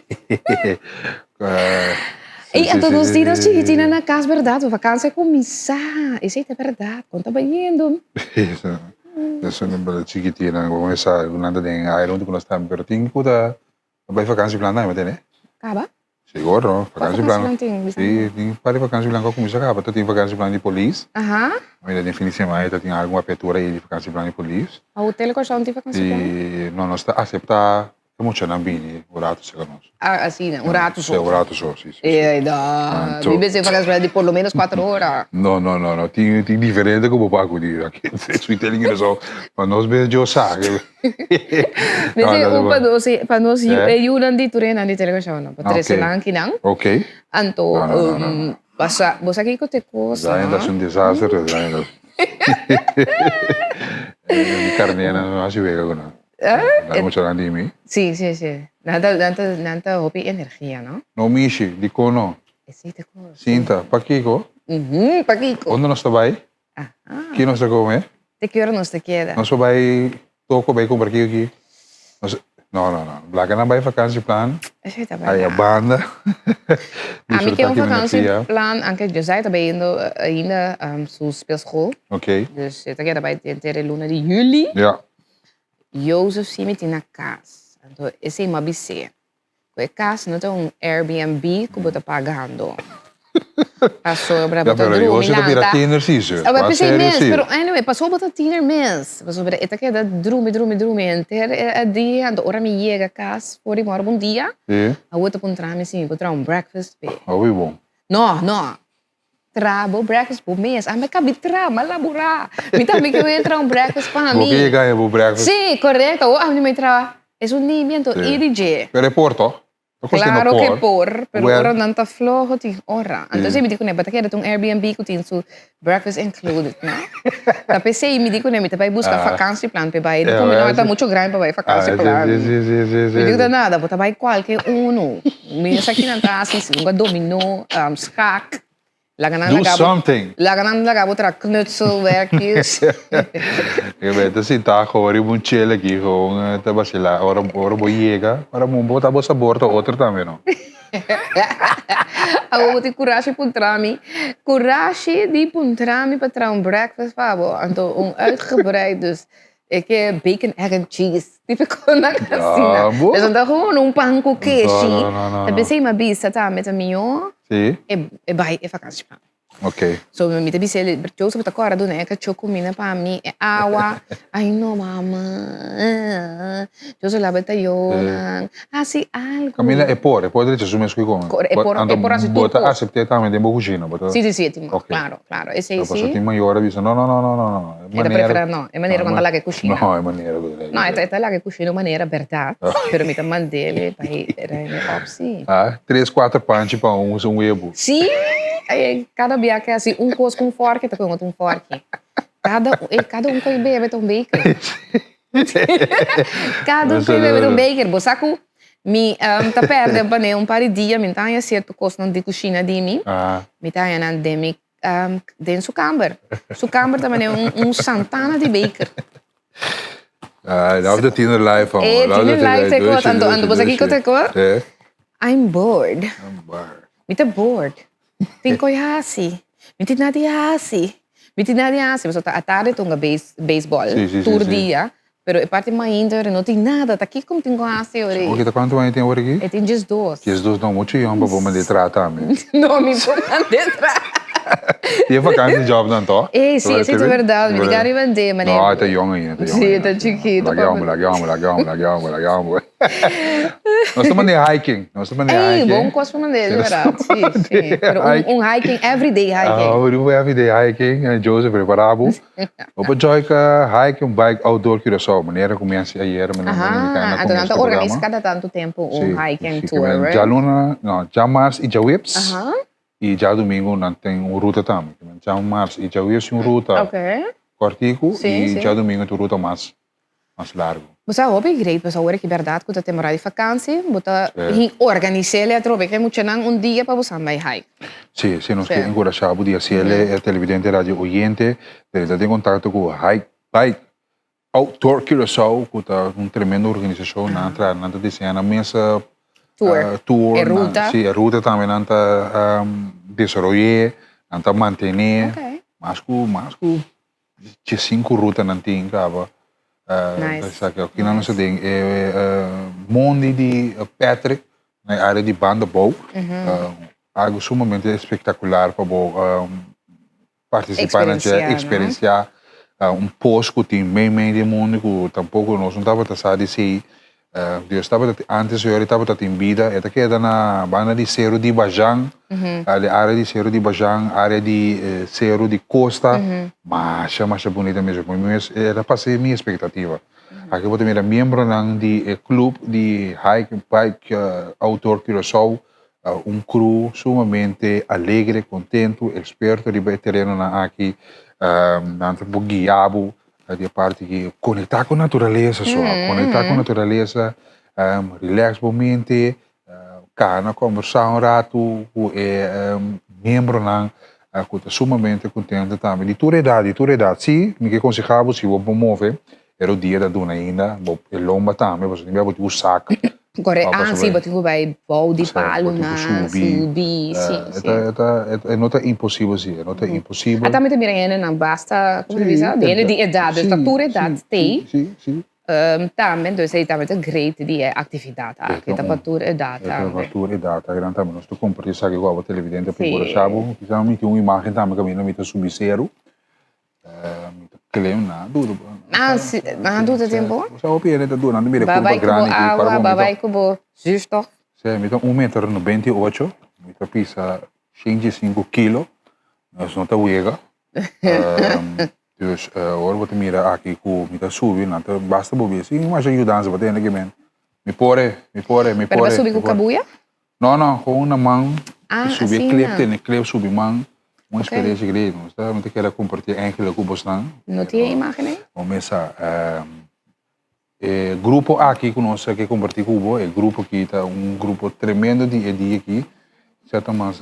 [SPEAKER 2] Ey anto nos tin nos chikitinnan na kas bèrdat bo vakansia a kuminsá esei ta bèrdat kon ta bai yendo.
[SPEAKER 3] Eso no bala chikitinnan bo mesa ku nan ta den aire huntu ku nos tambe pero tin ku ta bai vakansi plan tambe tene.
[SPEAKER 2] Kaba?
[SPEAKER 3] Seguro
[SPEAKER 2] vakansi
[SPEAKER 3] plan si tin par di vakansi plan ku a kuminsá kaba ta tin vakansi plan di polis mira den fin di semana ta tin algun apertura ei di vakansi plan di polis.
[SPEAKER 2] A hotel Kòrsou no tin vakansi plan?
[SPEAKER 3] I no nos ta aseptá E muchanan bini un rato cerca nos.
[SPEAKER 2] Ah, asina, un rato so.
[SPEAKER 3] Sí, un rato so, sí, sí.
[SPEAKER 2] Ey, da. Mi pensé vakantie di por lo menos cuatro ora.
[SPEAKER 3] No, no, no, no. Tin, tin diferente como pa acudi aki. Sweet telling you so. Pa nos bes yo sa.
[SPEAKER 2] Pensé un pa nos, pa nos e yunan di tur nan di television, no. Pa trece nan kinan.
[SPEAKER 3] Ok.
[SPEAKER 2] Anto, basa, bo sa kiko te cosa.
[SPEAKER 3] Zaina ta un desastre, Zaina. Mi carnenan no haci wega cu nan. Nan mucha nan di mi.
[SPEAKER 2] Sí, sí, sí. Nan ta, nan ta, nan ta hopi energia, no?
[SPEAKER 3] No mishi, dikon no?
[SPEAKER 2] Esei ta kos.
[SPEAKER 3] Sinta, pakiko?
[SPEAKER 2] Mhm, pakiko?
[SPEAKER 3] Unda nos ta bai?
[SPEAKER 2] Aha.
[SPEAKER 3] Ki nos ta kome?
[SPEAKER 2] Te ki ora nos ta keda?
[SPEAKER 3] Nos por bai toko, bai kumpra kiko ki. Nos, no, no, no. Blaka nan bai vakansieplan.
[SPEAKER 2] Esei ta berdad.
[SPEAKER 3] Aya banda.
[SPEAKER 2] Ami ke un vakansieplan, anke Josiah ta bai yendo ainda su speelschool.
[SPEAKER 3] Ok.
[SPEAKER 2] Dus e ta keda bai henter e luna di juli.
[SPEAKER 3] Ja.
[SPEAKER 2] Jozef si mi tin na kas. Anto esei mi a bis'é, ku e kas no ta un Airbnb ku bo ta pagando. Pasobra bo ta drumi
[SPEAKER 3] lanta. Jozef ta bira tiener si, zus.
[SPEAKER 2] Awor p'esei mes, pero anyway, pasobra bo ta tiener mes. Pasobra e ta keda drumi, drumi, drumi henter e dia. Anto ora mi yega kas for di mòrgu un dia, awor ta puntra mi si mi por traha un breakfast p'e.
[SPEAKER 3] Hopi bon.
[SPEAKER 2] No, no. Tra bo breakfast bo mes. Ami a kabi tra, mi a laborá. Mi tambe ke wou tra un breakfast pa mi.
[SPEAKER 3] Bo ke yega haña bo breakfast.
[SPEAKER 2] Sí, korekto. Awor ami mi traha. Esun ni mi anto i di dje.
[SPEAKER 3] Pero e por toh? Ta kos ke no
[SPEAKER 2] Klaro
[SPEAKER 3] por.
[SPEAKER 2] ke por, pero ora nan ta floho tin ora. Anto mi di kuné, bo ta keda ta un Airbnb ku tin su breakfast included, no? Ta p'esei mi di kuné mi ta bai buska vakansieplan p'e bai. Di komo no ta mucho grandi pa bai vakansieplan. Mi di ku ta nada, bo ta bai kualke unu. Mi esaki nan ta hasi, hunga dominó, schaak. Laga nan
[SPEAKER 3] Do
[SPEAKER 2] laga bo,
[SPEAKER 3] something.
[SPEAKER 2] laga nan laga bo traha knutselwerkjes.
[SPEAKER 3] E be ta sinta gewoon riba un chel aki gewoon ta basila. Ora ora bo yega, ora bo bo ta bo sabor ta otro tambe no.
[SPEAKER 2] Awor bo tin kurashi puntra mi, kurashi di puntra mi pa traha un breakfast pa bo, anto un uitgebreid dus e ke bacon, egg and cheese, tipiko nan asina.
[SPEAKER 3] Bo.
[SPEAKER 2] Pues anto gewoon un pan ku keshi.
[SPEAKER 3] No, no, no,
[SPEAKER 2] Ta
[SPEAKER 3] no.
[SPEAKER 2] p'esei mi a bisa tambe ta mihó
[SPEAKER 3] Si.
[SPEAKER 2] e bai e vakansieplan.
[SPEAKER 3] Ok.
[SPEAKER 2] So mi ta bisa el, Joseph ta kòrda duna e kachó kumina pa mi, e awa. Ai no mama, Joseph laba e tayonan, hasi algu.
[SPEAKER 3] Kaminda e por, e por drecha su mes ku e kome.
[SPEAKER 2] Kor, e por, e por hasi tur
[SPEAKER 3] Bo ta
[SPEAKER 2] kos.
[SPEAKER 3] asept'é tambe den bo kushina, bo ta.
[SPEAKER 2] Si, si, si, e tin,
[SPEAKER 3] Ok.
[SPEAKER 2] klaro, klaro, esei
[SPEAKER 3] Pasobra
[SPEAKER 2] si.
[SPEAKER 3] tin mayor a bisa no, no, no, no, no, no, e
[SPEAKER 2] E ta
[SPEAKER 3] manera.
[SPEAKER 2] preferá no, e manera ku nan ta laga e kushina.
[SPEAKER 3] No, e manera ku ta laga e
[SPEAKER 2] No,
[SPEAKER 3] kushina.
[SPEAKER 2] e ta laga e kushina un manera bèrdat, pero mi ta mand'é pa e rèine òp si.
[SPEAKER 3] Ah, tres, kuater panchi pa un un webu.
[SPEAKER 2] Sí, cada bia ke hasi un kos ku un fòrki ta kohe un fòrki. Kada e kada un ku e bebe ta un beker. Kada un ku e bebe ta un beker. Bo sa ku mi ta pèrdè pané un par di dia mi ta haña sierto kosnan di kushina di mi, mi ta haña nan den mi den su kamber. Su kamber ta manera un santana di beker.
[SPEAKER 3] Ah, love the tiener life, amo.
[SPEAKER 2] Eh,
[SPEAKER 3] Love
[SPEAKER 2] tiener
[SPEAKER 3] the
[SPEAKER 2] life te
[SPEAKER 3] Dushi,
[SPEAKER 2] kot. Anto, anto,
[SPEAKER 3] dushi,
[SPEAKER 2] bo sa kiko
[SPEAKER 3] dushi.
[SPEAKER 2] te kot?
[SPEAKER 3] Eh?
[SPEAKER 2] I'm bored.
[SPEAKER 3] I'm bored.
[SPEAKER 2] Mi ta bored. Tin koe hasi. Mi tin nada di hasi. Mi tin nada di hasi. Pasobra ta atardi ta hunga base, baseball.
[SPEAKER 3] Sí, sí, sí,
[SPEAKER 2] tur
[SPEAKER 3] sí.
[SPEAKER 2] dia. Pero e parti mainta ora no tin nada. Ta kiko mi tin ku hasi ora ei?
[SPEAKER 3] Oke, ta kuantu aña tin awor aki?
[SPEAKER 2] E tin diesdos.
[SPEAKER 3] Diesdos no, muchu yòn pa bo manda e traha tambe.
[SPEAKER 2] No, mi por manda e traha.
[SPEAKER 3] Tin e vakantie job dan toch?
[SPEAKER 2] Ey, si, esei ta berdad. Mi tin gana di bende, manera.
[SPEAKER 3] No, e ta yong ainda, e ta yong
[SPEAKER 2] ainda. Si, e ta chikito.
[SPEAKER 3] Laga e homber, laga e homber, laga e homber, laga e homber, laga e homber. Nos ta manda hiking, nos ta manda hiking.
[SPEAKER 2] Ey, bon kos pa manda, es berdad. Si, si. Pero un hiking, everyday hiking.
[SPEAKER 3] Ah, un everyday hiking. Joseph, prepara bo. Bo por join ka hiking bike outdoor Curaçao, manera ku mi hasi ayer, manera mi indiká na
[SPEAKER 2] Aha, anto
[SPEAKER 3] komienso
[SPEAKER 2] nan ta
[SPEAKER 3] di programa.
[SPEAKER 2] organisa kada tantu tempu un
[SPEAKER 3] Si,
[SPEAKER 2] hiking
[SPEAKER 3] si,
[SPEAKER 2] tour, right?
[SPEAKER 3] Djaluna, no, djamars i djaweps. I djadumingu nan tin un ruta tambe. Djamars i djaweps tin un ruta kòrtiku i djadumingu tin un ruta mas mas largu.
[SPEAKER 2] Bo sa hopi great pasobra awor aki bèrdat ku ta temporada di fakansi bo ta hin organis'é atrobe ke muchanan un dia pa bo san bai hike.
[SPEAKER 3] Si, si nos ke enkurashá bo di hasiel e televidente radio oyente ta den kontakto ku Hike Bike Outdoor Curaçao ku ta un tremendo organisashon nan a traha nan ta diseñá nan mes
[SPEAKER 2] Tour,
[SPEAKER 3] tour
[SPEAKER 2] e ruta.
[SPEAKER 3] Si e ruta tambe nan ta desaroy'é nan ta mantené mas ku mas ku diesinku ruta nan tin kaba
[SPEAKER 2] Nice.
[SPEAKER 3] Esaki aki nan nos ta den e mondi di Patrick na e área di Bandabou algu sumamente espektakular pa bo partisipá na dje, eksperensiá un pos ku tin mei mei di e mundu ku tampoko nos no tabata sa di si Dios tabata antes yori tabata tin bida, e ta keda na banda di Seru di Bajan, di área di Seru di Bajan, área di Seru di Kosta, masha masha bunita mes, mi mes e ta pasa mi espektativa. Aki bo ta mira miembronan di e klup di Hike Bike Outdoor Curaçao, Un crew sumamente alegre, contento, experto riba e terenonan aki. Nan ta por guia bo di e parti ki conecta cu naturalesa so. Conecta cu naturalesa, relax bo mente, cana combersa un rato cu e miembronan cu ta sumamente contento tambe. Di tur edad, di tur edad. Si, mi ke conseha bo si bo por move, e rodia ta duna ainda, bo e lomba tambe, pasobra tin bia bo tin cu sak.
[SPEAKER 2] Corre, ah, si, bo tin cu bay bou di palunan, subi, si, si.
[SPEAKER 3] E no ta imposibel, si, e no ta imposibel.
[SPEAKER 2] A tambe ta mira hendenan basta, como ta bisa, hende di edad, dus ta tur edad t'ey.
[SPEAKER 3] Si, si.
[SPEAKER 2] Tambe, dus ey tambe ta great di e actividad aki, ta pa tur edad tambe.
[SPEAKER 3] Ta pa tur edad, aki tambe nos ta comparti esaki cu abo televidente pa encourasha bo. Kisa mi tin un imagen tambe caminda mi ta subi seru. Mi ta claim na duro.
[SPEAKER 2] Ah, si, na duro tempo?
[SPEAKER 3] Sa hopi hende ta duro, nan ta mira curva grandi
[SPEAKER 2] aki. Ba bai ku bo awa, ba bai ku bo zuurstof.
[SPEAKER 3] Si, mi ta un meter 98, mi ta pisa 105 kilo, dus no ta wega. Dus ora bo ta mira aki ku mi ta subi, nan ta basta bo bisa, sin masha yudansa bo ta hende ki men, mi por e, mi por e, mi por e.
[SPEAKER 2] Pero bo subi ku kabuya?
[SPEAKER 3] No, no, gewoon na man. Ah, subi e clip, tene clip, subi man. Un experiencia grandi. Nos ta, mi ta kere comparti enkele ku bosnan.
[SPEAKER 2] No tin e imagen ei?
[SPEAKER 3] Bo mesa, e grupo aki ku nos a ke comparti ku bo, e grupo aki ta un grupo tremendo di e dia aki. Sa ta mas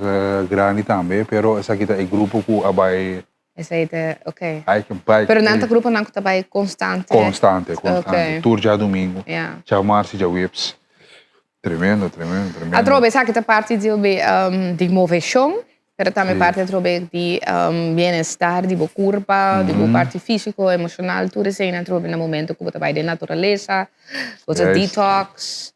[SPEAKER 3] grandi tambe, pero esaki ta e grupo ku a bai.
[SPEAKER 2] Esei ta, ok.
[SPEAKER 3] Hike and bike.
[SPEAKER 2] Pero nan ta gruponan ku ta bai konstante?
[SPEAKER 3] Konstante, konstante.
[SPEAKER 2] Ok.
[SPEAKER 3] Tur djadumingu.
[SPEAKER 2] Ya.
[SPEAKER 3] Djamars i djaweps. Tremendo, tremendo, tremendo.
[SPEAKER 2] Atrobe esaki ta parti di di moveshon, pero tambe parti atrobe di bienestar di bo kurpa, di bo parti físiko, emoshonal, tur eseinan atrobe na momento ku bo ta bai den naturalesa, bo ta detox.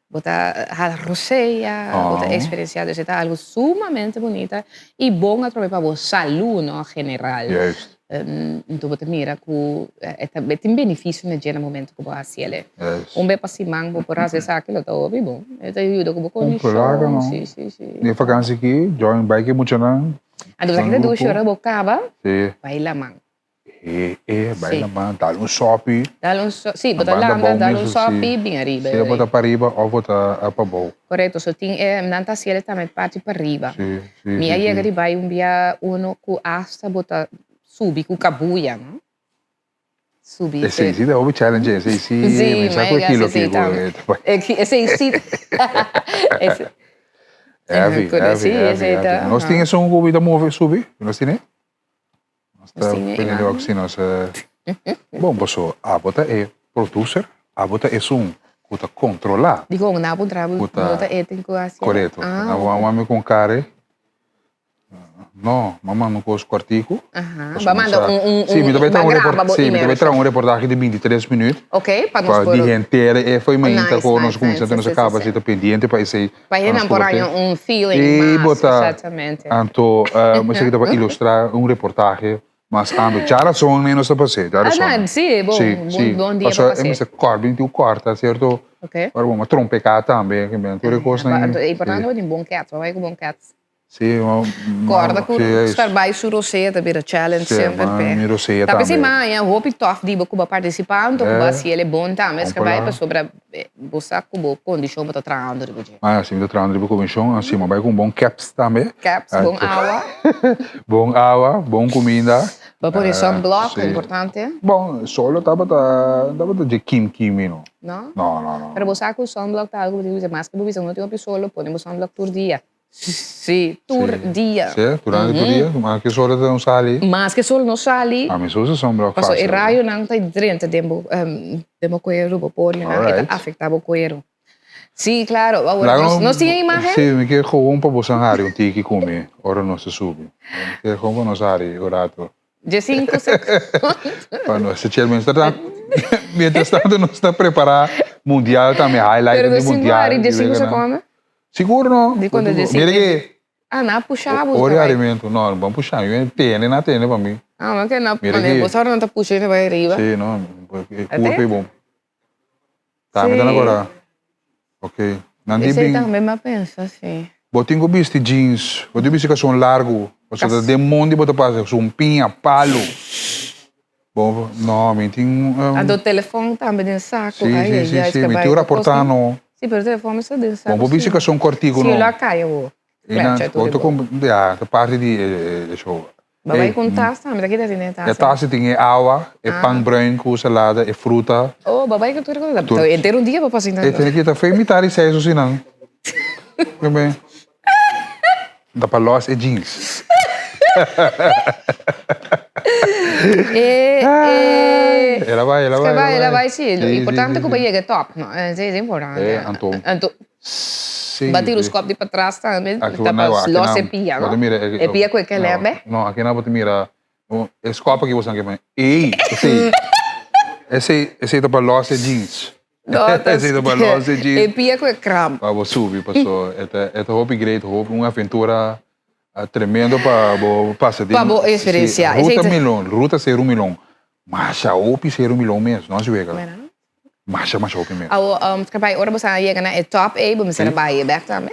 [SPEAKER 2] Bo ta hala rosea, bo ta experiencia, dus e ta algo sumamente bunita y bon atrobe pa bo salud, no, general.
[SPEAKER 3] Juist.
[SPEAKER 2] Enton bo ta mira cu e ta tin beneficio na dje na momento cu bo haci ele.
[SPEAKER 3] Juist.
[SPEAKER 2] Un be pa siman bo por haci esaki lo ta hopi bon. E ta yuda cu bo
[SPEAKER 3] Un
[SPEAKER 2] condicion.
[SPEAKER 3] plaga, no.
[SPEAKER 2] Si, si, si.
[SPEAKER 3] Den vakantie aki, join bai cu e muchanan.
[SPEAKER 2] Anto esaki ta dushi ora bo caba,
[SPEAKER 3] Si.
[SPEAKER 2] bai laman.
[SPEAKER 3] E, e, bai laman, dal un sopi.
[SPEAKER 2] Dal un sopi, si, bo ta landa, dal un sopi, bin ariba.
[SPEAKER 3] Sea bo ta pariba of bo ta pabou.
[SPEAKER 2] Korekto, so tin e, nan ta hasiel tambe parti pariba.
[SPEAKER 3] Si, si.
[SPEAKER 2] Mi a yega di bai un bia uno ku asta bo ta subi ku kabuya, no? Subi.
[SPEAKER 3] Esei si ta hopi challenge, esei si, mi sa ku e kilo ki ku e ta bai.
[SPEAKER 2] Esei si.
[SPEAKER 3] Heavy, heavy, heavy, heavy. Nos tin esun ku ta move subi? Nos tin e? Nos ta poniendo wak si nos Bon, paso abo ta e producer, abo ta esun ku ta kontrolá.
[SPEAKER 2] Dikon? Nan a puntra bo no ta e tin ku hasi?
[SPEAKER 3] Korekto. Nan a wak mi kon kare. No, m'a manda un kos kòrtiku.
[SPEAKER 2] Aha, bo a manda un, un,
[SPEAKER 3] Sí, mi ta bai traha un
[SPEAKER 2] bo a graba
[SPEAKER 3] report,
[SPEAKER 2] bo
[SPEAKER 3] sí, mi ta
[SPEAKER 2] email.
[SPEAKER 3] bai traha un reportahe di bintitres minüt.
[SPEAKER 2] Ok, pa nos
[SPEAKER 3] Pa
[SPEAKER 2] por.
[SPEAKER 3] di henter e foi mainta
[SPEAKER 2] Nice,
[SPEAKER 3] ku nos
[SPEAKER 2] nice,
[SPEAKER 3] kuminsá
[SPEAKER 2] nice,
[SPEAKER 3] te nos
[SPEAKER 2] sí,
[SPEAKER 3] a
[SPEAKER 2] sí,
[SPEAKER 3] kaba
[SPEAKER 2] sí.
[SPEAKER 3] si ta pendiente pa esei.
[SPEAKER 2] Pa
[SPEAKER 3] Pa nos
[SPEAKER 2] hendenan
[SPEAKER 3] por
[SPEAKER 2] por haña
[SPEAKER 3] te.
[SPEAKER 2] un feeling
[SPEAKER 3] Sí,
[SPEAKER 2] mas,
[SPEAKER 3] bo ta.
[SPEAKER 2] exactamente.
[SPEAKER 3] Anto, esaki ta pa ilustrá un reportahe mas amplio. Djarason ne nos ta pas'é,
[SPEAKER 2] Ah,
[SPEAKER 3] djarason.
[SPEAKER 2] na, sí, bon,
[SPEAKER 3] Sí,
[SPEAKER 2] bon,
[SPEAKER 3] sí.
[SPEAKER 2] bon dia pa
[SPEAKER 3] Pasobra e
[SPEAKER 2] pas'é.
[SPEAKER 3] mester kòrt, bin tin ku kòrta sierto.
[SPEAKER 2] Ok.
[SPEAKER 3] Ora bo a trompeká tambe, ke men tur e kosnan.
[SPEAKER 2] Anto e importante bo tin bon kèts, bo bai ku bon kèts.
[SPEAKER 3] Sí, ma,
[SPEAKER 2] Corda cu
[SPEAKER 3] sí,
[SPEAKER 2] scarbay su rosea ta bira challenge
[SPEAKER 3] Sí,
[SPEAKER 2] semper
[SPEAKER 3] ma
[SPEAKER 2] pe.
[SPEAKER 3] mi rosea
[SPEAKER 2] Ta p'esei
[SPEAKER 3] tambe.
[SPEAKER 2] ma haña hopi tof di bo cu bo participa anto cu bo
[SPEAKER 3] Eh,
[SPEAKER 2] haci el e bon tambe
[SPEAKER 3] bon
[SPEAKER 2] scarbay
[SPEAKER 3] palabra.
[SPEAKER 2] pasobra bo sa cu bo condicion bo ta trahando riba dje.
[SPEAKER 3] Ah, si mi ta trahando riba condicion, si mi bai cu un bon caps tambe.
[SPEAKER 2] Caps, bon awa.
[SPEAKER 3] Bon awa, bon cuminda.
[SPEAKER 2] Bo pone sunblock,
[SPEAKER 3] Sí.
[SPEAKER 2] importante.
[SPEAKER 3] Bon, solo tabata, tabata dje kim kimi no.
[SPEAKER 2] No?
[SPEAKER 3] No, no, no.
[SPEAKER 2] Pero bo sa cu sunblock ta algo cu bo tin cu bisa mas cu bo bisa no tin hopi solo, pone bo sunblock tur dia. Sí, tur dia.
[SPEAKER 3] Sí, durante tur dia? Mas ke sol no sali?
[SPEAKER 2] Mas ke sol no sali.
[SPEAKER 3] A mi so usa sunblock
[SPEAKER 2] Paso
[SPEAKER 3] fácil.
[SPEAKER 2] e rayonan ta drenta den bo, den bo cuero, bo porionan, e ta afecta bo cuero. Sí, claro. Awor, nos, nos tin e imagen?
[SPEAKER 3] Sí, mi ke gewoon pa boso hari un tiki ku mi ora nos ta subi. Mi ke gewoon pa nos hari un rato.
[SPEAKER 2] Diesinco secondo.
[SPEAKER 3] Pa nos ta chill. Mientras tanto, mientras tanto nos ta prepara mundial tambe, highlight
[SPEAKER 2] Pero
[SPEAKER 3] di
[SPEAKER 2] nos tin
[SPEAKER 3] mundial.
[SPEAKER 2] hari diesinco secondo?
[SPEAKER 3] Sigur no.
[SPEAKER 2] Di cuando diesinco.
[SPEAKER 3] Mira ke.
[SPEAKER 2] Ah, na pusha bo.
[SPEAKER 3] Ora alimento. No, no ban pusha. Mi tene, na tene pa mi.
[SPEAKER 2] Ah, ma ke na.
[SPEAKER 3] Mira ke.
[SPEAKER 2] Bo sa ora nan ta pusha y bai ariba.
[SPEAKER 3] Sí, no. E curpa y bon. Tambe ta na kora. Ok. Nan di
[SPEAKER 2] Esei
[SPEAKER 3] bin.
[SPEAKER 2] tambe mi a pensa, si.
[SPEAKER 3] Bo tin ku bisti jeans. Bo tin bisti kason largu. Pasobra ta den mondi bo ta pasa sumpiña, palu. Bo, no, mi tin.
[SPEAKER 2] Anto telefon tambe den saku.
[SPEAKER 3] Si, si, si, si. Mi tin raportá no.
[SPEAKER 2] Si, pero telefon mester den saku.
[SPEAKER 3] Bo por bisti kason kòrtiku no.
[SPEAKER 2] Si, lo a kai awor. Klecha tur di bo.
[SPEAKER 3] Ya, ta parti di e show.
[SPEAKER 2] Bo bai ku un tas tambe, ta kita tin e tas?
[SPEAKER 3] E tas tin e awa, e pan bruin ku salada, e fruta.
[SPEAKER 2] Oh, bo bai ku tur e kos. Ta henter un dia bo pasa
[SPEAKER 3] E tene kita fe mitar di seis osi nan. Ta pa los e jeans.
[SPEAKER 2] E, e.
[SPEAKER 3] El a bai, el a bai.
[SPEAKER 2] El a bai, el a bai, si. Importante ku bo yega e top, no? Esei es importante.
[SPEAKER 3] Anto.
[SPEAKER 2] Anto.
[SPEAKER 3] Sí.
[SPEAKER 2] Ba tira skop di patras tambe, ta pa los e pia, no? E pia ku e kelembe.
[SPEAKER 3] No, aki nan bo ta mira e skop aki bo san ke pone. Ey, esei, esei, esei ta pa los e jeans.
[SPEAKER 2] No, ta
[SPEAKER 3] Esei ta pa los e jeans.
[SPEAKER 2] E pia ku e kramp.
[SPEAKER 3] Pa bo subi, paso e ta, e ta hopi great, hopi un aventura tremendo pa bo pasa den.
[SPEAKER 2] Pa bo experiencia.
[SPEAKER 3] Sí, ruta Milon, ruta Seru Milon. Masha hopi Seru Milon mes, no si wega. Masha masha hopi mes.
[SPEAKER 2] Awo, Scarpay, ora bo sa yega na e top ei, bo mester a baha e bek tambe?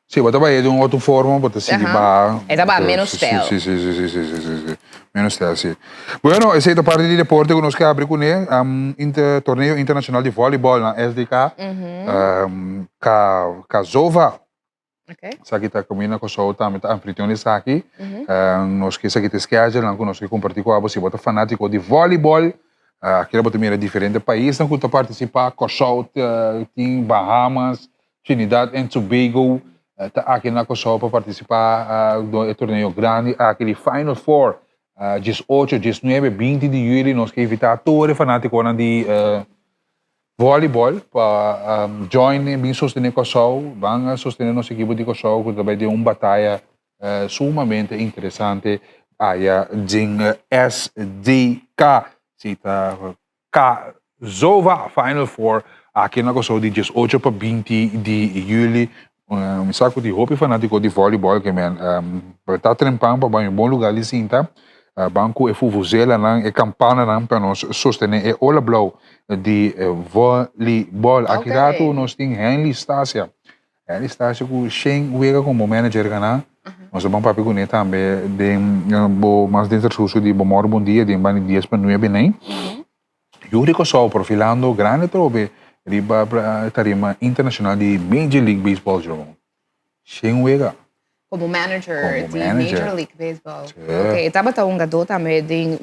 [SPEAKER 3] Si, bo ta baha di un otro forma, bo ta sigui baha.
[SPEAKER 2] E ta baha menos stijl.
[SPEAKER 3] Si, si, si, si, si, si, si, si. Menos stijl, si. Bueno, esei ta parti di deporte ku nos ke habri kuné. Inter, torneo internashonal di volleyball na SDK. Kazova. Esaki ta kaminda Kòrsou tambe ta anfitrion di esaki. Nos ke esaki ta e schedule ku nos ke kompartí ku abo. Si bo ta fanátiko di vòlibòl, akira bo ta mira diferente paisnan ku ta partisipá. Kòrsou tin Bahamas, Trinidad and Tobago ta aki na Kòrsou pa partisipá den e torneo grandi aki di Final Four. 18, 19, 20 di yüli nos ke invitá tur e fanátikonan di Volleyball pa join e bin sostene Kòrsou, ban a sostene nos ekipo di Kòrsou ku ta bai den un bataya sumamente interesante aya den SDK. Si ta Kazova Final Four aki na Kòrsou di 18 pa 20 di yüli. Mi sa ku tin hopi fanátiko di volleyball ke men ta trempan pa bai un bon lugar di sinta. Ban ku e vuvuzelanan, e kampananan pa nos sostené e ola blou di volleyball. Aki ratu nos tin Henley Stasia. Henley Stasia ku shen wega komo manager ganá. Nos ta ban papia kuné tambe den bo mas den transkurso di bo mòru bon dia den banda di dies pa nuebe nei. Yu di Kòrsou profilando grandi atrobe riba tarima internashonal di Major League Baseball Jerome. Shen wega.
[SPEAKER 2] Como manager
[SPEAKER 3] Como
[SPEAKER 2] di
[SPEAKER 3] manager.
[SPEAKER 2] Major League Baseball.
[SPEAKER 3] Sí.
[SPEAKER 2] Ok, e tabata hungadó tambe den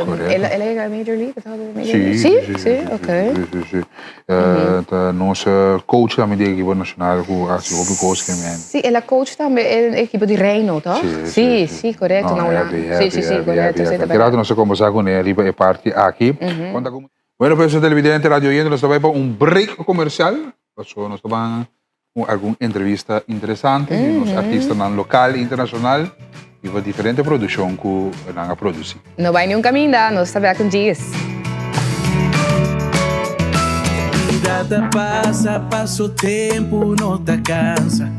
[SPEAKER 3] Correcto.
[SPEAKER 2] el el a yega Major League? E tabata den Major League?
[SPEAKER 3] Sí,
[SPEAKER 2] Sí, sí, ok.
[SPEAKER 3] Sí, sí, sí. Ta nos coach tambe di ekipo nacional cu a haci hopi cos ke men.
[SPEAKER 2] Sí, el a coach tambe e ekipo di Reino, toch?
[SPEAKER 3] Sí,
[SPEAKER 2] Sí, sí, correcto.
[SPEAKER 3] No,
[SPEAKER 2] na Hulanda.
[SPEAKER 3] heavy,
[SPEAKER 2] Sí,
[SPEAKER 3] heavy,
[SPEAKER 2] sí, sí,
[SPEAKER 3] heavy,
[SPEAKER 2] correcto.
[SPEAKER 3] heavy,
[SPEAKER 2] Sí,
[SPEAKER 3] heavy.
[SPEAKER 2] ta
[SPEAKER 3] Ki rato nos a conversa cune riba e parti aki. Conta cu Bueno pues televidente, radio oyente, nos ta bay pa un break comercial. Paso nos ta ban cu algun entrevista interesante di nos artistanan local y internacional. I pa diferente produkshon ku nan a produsí.
[SPEAKER 2] No bai niun kaminda, nos ta bek un djis.
[SPEAKER 1] Bida ta pasa, paso tempu no ta kansa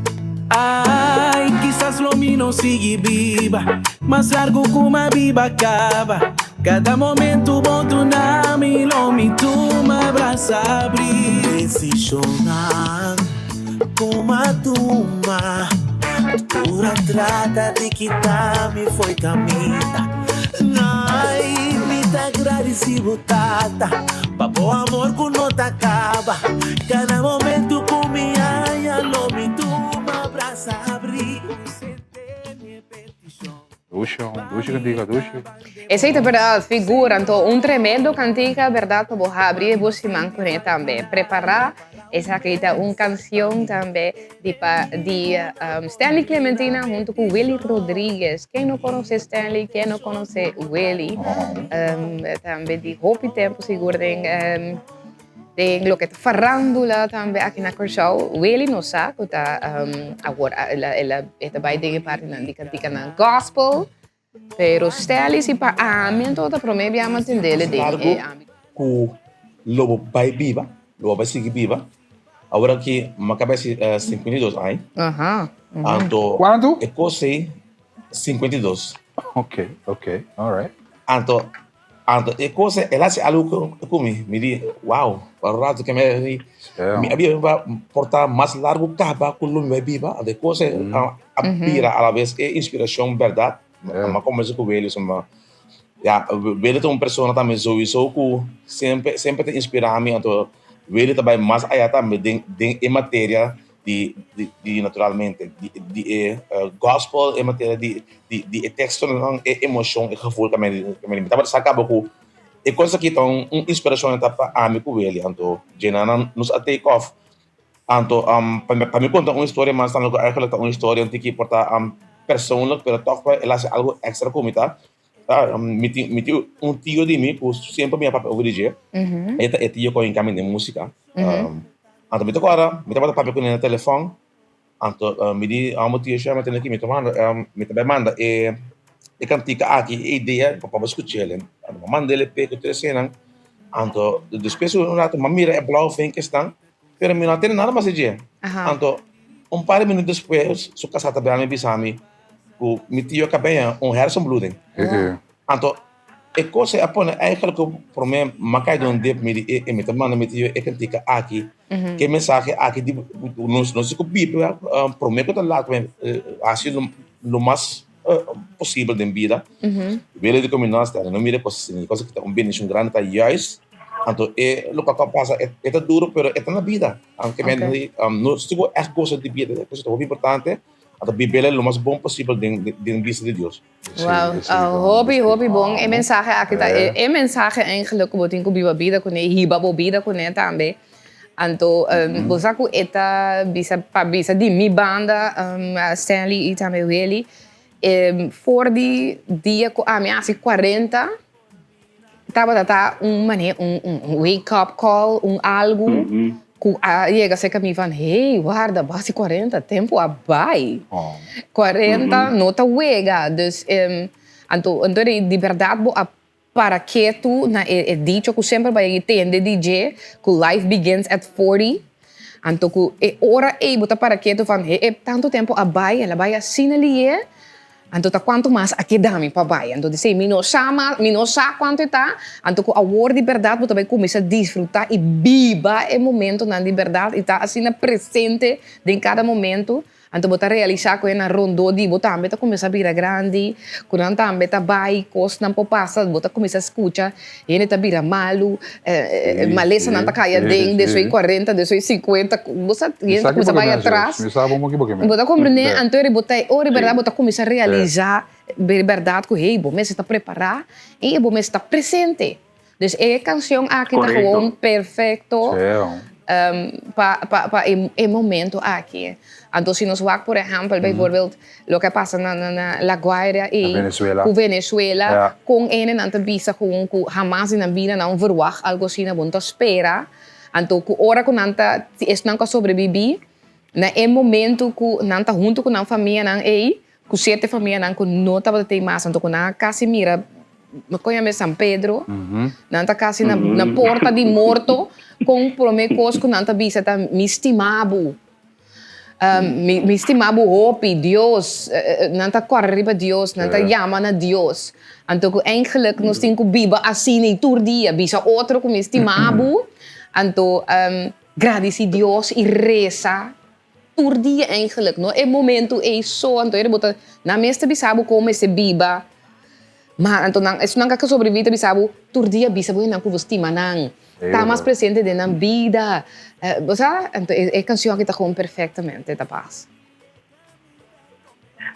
[SPEAKER 1] Ai, kisas lo mi no sigui biba Mas largu ku m'a biba kaba Kada momentu bo duna mi lo mi tuma brasa abri Desishonnan ku m'a tuma Tur a trata di kita mi fo'i kaminda Ai, mi ta gradisi bo Tata Pa bo amor ku no ta kaba Kada momentu ku mi haña lo mi tuma brasa abri
[SPEAKER 3] Dushi, dushi kantika, dushi.
[SPEAKER 2] Esei ta berdad, figura. Anto un tremendo kantika, berdad, pa bo habri e bo siman kuné tambe. Prepará, esaki ta un kansion tambe di pa di um, Stanley Clementina hunto ku Willy Rodriguez. Ken no konosé Stanley, ken no konosé Willy? Um, tambe di hopi tempu sigur den um, Den loke ta farandula tambe aki na Kòrsou, Willy no sa ku ta awor el a e ta bai den e partinan di kantikanan gospel, pero Stelly si pa ami anto ta promé bia mi a tendele den e ámbito.
[SPEAKER 8] Ku lo bo bai biba, lo bo bai sigui biba, awor aki mi a kaba hasi 52 aña, anto
[SPEAKER 3] Kuantu?
[SPEAKER 8] e kos ei 52.
[SPEAKER 3] Ok, ok, alright.
[SPEAKER 8] Anto Anto e kos el hasi algu ku mi, mi di wow, pa un ratu ke mi di mi a biba por ta mas largu kaba ku lo mi bai biba, anto e kos a bira alabes e inspirashon bèrdat, mi a kombersa ku Willy pasobra ya Willy ta un persona tambe souiso ku semper semper ta inspira mi, anto Willy ta bai mas aya tambe den den e materia di di naturalmente di di e gospel e materia di di di e tekstonan e emoshon e gevoel ku mi tabata sa kaba ku e kos aki ta un inspirashon ta pa ami ku Willy anto djena nan nos a take off anto pa mi konta un historia mas tambe ku eigenlijk ta un historia un tiki por ta persoonlijk pero tòg el a hasi algu èkstra ku mi ta mi tin mi tin un tio di mi ku semper mi a papia over di dje e ta e tio ku a hinka mi den musika anto mi ta kòrda mi tabata papia kuné na telefòn anto mi di amo tio shama tene aki mi ta manda mi ta bai manda e e kantika aki e idea pa bo skuch'el anto mi a mand'el e p'e ku tur esenan anto despues di un rato mi a mira e blauwe vinkjesnan pero mi no a tende nada mas di dje anto un par di minüt despues su kasá ta bia mi bisa mi ku mi tio a kabeña un hersenbloeding. Anto e kos ei a pone eigenlijk ku promé mi a kai den un dip mi di e mi ta manda mi tio e kantika aki, ke mensahe aki di nos nos ku biblia promé ku ta laat hasi lo mas posibel den bida. Wele di ku mi no hasta no mira kos asina, kos aki ta un bendishon grandi ta juist anto e loke a pasa e ta duro pero e ta na bida. Anto nos tin ku ègt gosa di bida, ta hopi importante. A ta bibel lo mas bon posibel den den bista di Dios.
[SPEAKER 2] Wow, hopi hopi bon e mensahe aki ta e mensahe eigenlijk ku bo tin ku biba bida kuné hiba bo bida kuné tambe. Anto bo sa ku e ta bisa pa bisa di mi banda Stanley i tambe Willy for di dia ku ami a hasi kuarenta Tabata ta un manera un un wake up call, un algu ku a yega serka mi van hey warda bo hasi kuarenta tempu a bai. Kuarenta no ta wega dus anto anto di bèrdat bo a para ketu na e dicho ku semper bai tende di dje ku life begins at forty anto ku e ora ei bo ta para ketu van hey tantu tempu a bai el a bai asina liye. Anto ta kuantu mas a keda mi pa bai? Anto di mi no sa mas, mi no sa kuantu e ta. Anto ku awor di bèrdat bo ta bai kuminsá disfrutá i biba e momentonan di bèrdat i ta asina presente den kada momento. Anto bo ta realisá ku e nan rondó di bo tambe ta kuminsá bira grandi, ku nan tambe ta bai, kosnan por pasa, bo ta kuminsá skucha hende ta bira malu, malesanan ta kai aden, despues kuarenta, despues sinkuenta, bo sa hende ta kuminsá bai atras. Bo ta komprendé? Anto eri bo ta e ora di bèrdat bo ta kuminsá realisá di bèrdat ku hey bo mester ta prepará i bo mester ta presente. Dus e kanshon aki ta gewoon perfekto pa pa e momento aki. Anto si nos wak por ehèmpel bijvoorbeeld loke a pasa na na La Guaira ei ku Venezuela kon hendenan ta bisa gewoon ku hamas di nan bida nan verwagt algo asina bo no ta spera. Anto ku ora ku nan ta esnan ku a sobrebibí na e momento ku nan ta huntu ku nan famianan ei. Ku sierto famianan ku no tabata tin mas, anto ku nan a kasi mira, kon yama e San Pedro, nan ta kasi na na porta di morto, kon prome kos ku nan ta bisa ta mi stima bo, mi mi stima bo hopi, Dios, nan ta kòrda riba Dios, nan ta yama na Dios. Anto ku eigenlijk nos tin ku biba asina i tur dia, bisa otro ku mi stima bo, anto gradisi Dios i resa. Tur dia eigenlijk, no e momento ei so, anto ere bo ta, nan mes ta bisa bo kon mester biba, ma anto nan, esunnan ku a sobrevivi ta bisa bo, tur dia bisa bo hendenan ku bo stima nan, ta mas presente den nan bida, bo sa, anto e kanshon aki ta gewoon perfectamente ta pas.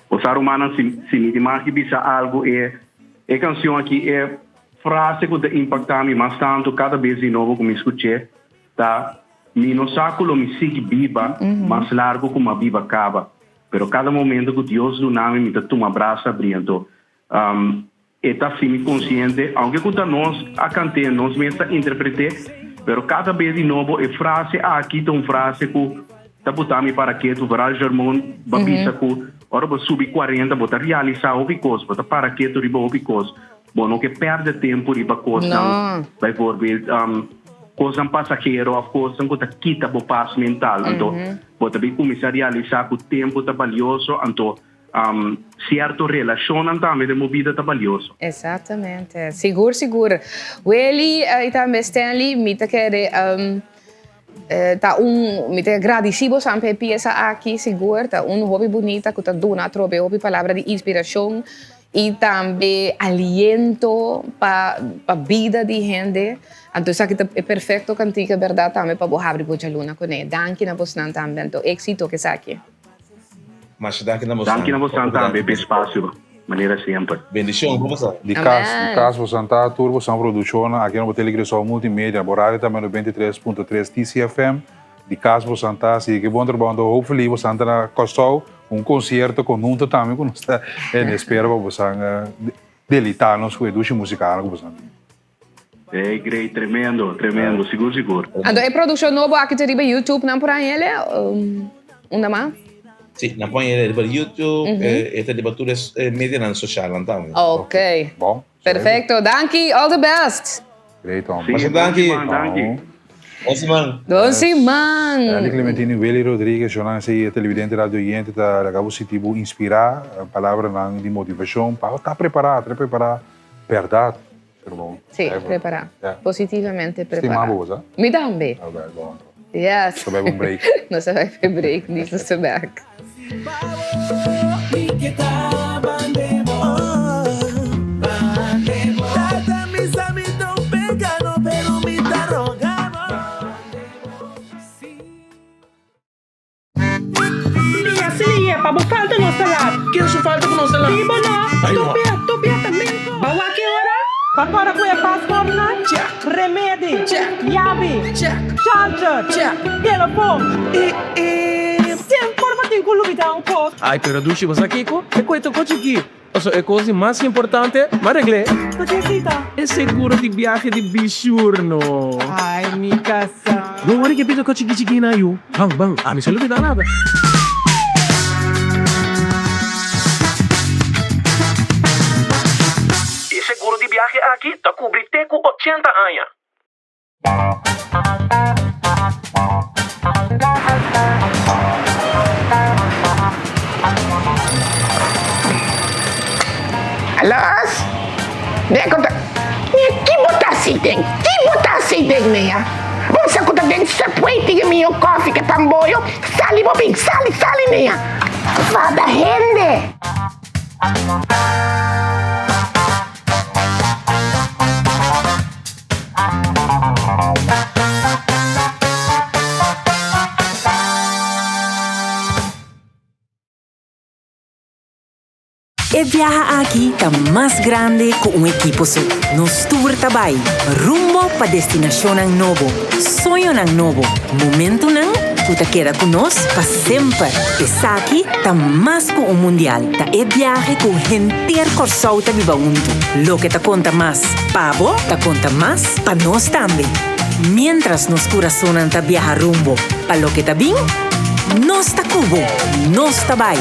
[SPEAKER 9] Bo sa rumannan, si si mi tin mas di bisa algu e e kanshon aki e frase ku ta impakta mi mas tantu kada bes di nobo ku mi skuch'é Ta, Mi no sa ku lo mi sigui biba mas largu ku m'a biba kaba, pero kada momento ku Dios duna mi, mi ta tuma brasa abrí. Anto, e ta hasi mi konsiente, aunke ku ta nos a kant'é, nos mes ta interpret'é, pero kada bes di nobo e frase aki ta un frase ku ta buta mi para ketu. Vooral Germon ba bisa ku ora bo subi kuarenta bo ta realisá hopi kos, bo ta para ketu riba hopi kos. Bo no ke pèrdè tempu riba kosnan, bijvoorbeeld kosnan pasahero òf kosnan ku ta kita bo pas mental. Anto bo ta bin kuminsá realisá ku tempu ta balioso, anto sierto relashonnan tambe den bo bida ta balioso.
[SPEAKER 2] Exactamente. Sigur, sigur. Willy i tambe Stanley, mi ta kere ta un, mi ta gradisí boso pa e piesa aki, sigur. Ta un hopi bunita ku ta duna atrobe hopi palabra di inspirashon. I tambe aliento pa pa bida di hende. Anto esaki ta e perfecto cantica berdad tambe pa bo habri bo djaluna cune. Danki na bosnan tambe anto exito cu esaki.
[SPEAKER 8] Masha danki na bosnan.
[SPEAKER 9] Danki na bosnan tambe pa e espacio manera semper.
[SPEAKER 8] Bendicion pa boso.
[SPEAKER 3] Di cas, di cas bosan ta tur bosan produccionnan aki na bo Telecresol Multimedia, bo radio tambe 93.3 TCFM. Di cas bosan ta sigui ke bon trabou anto hopefully bosan ta na Kòrsou un concierto conhunto tambe ku nos ta en espera pa bosan delita nos ku e dushi musicanan ku bosan tin.
[SPEAKER 9] Hey great tremendo tremendo sigur sigur.
[SPEAKER 2] Anto e produccion nobo aki ta riba YouTube nan por haña ele unda mas?
[SPEAKER 8] Si, nan por haña ele riba YouTube e ta riba tur e medianan socialnan tambe.
[SPEAKER 2] Ok.
[SPEAKER 3] Bon.
[SPEAKER 2] Perfecto, danki, all the best.
[SPEAKER 3] Great homber.
[SPEAKER 8] Masha danki.
[SPEAKER 9] Danki.
[SPEAKER 8] Bon siman.
[SPEAKER 2] Bon siman.
[SPEAKER 3] Andy Clementini, Willy Rodriguez, Jonan si televidente radio oyente ta laga bo sinti bo inspira, palabranan di motivacion pa ta prepara, ta prepara berdad.
[SPEAKER 2] Si, prepara. Positivamente prepara.
[SPEAKER 3] Stima bo, sa?
[SPEAKER 2] Mi tambe.
[SPEAKER 3] Alright, bon anto.
[SPEAKER 2] Yes.
[SPEAKER 3] Nos ta bai pa un break.
[SPEAKER 2] Nos ta bai pa e break, nos ta back.
[SPEAKER 10] Lia si lia pa bo falta nos ta lat.
[SPEAKER 1] Ken su falta ku nos ta lat?
[SPEAKER 10] Di bo no. Tupia, tupia ta menko. Ba wak ki ora? Pa kora ku e paspoortnan?
[SPEAKER 1] Check.
[SPEAKER 10] Remedi.
[SPEAKER 1] Check.
[SPEAKER 10] Yabi.
[SPEAKER 1] Check.
[SPEAKER 10] Charger.
[SPEAKER 1] Check.
[SPEAKER 10] Telefon.
[SPEAKER 1] E e.
[SPEAKER 10] Semper bo tin ku lubida un kos.
[SPEAKER 1] Ai pero dushi bo sa kiko? E koe ta ko chikí. Pasobra e kos di mas importante, m'a regl'é.
[SPEAKER 10] Ta ke sita?
[SPEAKER 1] E seguro di biahe di Bishurno.
[SPEAKER 10] Ai, mi kasá.
[SPEAKER 1] No wori ke pika ko chiki chiki na yu. Ban, ban, ami sa lubidá nada.
[SPEAKER 11] E seguro di biahe aki ta kubri te ku 80 aña.
[SPEAKER 12] Alos, den ku ta Mia ki bo ta hasi den? Ki bo ta hasi den mia? Bo sa ku ta den Subway tin e mihó kòfi ku e pamboyo? Sali bo bin, sali, sali mia! Fada hende!
[SPEAKER 13] E biaha aki ta mas grande ku un ekipo so. Nos tur ta bai rumbo pa destinashonnan nobo, soñonan nobo, momentunan ku ta keda ku nos pa semper. Esaki ta mas ku un mundial, ta e biahe ku henter Kòrsou ta biba huntu. Loke ta konta mas pa bo, ta konta mas pa nos tambe. Miéntras nos kurasonnan ta biaha rumbo pa loke ta bin, nos ta ku bo, nos ta bai!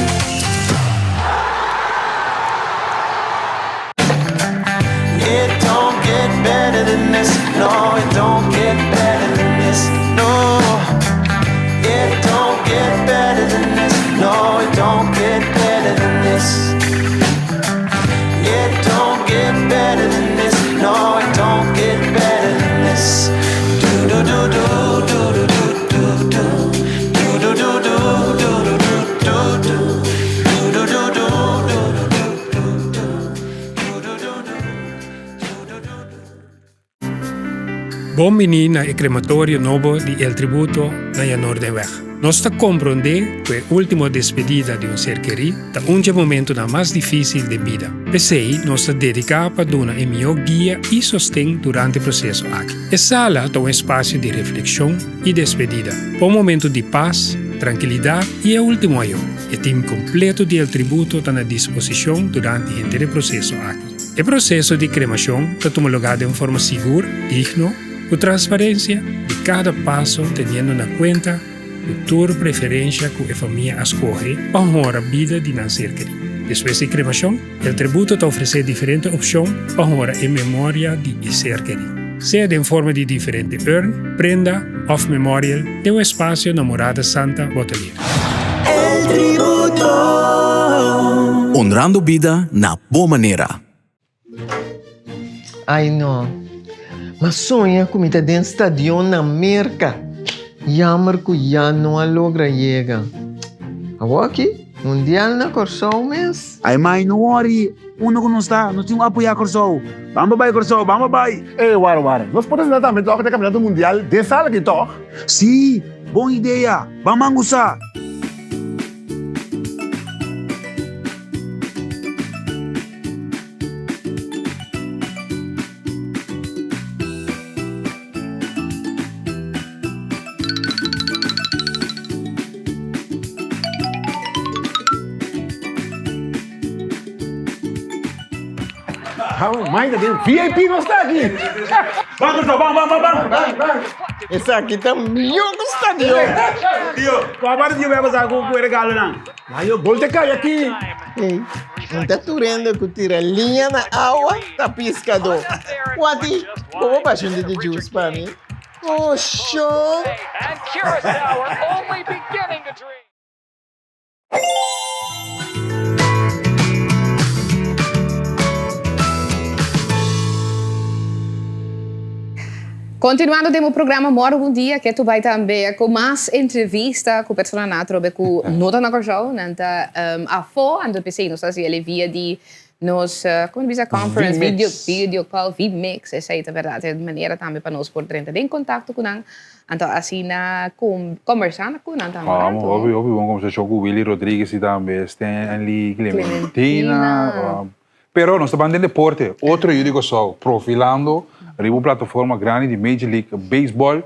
[SPEAKER 1] It don't get better than this. No, it don't get better than this. No, it don't get better than this. No, it don't get better than this. It don't get better than this. No, it don't get better than this. Do do do do do do do do do do do do do do do do do do do do
[SPEAKER 14] Bon bini na e krematorio nobo di El Tributo na Janoordenweg. Nos ta komprondé ku e último despedida di un ser kerí ta un dje momentunan mas difísil den bida. P'esei nos ta dediká pa duna e mihó guia i sosten durante e proseso aki. E sala ta un espasio di reflekshon i despedida, pa un momentu di pas, trankilidat i e último ayó. E tim kompleto di El Tributo ta na disposishon durante henter e proseso aki. E proseso di kremashon ta tuma lugá den un forma sigur, digno, ku transparensia di kada paso teniendo na kuenta ku tur preferensha ku e famia a skohe pa honra bida di nan ser kerí. Despues di kremashon, El Tributo ta ofresé diferente opshon pa honra e memoria di e ser kerí, sea den forma di diferente urn, prenda òf memorial den un espasio na Morada Santa Bottelier.
[SPEAKER 1] El Tributo.
[SPEAKER 15] Honrando bida na bo manera.
[SPEAKER 16] Ai no. M'a soña ku mi ta den stadion na Merka. Jammer ku ya no a logra yega. Awor aki, mundial na Kòrsou mes.
[SPEAKER 17] Ai mai, no worry. Unda ku nos ta, nos tin ku apoyá Kòrsou. Ban pa bai Kòrsou, ban pa bai!
[SPEAKER 18] Ey, wara, wara. Nos por asina tambe tòg den Kampionato Mundial den sala aki tòg?
[SPEAKER 17] Sí! Bon idea! Ban mangusa!
[SPEAKER 18] How my ta den VIP nos ta aki.
[SPEAKER 17] Ban Kòrsou, ban, ban, ban, ban.
[SPEAKER 16] Ban, ban. Esaki ta mihó ku stadion.
[SPEAKER 17] Tio, kua parti tio bai pasa ku e regalonan?
[SPEAKER 18] Layo, gol ta kai aki.
[SPEAKER 16] Ey, un ta tur hende ku tira liña na awa ta piskadó. Wati, bo por basha un di juice pa mi? Oh, shon!
[SPEAKER 2] Continuando den bo programa Moro Bon Dia, ke tu bai tambe ku mas entrevista ku personanan atrobe ku no ta na Kòrsou, nan ta afó, anto p'esei nos ta hasi el e via di nos, komo ta bisa, conference, video, video call, vmix, esei ta bèrdat, e manera tambe pa nos por drenta den kontakto ku nan. Anto asina kombersá ku nan tambe.
[SPEAKER 3] Vamos, hopi hopi bon kombersashon ku Willy Rodriguez i tambe Stanley Clementina. Pero nos ta ban den deporte, otro yu di Kòrsou profilando riba un plataforma grandi di Major League Baseball.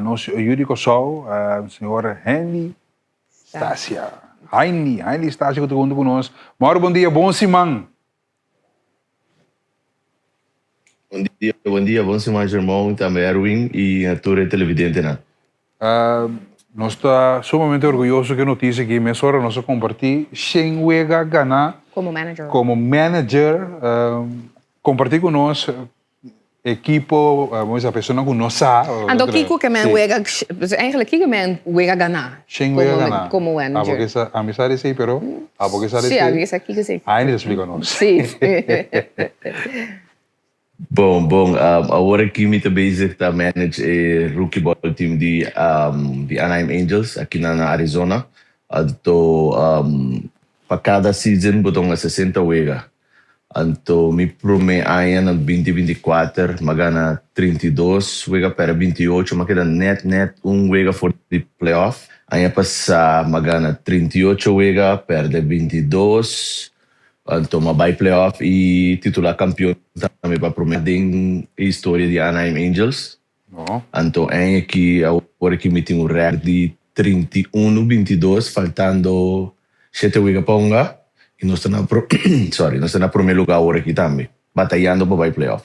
[SPEAKER 3] Nos yu di Kòrsou, señor Henry Stasia. Hainley, Hainley Stasia ku ta huntu ku nos. Mauro bon dia, bon siman.
[SPEAKER 19] Bon dia, bon dia, bon siman Jermon, tambe Erwin y na tur e televidentenan.
[SPEAKER 3] Nos ta sumamente orguyoso ku e notisia aki, mesora nos a kompartí shen wega ganá
[SPEAKER 2] Komo manager.
[SPEAKER 3] komo manager, kompartí ku nos ekipo, bo bisa personanan ku no sa.
[SPEAKER 2] Anto kiko ke men wega, eigenlijk kiko men wega ganá
[SPEAKER 3] Shen wega ganá.
[SPEAKER 2] komo manager?
[SPEAKER 3] Abo ke sa, ami sa di esei pero abo ke sa di
[SPEAKER 2] Sí,
[SPEAKER 3] esei.
[SPEAKER 2] ami ke sa kiko esei.
[SPEAKER 3] Aini ta splika nos.
[SPEAKER 2] Sí.
[SPEAKER 19] Bon, bon, awor aki mi ta bezig ta manage e rookie ball team di di Anaheim Angels aki na na Arizona. Anto pa kada season bo ta hunga 60 wega. Anto mi prome aña na binti 24 m'a gana 32 wega perde 28 m'a keda net net un wega for di playoff. Aña pasa m'a gana 38 wega perde 22 anto m'a bai playoff y titula campeon tambe pa prome den e historia di Anaheim Angels. Anto aña aki awor aki mi tin un record di 31 22 faltando shete wega pa hunga y nos ta na sorry nos ta na prome lugar awor aki tambe batayando pa bay playoff.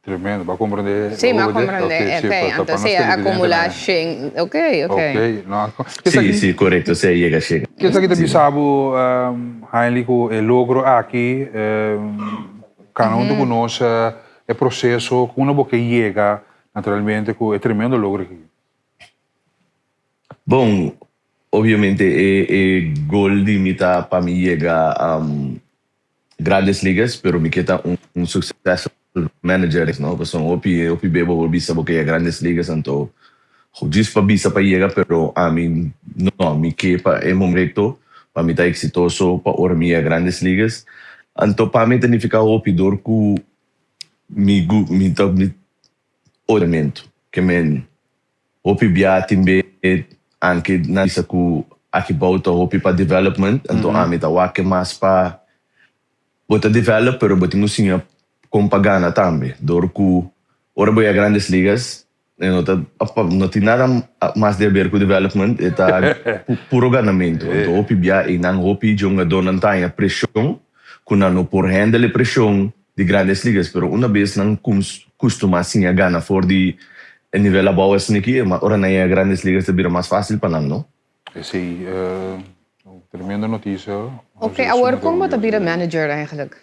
[SPEAKER 3] Tremendo, bo a comprende?
[SPEAKER 2] Sí, mi a comprende. Ok, anto si a acumula shen, ok, ok.
[SPEAKER 3] Ok, no.
[SPEAKER 19] Sí, sí, corecto, si a yega shen.
[SPEAKER 3] Kiesaki ta bisa bo, Hainley, cu e logro aki? Kana huntu ku nos e proseso, kon bo ke yega naturalmente ku e tremendo logro aki.
[SPEAKER 19] Bon, obviamente e e goal di mi ta pa mi yega Grandes Ligas, pero mi ke ta un successful manager, no? Pasobra hopi hopi be bo por bisa bo ke yega Grandes Ligas, anto djis pa bisa pa yega, pero ami no, mi ke pa e momento pa mi ta exitoso pa ora mi yega Grandes Ligas. Anto pa mi ta nifica hopi dor ku mi mi ta mi oramento ke men Hopi bia tin be anke nan bisa ku aki bou ta hopi pa development, anto ami ta wak e mas pa bo ta develop pero bo tin ku siña kon pa gana tambe. Dor ku ora bo yega Grandes Ligas e no ta no tin nada mas di haber ku development e ta puro ganamentu. Anto hopi bia einan hopi djongadónan ta haña preshon ku nan no por handle e preshon di Grandes Ligas, pero una bes nan custuma siña gana for di e nivel abao esaki, ora nan yega Grandes Ligas ta bira mas facil pa nan, no?
[SPEAKER 3] Esey un tremendo noticia.
[SPEAKER 2] Ok, awor con bo ta bira manager eigenlijk?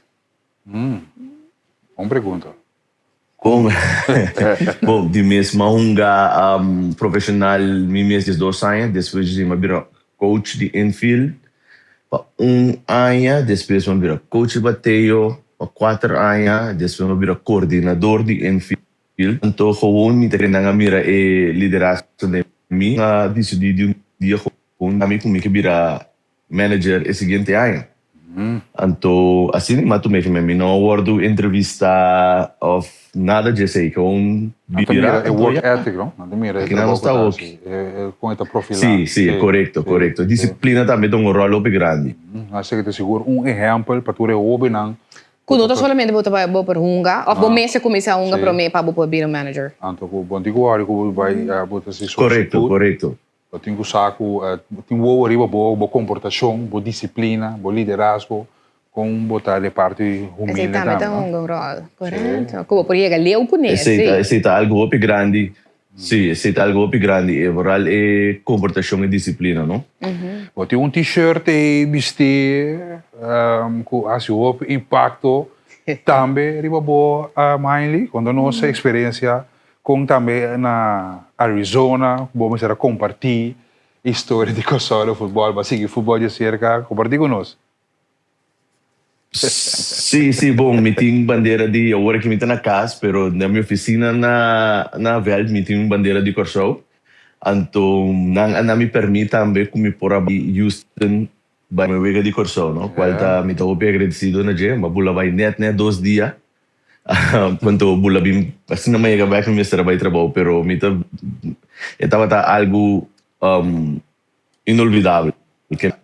[SPEAKER 3] Bon pregunta.
[SPEAKER 19] Con? Bon, di mes m'a hunga profesional mi mes 12 aña, despues di m'a bira coach di infield pa un aña, despues m'a bira coach di bateo pa kuater aña, despues m'a bira coordinador di infield. Anto gewoon mi ta kere nan a mira e liderazgo den mi, a dicidi di un dia gewoon ami cu mi ke bira manager e siguiente aña. Anto asina mi a tuma efe mi no a wordo entrevista of nada dje esey gewoon
[SPEAKER 3] Nan ta
[SPEAKER 19] bira
[SPEAKER 3] mira e
[SPEAKER 19] anto
[SPEAKER 3] work
[SPEAKER 19] ya.
[SPEAKER 3] ethic no, nan ta mira e
[SPEAKER 19] Aki nan
[SPEAKER 3] trabou
[SPEAKER 19] nos
[SPEAKER 3] ku
[SPEAKER 19] ta
[SPEAKER 3] ta
[SPEAKER 19] hopi.
[SPEAKER 3] hasi, e kon e ta profilá.
[SPEAKER 19] Si, si, korekto, korekto. Disiplina tambe ta un ròl hopi grandi.
[SPEAKER 3] Asina ke ta sigur un ehèmpel pa tur e hóbennan
[SPEAKER 2] Ku no ta solamente bo ta bai bo por hunga of bo mester kuminsá hunga promé pa bo por bira un manager.
[SPEAKER 3] Anto ku bo tin ku wòrdu ku bo bai bo ta hasi
[SPEAKER 19] Korekto,
[SPEAKER 3] solisitud.
[SPEAKER 19] korekto.
[SPEAKER 3] Bo tin ku sa ku tin wowo riba bo, bo komportashon, bo disiplina, bo liderazgo, kon bo ta de parti humilde
[SPEAKER 2] Esei tambe
[SPEAKER 3] tambe,
[SPEAKER 2] ta
[SPEAKER 3] no?
[SPEAKER 2] hunga un ròl, korekto. Ku bo por yega leu kuné,
[SPEAKER 19] Esei
[SPEAKER 2] sí.
[SPEAKER 19] ta, esei ta algu hopi grandi. Sí, esei ta algu hopi grandi, e vooral e komportashon i disiplina, no?
[SPEAKER 3] Bo tin un t-shirt ei bistí ku hasi hopi impakto tambe riba bo, Maily. Konta nos e eksperensia Kon tambe na Arizona bo mester a kompartí historia di Kòrsou den futbòl, bo a sigui futbòl dje serka, kompartí ku nos.
[SPEAKER 19] Sí, sí, bon, mi tin bandera di, awor aki mi ta na kas, pero na mi ofisina na na vèlt mi tin un bandera di Kòrsou. Anto nan a na mi pèrmit tambe ku mi por a bai Houston bai mi wega di Kòrsou, no, kual ta mi ta hopi agradesido na dje, mi a bula bai nèt nèt dos dia. Anto bula bin asina mi a yega bek mi mester a bai trabou pero mi ta e tabata algu inolvidabel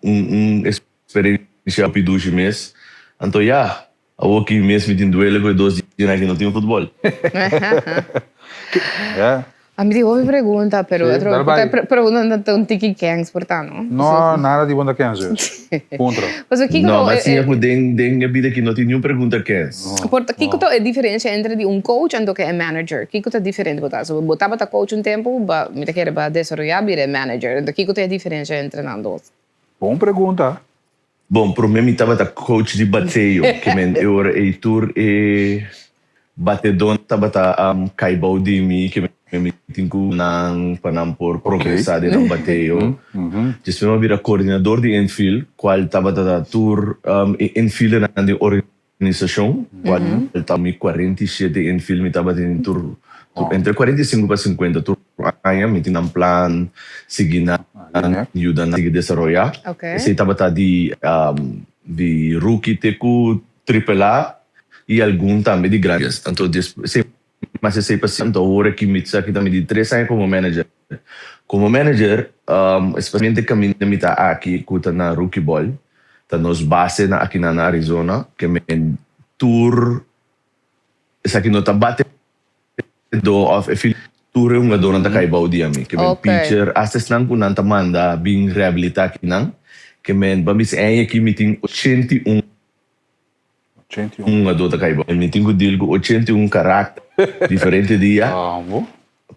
[SPEAKER 19] un un experiencia hopi dushi mes anto ya awoki mes mi tin duele ku e dos dianan aki no tin futbol.
[SPEAKER 2] A mi tin hopi pregunta, pero
[SPEAKER 3] Sí,
[SPEAKER 2] otro
[SPEAKER 3] dal bai.
[SPEAKER 2] pregunta no ta un tiki kens por ta, no?
[SPEAKER 3] No, nada di bon ta kens dus. Puntra.
[SPEAKER 2] Pasobra kiko
[SPEAKER 19] No,
[SPEAKER 2] ta
[SPEAKER 19] ma
[SPEAKER 2] e,
[SPEAKER 19] siña ku den den e bida aki no tin niun pregunta kens.
[SPEAKER 2] Por ta kiko ta e diferencia entre di un coach anto ke e manager? Kiko ta diferente por ta? So bo tabata coach un tempu, ba mi ta kere ba desaroya bira e manager. Anto kiko ta e diferencia entre nan dos?
[SPEAKER 3] Bon pregunta.
[SPEAKER 19] Bon, promé mi tabata coach di bateo, ke men e ora ei tur e batedónan tabata kai bou di mi, ke men mi tin ku nan pa nan por progresá den nan bateo. Despues mi a bira koordinador di infield, kual tabata ta tur e infieldernan di organisashon, kual ta mi 47 infield mi tabatin tur entre 45 pa 50 tur aña mi tin nan plan, sigui nan, yuda nan sigui desaroyá. Esei tabata di di rookie te ku triple A i algun tambe di grandes. Anto despues mas esei pa anto awor aki mi sa ki ta mi di tres aña komo manager. Komo manager especialmente kaminda mi ta aki ku ta na rookie ball ta nos base na aki na Arizona ke men tur esaki no ta bate do of e fil tur e hungadornan ta kai bou di ami ke men pitcher hasta esnan ku nan ta manda bin rehabilita akinan ke men pa bisa eña aki mi tin 81 hungador ta kai bou mi tin ku deal ku 81 karakter diferente dia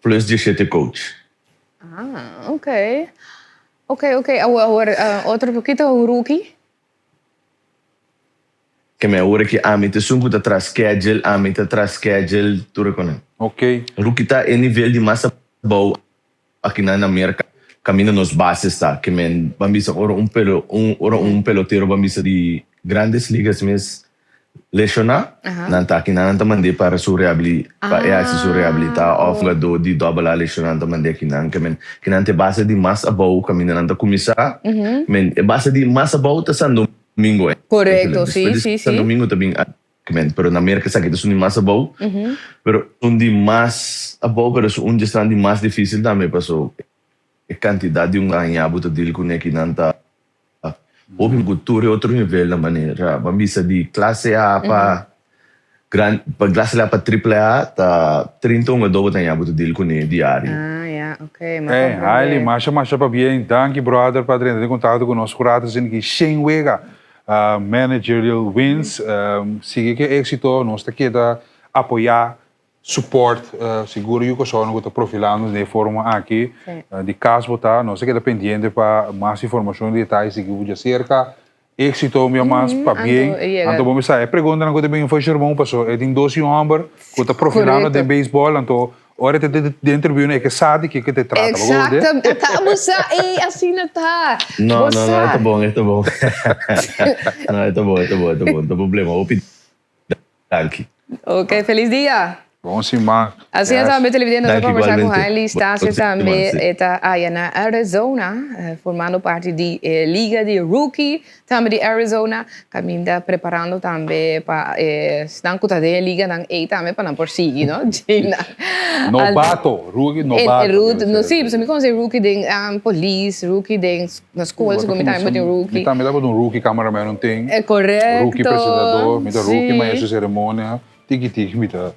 [SPEAKER 19] plus 17 coach.
[SPEAKER 2] Ah okay okay okay awor otro poquito un rookie.
[SPEAKER 19] Ke men ora ki ami ta esun ku ta traha schedule, ami ta traha schedule tur e konan.
[SPEAKER 3] Ok.
[SPEAKER 19] Rookie ta e nivel di mas abou akinan na Merka kaminda nos bases ta. Ke men ban bisa ora un pelo un ora un pelotero ban bisa di Grandes Ligas mes lesioná, nan ta akinan nan ta mand'é para su rehabili pa e hasi su rehabilitá òf hungadó di Double A lesioná nan ta mand'é akinan. Ke men kinan ta e base di mas abou kaminda nan ta kuminsá. Men e base di mas abou ta San Domingo.
[SPEAKER 2] Korekto, sí,
[SPEAKER 19] Despues
[SPEAKER 2] sí,
[SPEAKER 19] di San
[SPEAKER 2] sí.
[SPEAKER 19] Domingo ta bin Men, pero na Merka esaki ta esun di mas abou, pero un di mas abou, pero esun un di esnan di mas difícil tambe paso e kantidat di un aña bo ta deal kuné kinan ta hopi ku tur e otro nivelnan manera ban bisa di klase A pa gran pa klase A pa triple A ta 30 hungadó bo ta haña bo ta deal kuné diario.
[SPEAKER 2] Ah ya, ok, mi a
[SPEAKER 3] Hey,
[SPEAKER 2] comprende.
[SPEAKER 3] Hailey, masha masha pabien. Danki brother pa drenta den kontakto ku nos. Ku rato sin ki shen wega. Managerial wins, sigui ku e éksito, nos ta keda apoyá, support, sigur yu kosònan ku ta profilando den e forma aki di kas bo ta, nos ta keda pendiente pa mas informashon di detaye sigui bo djaserka. Éksito un bia mas, pabien. Anto bo mester sa e preguntanan ku ta bin for Sherman paso e tin dos yu hòmber ku ta profilando den beisbòl anto Ora te den tribuna e ke sa di kiko te trata.
[SPEAKER 2] Exacto, ta bo sa ey asina ta.
[SPEAKER 19] No, no, no, e ta bon, e ta bon. No, e ta bon, e ta bon, e ta bon. No ta problema. Hopi danki.
[SPEAKER 2] Ok, feliz dia.
[SPEAKER 3] Bon siman.
[SPEAKER 2] Asina tambe televidente nos a
[SPEAKER 19] Danki
[SPEAKER 2] conversa cu
[SPEAKER 19] igualmente.
[SPEAKER 2] Hailey Stasia
[SPEAKER 19] Bon siman,
[SPEAKER 2] tambe
[SPEAKER 19] si.
[SPEAKER 2] e ta aya na Arizona formando parti di e liga di rookie Tambe di Arizona, caminda preparando tambe pa esnan cu ta den e liganan ey tambe pa nan por sigui, no? Gina.
[SPEAKER 3] Nobato, rookie nobato.
[SPEAKER 2] Ruth, no, si, pasobra mi conoce rookie den polis, rookie den na school, segun mi tambe tin rookie.
[SPEAKER 3] Mi tambe tabata un rookie cameraman un tin.
[SPEAKER 2] Correcto.
[SPEAKER 3] Rookie presentador, mi ta rookie maestro de ceremonia, tiki tiki mi ta.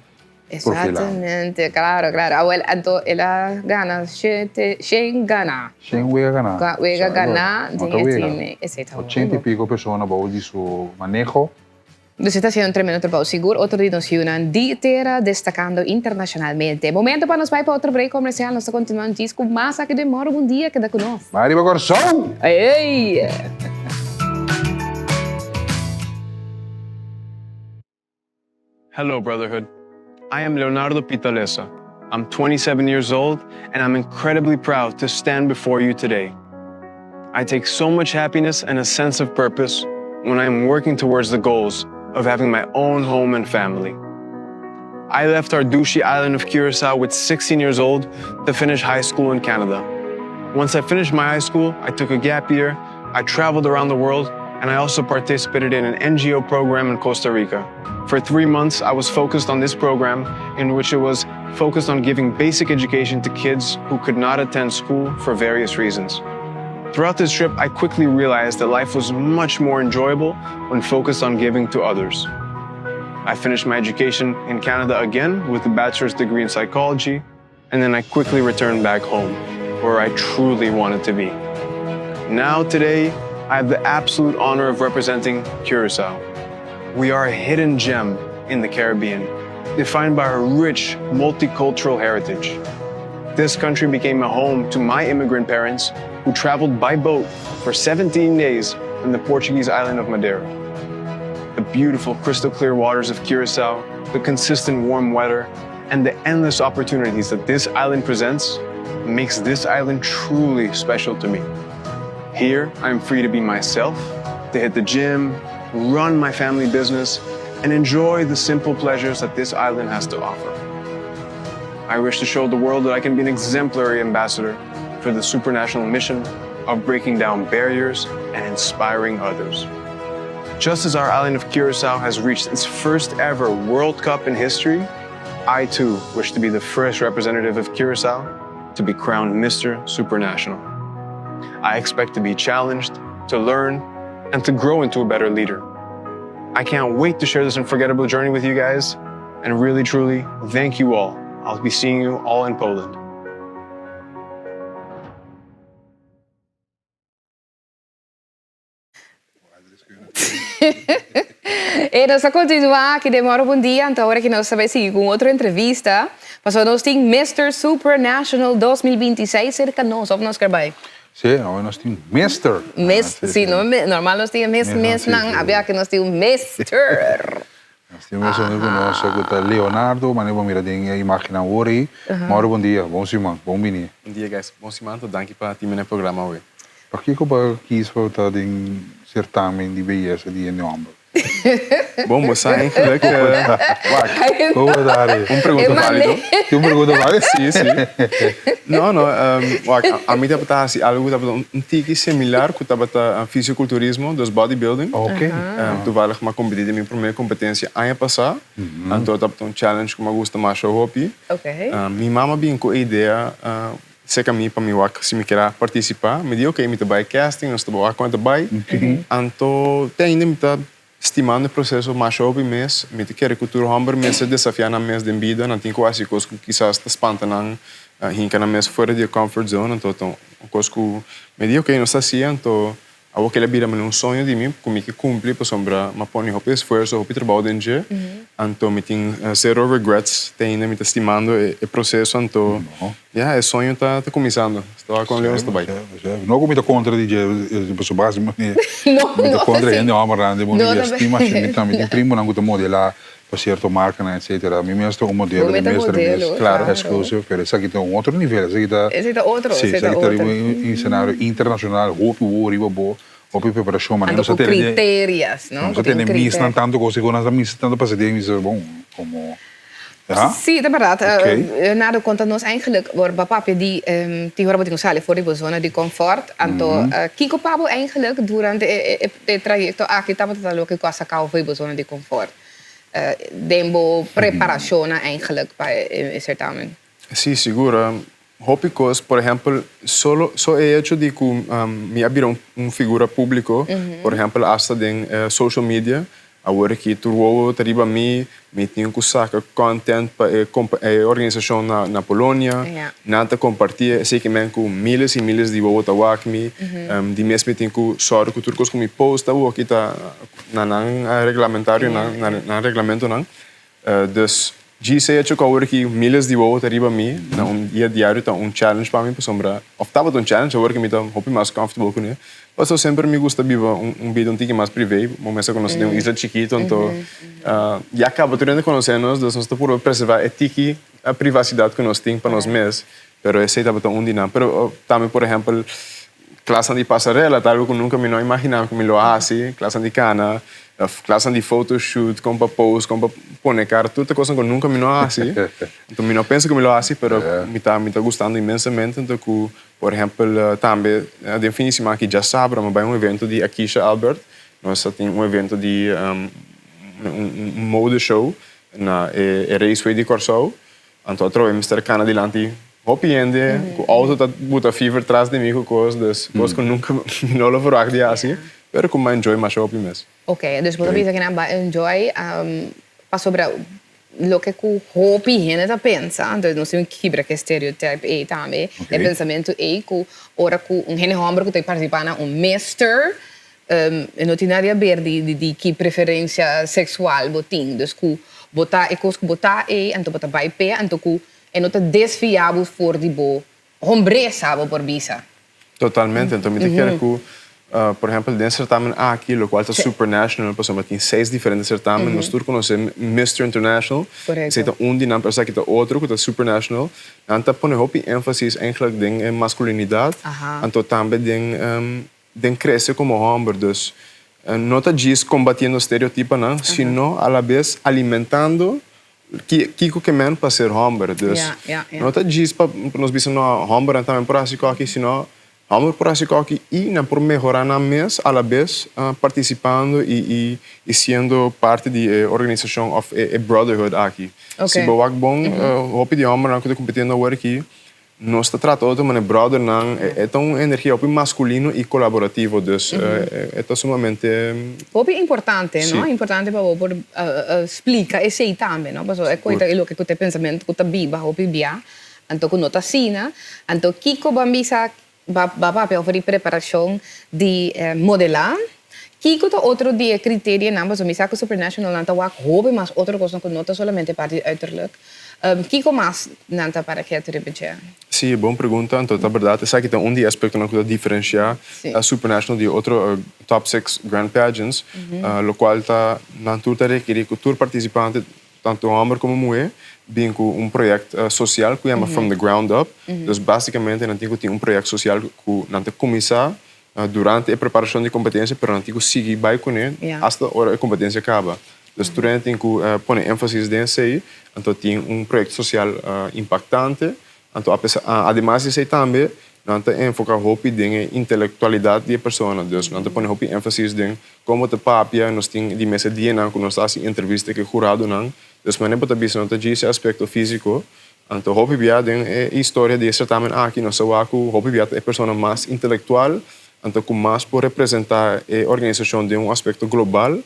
[SPEAKER 2] Exactamente, claro, claro. Awel, anto el a gana shete, shen gana.
[SPEAKER 3] Shen wega gana.
[SPEAKER 2] Ga, wega gana den e team. Esey ta
[SPEAKER 3] Ochenta y pico persona bou di su maneho.
[SPEAKER 2] Dus e ta haciendo un tremendo trabou. Sigur otro di nos yunan di tera destacando internacionalmente. Momento pa nos bai pa otro break comercial. Nos ta continua djis cu mas aki den Moro Bon Dia. Keda cu nos.
[SPEAKER 3] Bai riba Corsou!
[SPEAKER 2] Ey!
[SPEAKER 20] Hello, Brotherhood. I am Leonardo Pitalesa. I'm 27 years old, and I'm incredibly proud to stand before you today. I take so much happiness and a sense of purpose when I am working towards the goals of having my own home and family. I left our douchey island of Curacao with 16 years old to finish high school in Canada. Once I finished my high school, I took a gap year, I traveled around the world, and I also participated in an NGO program in Costa Rica. For three months, I was focused on this program, in which it was focused on giving basic education to kids who could not attend school for various reasons. Throughout this trip, I quickly realized that life was much more enjoyable when focused on giving to others. I finished my education in Canada again with a bachelor's degree in psychology, and then I quickly returned back home, where I truly wanted to be. Now, today, I have the absolute honor of representing Curacao. We are a hidden gem in the Caribbean, defined by our rich multicultural heritage. This country became a home to my immigrant parents who traveled by boat for 17 days from the Portuguese island of Madeira. The beautiful crystal clear waters of Curacao, the consistent warm weather, and the endless opportunities that this island presents makes this island truly special to me. Here, I'm free to be myself, to hit the gym, run my family business, and enjoy the simple pleasures that this island has to offer. I wish to show the world that I can be an exemplary ambassador for the supranational mission of breaking down barriers and inspiring others. Just as our island of Curacao has reached its first ever World Cup in history, I too wish to be the first representative of Curacao to be crowned Mr. Supranational. I expect to be challenged, to learn, and to grow into a better leader. I can't wait to share this unforgettable journey with you guys. And really, truly, thank you all. I'll be seeing you all in Poland.
[SPEAKER 2] E nos ta continua aki den Moro Bon Dia, anto awor aki nos ta bay sigui cu un otro entrevista, pasobra nos tin Mister Supranational 2026 cerca nos, of nos ker bay?
[SPEAKER 3] Sí, awe nos tin Mister.
[SPEAKER 2] Miss, sí, no, normal nos tin Miss, Miss nan, a bia cu nos tin un Mister.
[SPEAKER 3] Nos tin un Mister cu nos cu ta Leonardo, manera bo mira den e imagennan awor ey. Mauro, bon dia, bon siman, bon bini.
[SPEAKER 20] Bon dia guys, bon siman, ta danki pa tin mi na e programa awe.
[SPEAKER 3] Pakico bo kies pa ta den certamen di beyesa di hende homber?
[SPEAKER 20] Bon, bo sa eigenlijk.
[SPEAKER 3] Wak, kon bo ta ari?
[SPEAKER 20] Un pregunta válido.
[SPEAKER 3] Tin un pregunta válido?
[SPEAKER 20] Sí, sí. No, no, wak, ami tabata hasi algu ku tabata un tiki similar ku tabata fisiokulturismo, dus bodybuilding.
[SPEAKER 3] Oké.
[SPEAKER 20] Toevallig mi a kompetí den mi promé kompetensia aña pasá. Anto tabata un challenge ku mi a gusta masha hopi. Mi mama bin ku e idea. Seka mi pa mi wak si mi kier a participa. Mi di ok, mi ta bai casting, nos ta wak con e ta bai. Anto te ainda mi ta stimando e proceso masha hopi mes. Mi ta kere cu tur homber mester desafia nan mes den bida. Nan tin cu haci cos cu kisas ta spanta nan, hinca nan mes fuera di e comfort zone. Anto ta un cos cu mi di ok, nos ta haci. Anto Awor kel a bira manera un soño di mi ku mi ke kumpli pasobra mi a pone hopi esfuerso, hopi trabou den dje. Anto mi tin sero regrets te ainda mi ta stimando e proseso anto ya e soño ta kuminsando. Sta wak kon leu nos ta bai.
[SPEAKER 3] No ku mi ta kontra di dje pasobra basi mi ta kontra hende hòmbernan den mundu di estima mi tin primonan ku ta modelá pa cierto marcanan etcetera. Mi mes ta un modelo di mes ta mes
[SPEAKER 2] claro
[SPEAKER 3] exclusive pero esaki ta un otro nivel esaki ta
[SPEAKER 2] Esaki ta otro
[SPEAKER 3] si esaki ta riba un escenario internacional hopi wowo riba bo hopi preparacion manera
[SPEAKER 2] nos a tene criterias no
[SPEAKER 3] nos a tene misnan tanto cos cu nos a misa tanto pasa den misa bon como ya
[SPEAKER 2] Si ta berdad Leonardo conta nos eigenlijk ora bo a papia di tin ora bo tin cu sali for di bo zona di confort anto kico pa bo eigenlijk durante e trayecto aki tabata ta loke cu a sacao for di bo zona di confort? Den bo preparacionnan eigenlijk pa e certamen?
[SPEAKER 20] Sí, sigur. Hopi cos, por ehempel, solo so e hecho di cu mi a bira un figura publico, por ehempel hasta den social media, awor aki tur wowo ta riba mi, mi tin cu saca content pa e e organisacion na na Polonia, nan ta comparti esey ki men cu miles y miles di wowo ta wak mi, di mes mi tin cu sòru cu tur cos cu mi post awor aki ta na nan reglamentario nan, nan reglamentonan. Dus djis e hecho ku awor aki miles di wowo ta riba mi na un dia diario ta un challenge pa mi pasobra, of tabata un challenge, awor ki mi ta hopi mas comfortable kuné. Pasobra semper mi gusta biba un bida un tiki mas privé, bo mester konosé den un isla chikito anto ya kaba tur hende konosé nos, dus nos ta purba preservá e tiki privasidat ku nos tin pa nos mes, pero esei tabata un di nan. Pero tambe por ehèmpel Klasnan di pasarela ta algo ku nunka mi no a imaginá ku mi lo a hasi, klasnan di kana, klasnan di photoshoot, kon pa post, kon pa pone kara, tur ta kosnan ku nunka mi no a hasi. Anto mi no a pensa ku mi lo a hasi, pero mi ta mi ta gustando inmensamente. Anto ku por ehèmpel tambe den fin di siman aki djasabra mi a bai un evento di Akisha Albert, nos a tin un evento di un un mode show na e raceway di Kòrsou. Anto atrobe mester cana dilanti hopi hende cu auto ta buta fever tras di mi cu cos, dus cos cu nunca mi no lo verwacht di haci, pero cu mi a enjoy masha hopi mes.
[SPEAKER 2] Ok, dus bo ta bisa cu nan ba enjoy pasobra loke cu hopi hende ta pensa, anto nos tin kibra cu e stereotype ey tambe, e pensamento ey cu ora cu un hende homber cu ta participa na un mister E no tin nada di haber di di ki preferencia sexual bo tin. Dus cu bo ta e cos cu bo ta ey, anto bo ta bay p'e, anto cu e no ta desvia bo for di bo hombresa, bo por bisa.
[SPEAKER 20] Totalmente. Anto mi ta kere cu, por ehempel, den certamen aki, locual ta supernational, pasobra tin seis diferente certamen, nos tur conoce Mister International, esey ta un di nan, pero esaki ta otro cu ta supernational. Nan ta pone hopi enfasis eigenlijk den e masculinidad, anto tambe den den crece como homber, dus no ta djis combatiendo stereotiponan, sino a la bes alimentando kico ke men pa ser homber. Dus no ta djis pa nos bisa no hombernan tambe por haci coki, sino homber por haci coki y nan por mehora nan mes a la bes participando y siendo parti di e organisacion of e brotherhood aki. Si bo wak bon, hopi di hombernan cu ta competiendo awor aki Nos ta trata otro manera brothernan, e ta un energia hopi masculino y colaborativo, dus e ta sumamente.
[SPEAKER 2] Hopi importante, no? Importante pa bo por splica esey tambe, no? Pasobra e koe ta e loke cu ta e pensamento cu ta biba hopi bia, anto cu no ta asina. Anto kico bo a bisa, bo a papia over di preparacion di modela, kico ta otro di e criterianan? Pasobra mi sa cu Supernational nan ta wak hopi mas otro cosnan cu no ta solamente parti di uiterlijk. Kiko mas nan ta para ketu riba dje?
[SPEAKER 20] Sí, bon pregunta. Anto ta berdad esaki ta un di e aspectonan cu ta diferencia Supranational di e otro top six grand pageants, locual ta nan tur ta rekeri cu tur participante, tanto homber como muhe, bin cu un project social cu yama From the Ground Up. Dus basicamente nan tin cu tin un project social cu nan ta cuminsa durante e preparacion di competencia, pero nan tin cu sigui bay cune hasta ora e competencia caba. Dus tur hende tin cu pone enfasis den esey, anto tin un proyecto social impactante. Anto ademas di esey tambe nan ta enfoca hopi den e intelectualidad di e persona. Dus nan ta pone hopi enfasis den como ta papia, nos tin di mes e dianan cu nos ta haci entrevista cu e huradonan. Dus manera bo ta bisa no ta djis e aspecto fisico, Anto hopi bia den e historia di e certamen aki nos a wak ku hopi bia ta e persona mas intelectual, anto ku mas por representa e organisacion den un aspecto global.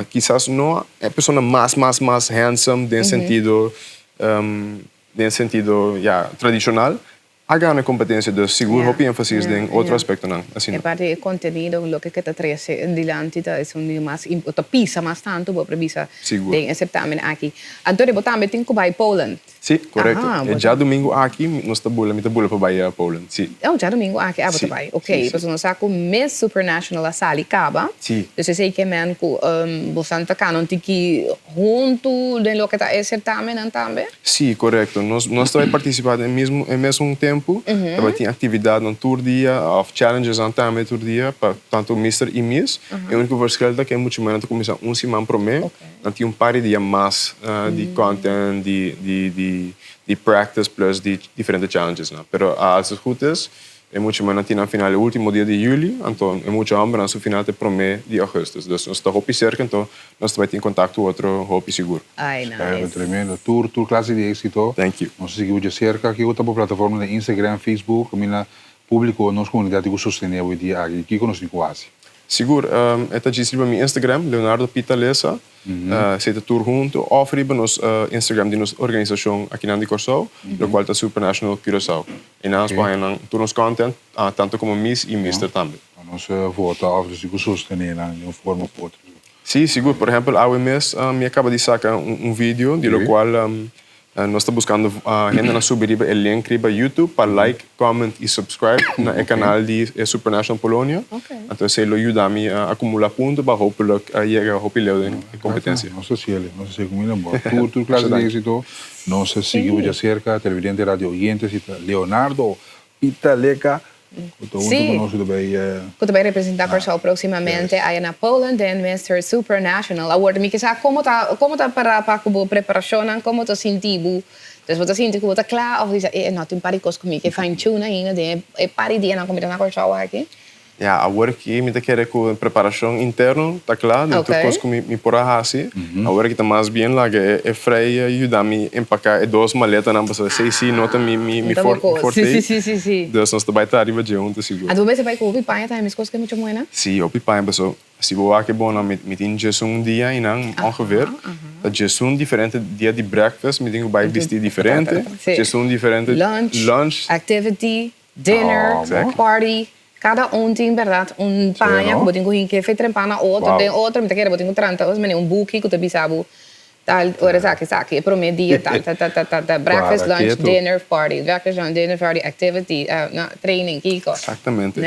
[SPEAKER 20] Kisas no e persona mas mas mas handsome den sentido den sentido ya tradicional a gana e competencia, dus sigur hopi enfasis den otro aspectonan asina.
[SPEAKER 2] E parti e contenido, loke ke ta trece dilanti ta esun di mas ta pisa mas tanto bo por bisa den e certamen aki. Antonio, bo tambe tin cu bai Poland?
[SPEAKER 20] Si, corecto. E djadumingu aki nos ta bula, mi ta bula pa bai Poland, si.
[SPEAKER 2] Oh, djadumingu aki abo ta bai. Ok, pasobra nos sa cu Miss Supranational a sali caba.
[SPEAKER 20] Si.
[SPEAKER 2] Dus esey ke men cu bosan ta cana un tiki huntu den loke ta e certamennan tambe?
[SPEAKER 20] Si, korekto. Nos nos ta bai partisipá den mismo e mesun tempu. Ta bai tin aktividatnan tur dia òf challengesnan tambe tur dia pa tantu Mister i Miss. E úniko verschil ta ku e muchanan ta kuminsá un siman promé. Nan tin un par di dia mas di content, di di di di practice plus di diferente challengesnan. Pero als het goed is E mucha mannan tin nan final e ultimo dia di juli, anto e mucha hombernan su final ta e prome di augustus. Dus nos ta hopi cerca, anto nos ta bai tin contacto cu otro hopi sigur.
[SPEAKER 2] Ay, nice.
[SPEAKER 3] Tremendo. Tur tur clase di exito.
[SPEAKER 20] Thank you.
[SPEAKER 3] Nos ta sigui bo djacerca. Kico ta bo plataforma den Instagram, Facebook, caminda publico, nos comunidad tin cu sostene bo e dia aki. Kico nos tin cu haci?
[SPEAKER 20] Sigur. E ta djis riba mi Instagram, Leonardo Pitaleza. Esei ta tur huntu òf riba nos Instagram di nos organisashon akinan di Kòrsou, lokual ta Supranational Curaçao. I nan nos por haña nan tur nos content, tantu komo Miss i Mister tambe.
[SPEAKER 3] Pa nos vota òf nos tin ku sostené nan di un forma òf otro.
[SPEAKER 20] Sí, sigur. Por ehèmpel, awe mes mi a kaba di saka un video di lokual Nos ta buscando hendenan subi riba e link riba YouTube pa like, comment y subscribe na e canal di e Supranational Polonia. Anto esey lo yuda mi acumula punto pa hopelijk yega hopi leu den e competencia.
[SPEAKER 3] Nos ta ciele, nos ta ciele cu mil amor. Tur, tur clase di exito. Nos ta sigui bo djacerca, televidente, radio oyentes y ta Leonardo Pitaleka Cu ta hunto cu nos cu ta bay.
[SPEAKER 2] Cu ta bay representa Corsou proximamente aya na Poland den Mister Supranational. Awor mi ke sa como ta como ta para pa cu bo preparacionnan, como ta sinti bo. Dus bo ta sinti cu bo ta cla of bisa e no tin un par di cos cu mi ke fine tune ainda den e par di dianan cu mi ta na Corsou aki.
[SPEAKER 20] Ya, awor aki mi ta kere ku e preparashon interno ta kla, den tur kos ku mi por a hasi. Awor aki ta mas bien laga e frei yuda mi empaká e dos maletanan pasobra esei sí no ta mi forte. Dus nos ta bai ta riba dje huntu sigur.
[SPEAKER 2] Anto bo mester bai ku hopi paña tambe meskos ku e mucha muhénan?
[SPEAKER 20] Sí, hopi paña pasobra si bo wak e bonan mi tin djesun dia einan ongeveer. Ta djesun diferente dia di breakfast mi tin ku bai bisti diferente, djesun diferente
[SPEAKER 2] lunch, activity. Dinner, party, cada un tin berdad un paña cu bo tin cu hinca efe trempa na otro, den otro, mi ta kere bo tin cu tranta os mene un buki cu ta bisa bo tal ora esaki esaki, e prome dia tal tal tal tal tal tal, breakfast, lunch, dinner, party, breakfast, lunch, dinner, party, activity, no, training, kiko.
[SPEAKER 20] Exactamente.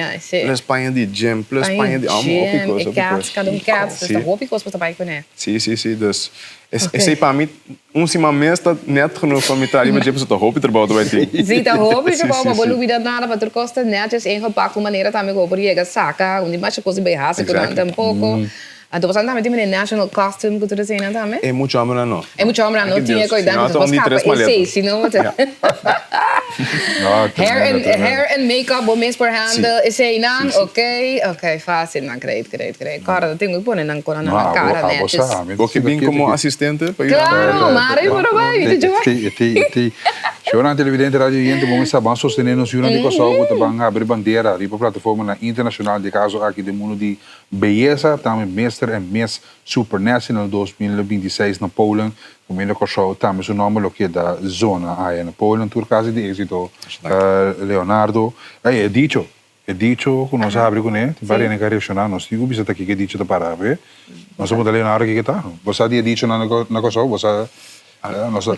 [SPEAKER 20] Plus paña di gym, plus paña di amo, hopi cos, hopi cos.
[SPEAKER 2] E cats, cada un cats, dus ta hopi cos bo ta bay cune.
[SPEAKER 20] Si, si, si, dus Esei pa mi un siman mes ta net genoeg pa mi ta riba dje pasobra ta hopi trabou ta bai tin.
[SPEAKER 2] Si, ta hopi trabou pa bo lubida nada pa tur kos ta netjes ingepak un manera tambe ku bo por yega saka un di masha kos di bai hasi ku nan tampoco. Anto boso tambe tin mene national costume ku tur eseinan tambe?
[SPEAKER 20] E mucha hombernan no.
[SPEAKER 2] E mucha hombernan no tin e koidan ku bo skapa esei si no bo ta Hair and hair and makeup bo mes por handle eseinan ok ok facil nan great great great. Kòrda tin ku pone nan kona nan na kara nètjes.
[SPEAKER 20] Bo ke bin komo asistente pa yuda?
[SPEAKER 2] Klaro, mari por a bai, mi ta djoe.
[SPEAKER 3] Shownan televidente radio oyente bon mester ban sostene nos yunan di Kòrsou ku ta ban habri bandera riba plataformanan internashonal di e kaso aki den mundu di beyesa tambe Mister en Miss Supranational 2026 na Polen kaminda Kòrsou tambe su nòmber lo keda zona aya na Polen tur klase di éksito Leonardo ey e dicho E dicho ku nos a habri kuné, tin par hende ku a reakshoná, nos tin ku bisa ta kiko e dicho ta para. Awe, nos a puntra Leonardo kiko e ta. Bo sa di e dichonan na Kòrsou? Bo sa?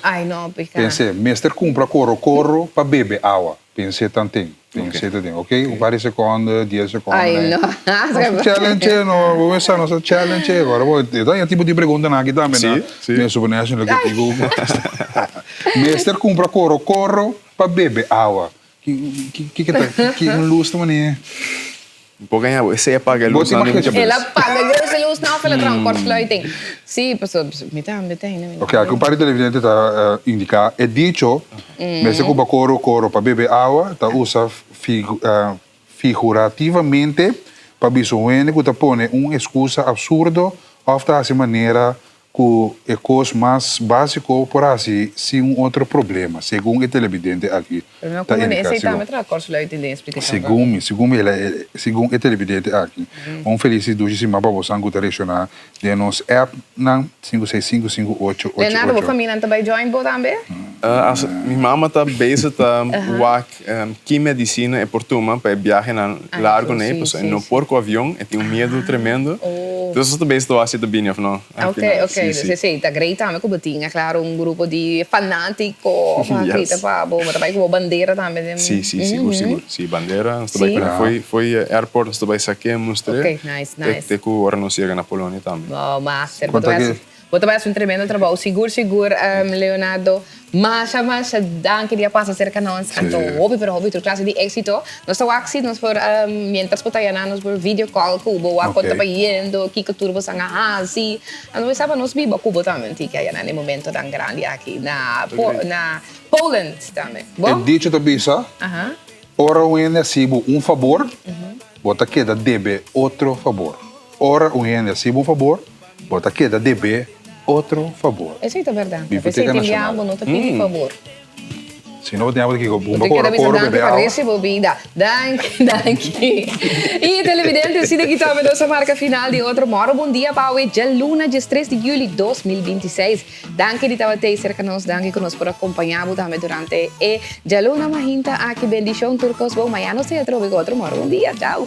[SPEAKER 2] Ai no, pica.
[SPEAKER 3] Pens'é, mester kumpra koro koro pa bebe awa. Pens'é tanten. Pens'é tanten, ok? Un par di sekonde, dies sekonde.
[SPEAKER 2] Ai no.
[SPEAKER 3] Nos challenge no, bo mester sa nos a challenge. Ora bo, e ta tipo di preguntanan aki tambe na mi Supernational ke tin ku Mester kumpra koro koro pa bebe awa. Ki ki ta ki un lus ta manera.
[SPEAKER 20] Bo gaña bo, esei a paga e lus nan den mucha bes.
[SPEAKER 2] El a paga e lus nan of el a traha un kortsluiting? Sí, paso mi tambe ta hende.
[SPEAKER 3] Ok, aki un par di televidente ta indica e dicho mester cuba coro coro pa bebe awa ta usa figurativamente pa bisa un hende cu ta pone un excusa absurdo of ta haci manera Ku e kos mas básiko por hasi sin un otro problema, segun e televidente aki
[SPEAKER 2] Pero no
[SPEAKER 3] ta
[SPEAKER 2] komo
[SPEAKER 3] indiká.
[SPEAKER 2] esei
[SPEAKER 3] Segun
[SPEAKER 2] tambe traha kortsluiting den esplikashon
[SPEAKER 3] segun mi, segun mi el a segun e televidente aki. Un felis i dushi siman pa bosan ku ta reakshoná den nos appnan 5655888.
[SPEAKER 2] Leonardo, bo famianan ta bai join bo tambe?
[SPEAKER 20] As mi mama ta bezig ta wak ki medisina e por tuma pa e biahenan largo nei, pasobra e no por ku avion, e tin un miedu tremendo. Entonces nos ta bezig ta wak si ta bini of no. Al
[SPEAKER 2] Ok,
[SPEAKER 20] final,
[SPEAKER 2] ok.
[SPEAKER 20] si, si.
[SPEAKER 2] Dus esei ta great tambe ku bo tin, klaro, un grupo di fanátiko pa grita pa bo. Bo ta bai ku bo bandera tambe den.
[SPEAKER 20] Si, si, sigur, sigur. Si, bandera, nos ta bai ku nan fo'i, fo'i airport nos ta bai sak'é, mustr'é.
[SPEAKER 2] Ok, nice, nice.
[SPEAKER 20] Te ku ora nos yega na Polonia tambe.
[SPEAKER 2] Wow, master. Bo ta bai hasi. Bo ta bai haci un tremendo trabou, sigur sigur Leonardo. Masha masha danki di a pasa cerca nos. Anto hopi pero hopi tur clase di exito. Nos ta wak si nos por mientras bo ta yana nos por video call cu bo wak con ta bayendo, kico tur bo san a haci. Anto bo sa pa nos biba cu bo tambe un tiki a yana na e momentonan grandi aki na na Poland tambe. Bo?
[SPEAKER 3] E dicho ta bisa, ora un hende haci bo un fabor, bo ta keda debe otro fabor. Ora un hende haci bo un fabor, Bo ta keda debé otro fabor.
[SPEAKER 2] Esei ta berdad.
[SPEAKER 3] Biblioteca
[SPEAKER 2] P'esei tin
[SPEAKER 3] Nacional.
[SPEAKER 2] bia bo no ta pidi fabor.
[SPEAKER 3] Si no bo tin abo kiko
[SPEAKER 2] Bo
[SPEAKER 3] bumba
[SPEAKER 2] ta keda
[SPEAKER 3] koro
[SPEAKER 2] bisa
[SPEAKER 3] koro
[SPEAKER 2] danki
[SPEAKER 3] bebe
[SPEAKER 2] pa
[SPEAKER 3] awa.
[SPEAKER 2] recibo bida. Danki, danki. Y televidente, asina ki tambe nos a marca final di otro Moro Bon Dia pa awe djaluna diestres di juli 2026. Danki di tabat'ei cerca nos, danki cu nos por acompaña bo tambe durante e djaluna mahinta aki. Bendicion tur cos bon. Mañana nos ta atrobe cu otro Moro Bon Dia. Chao.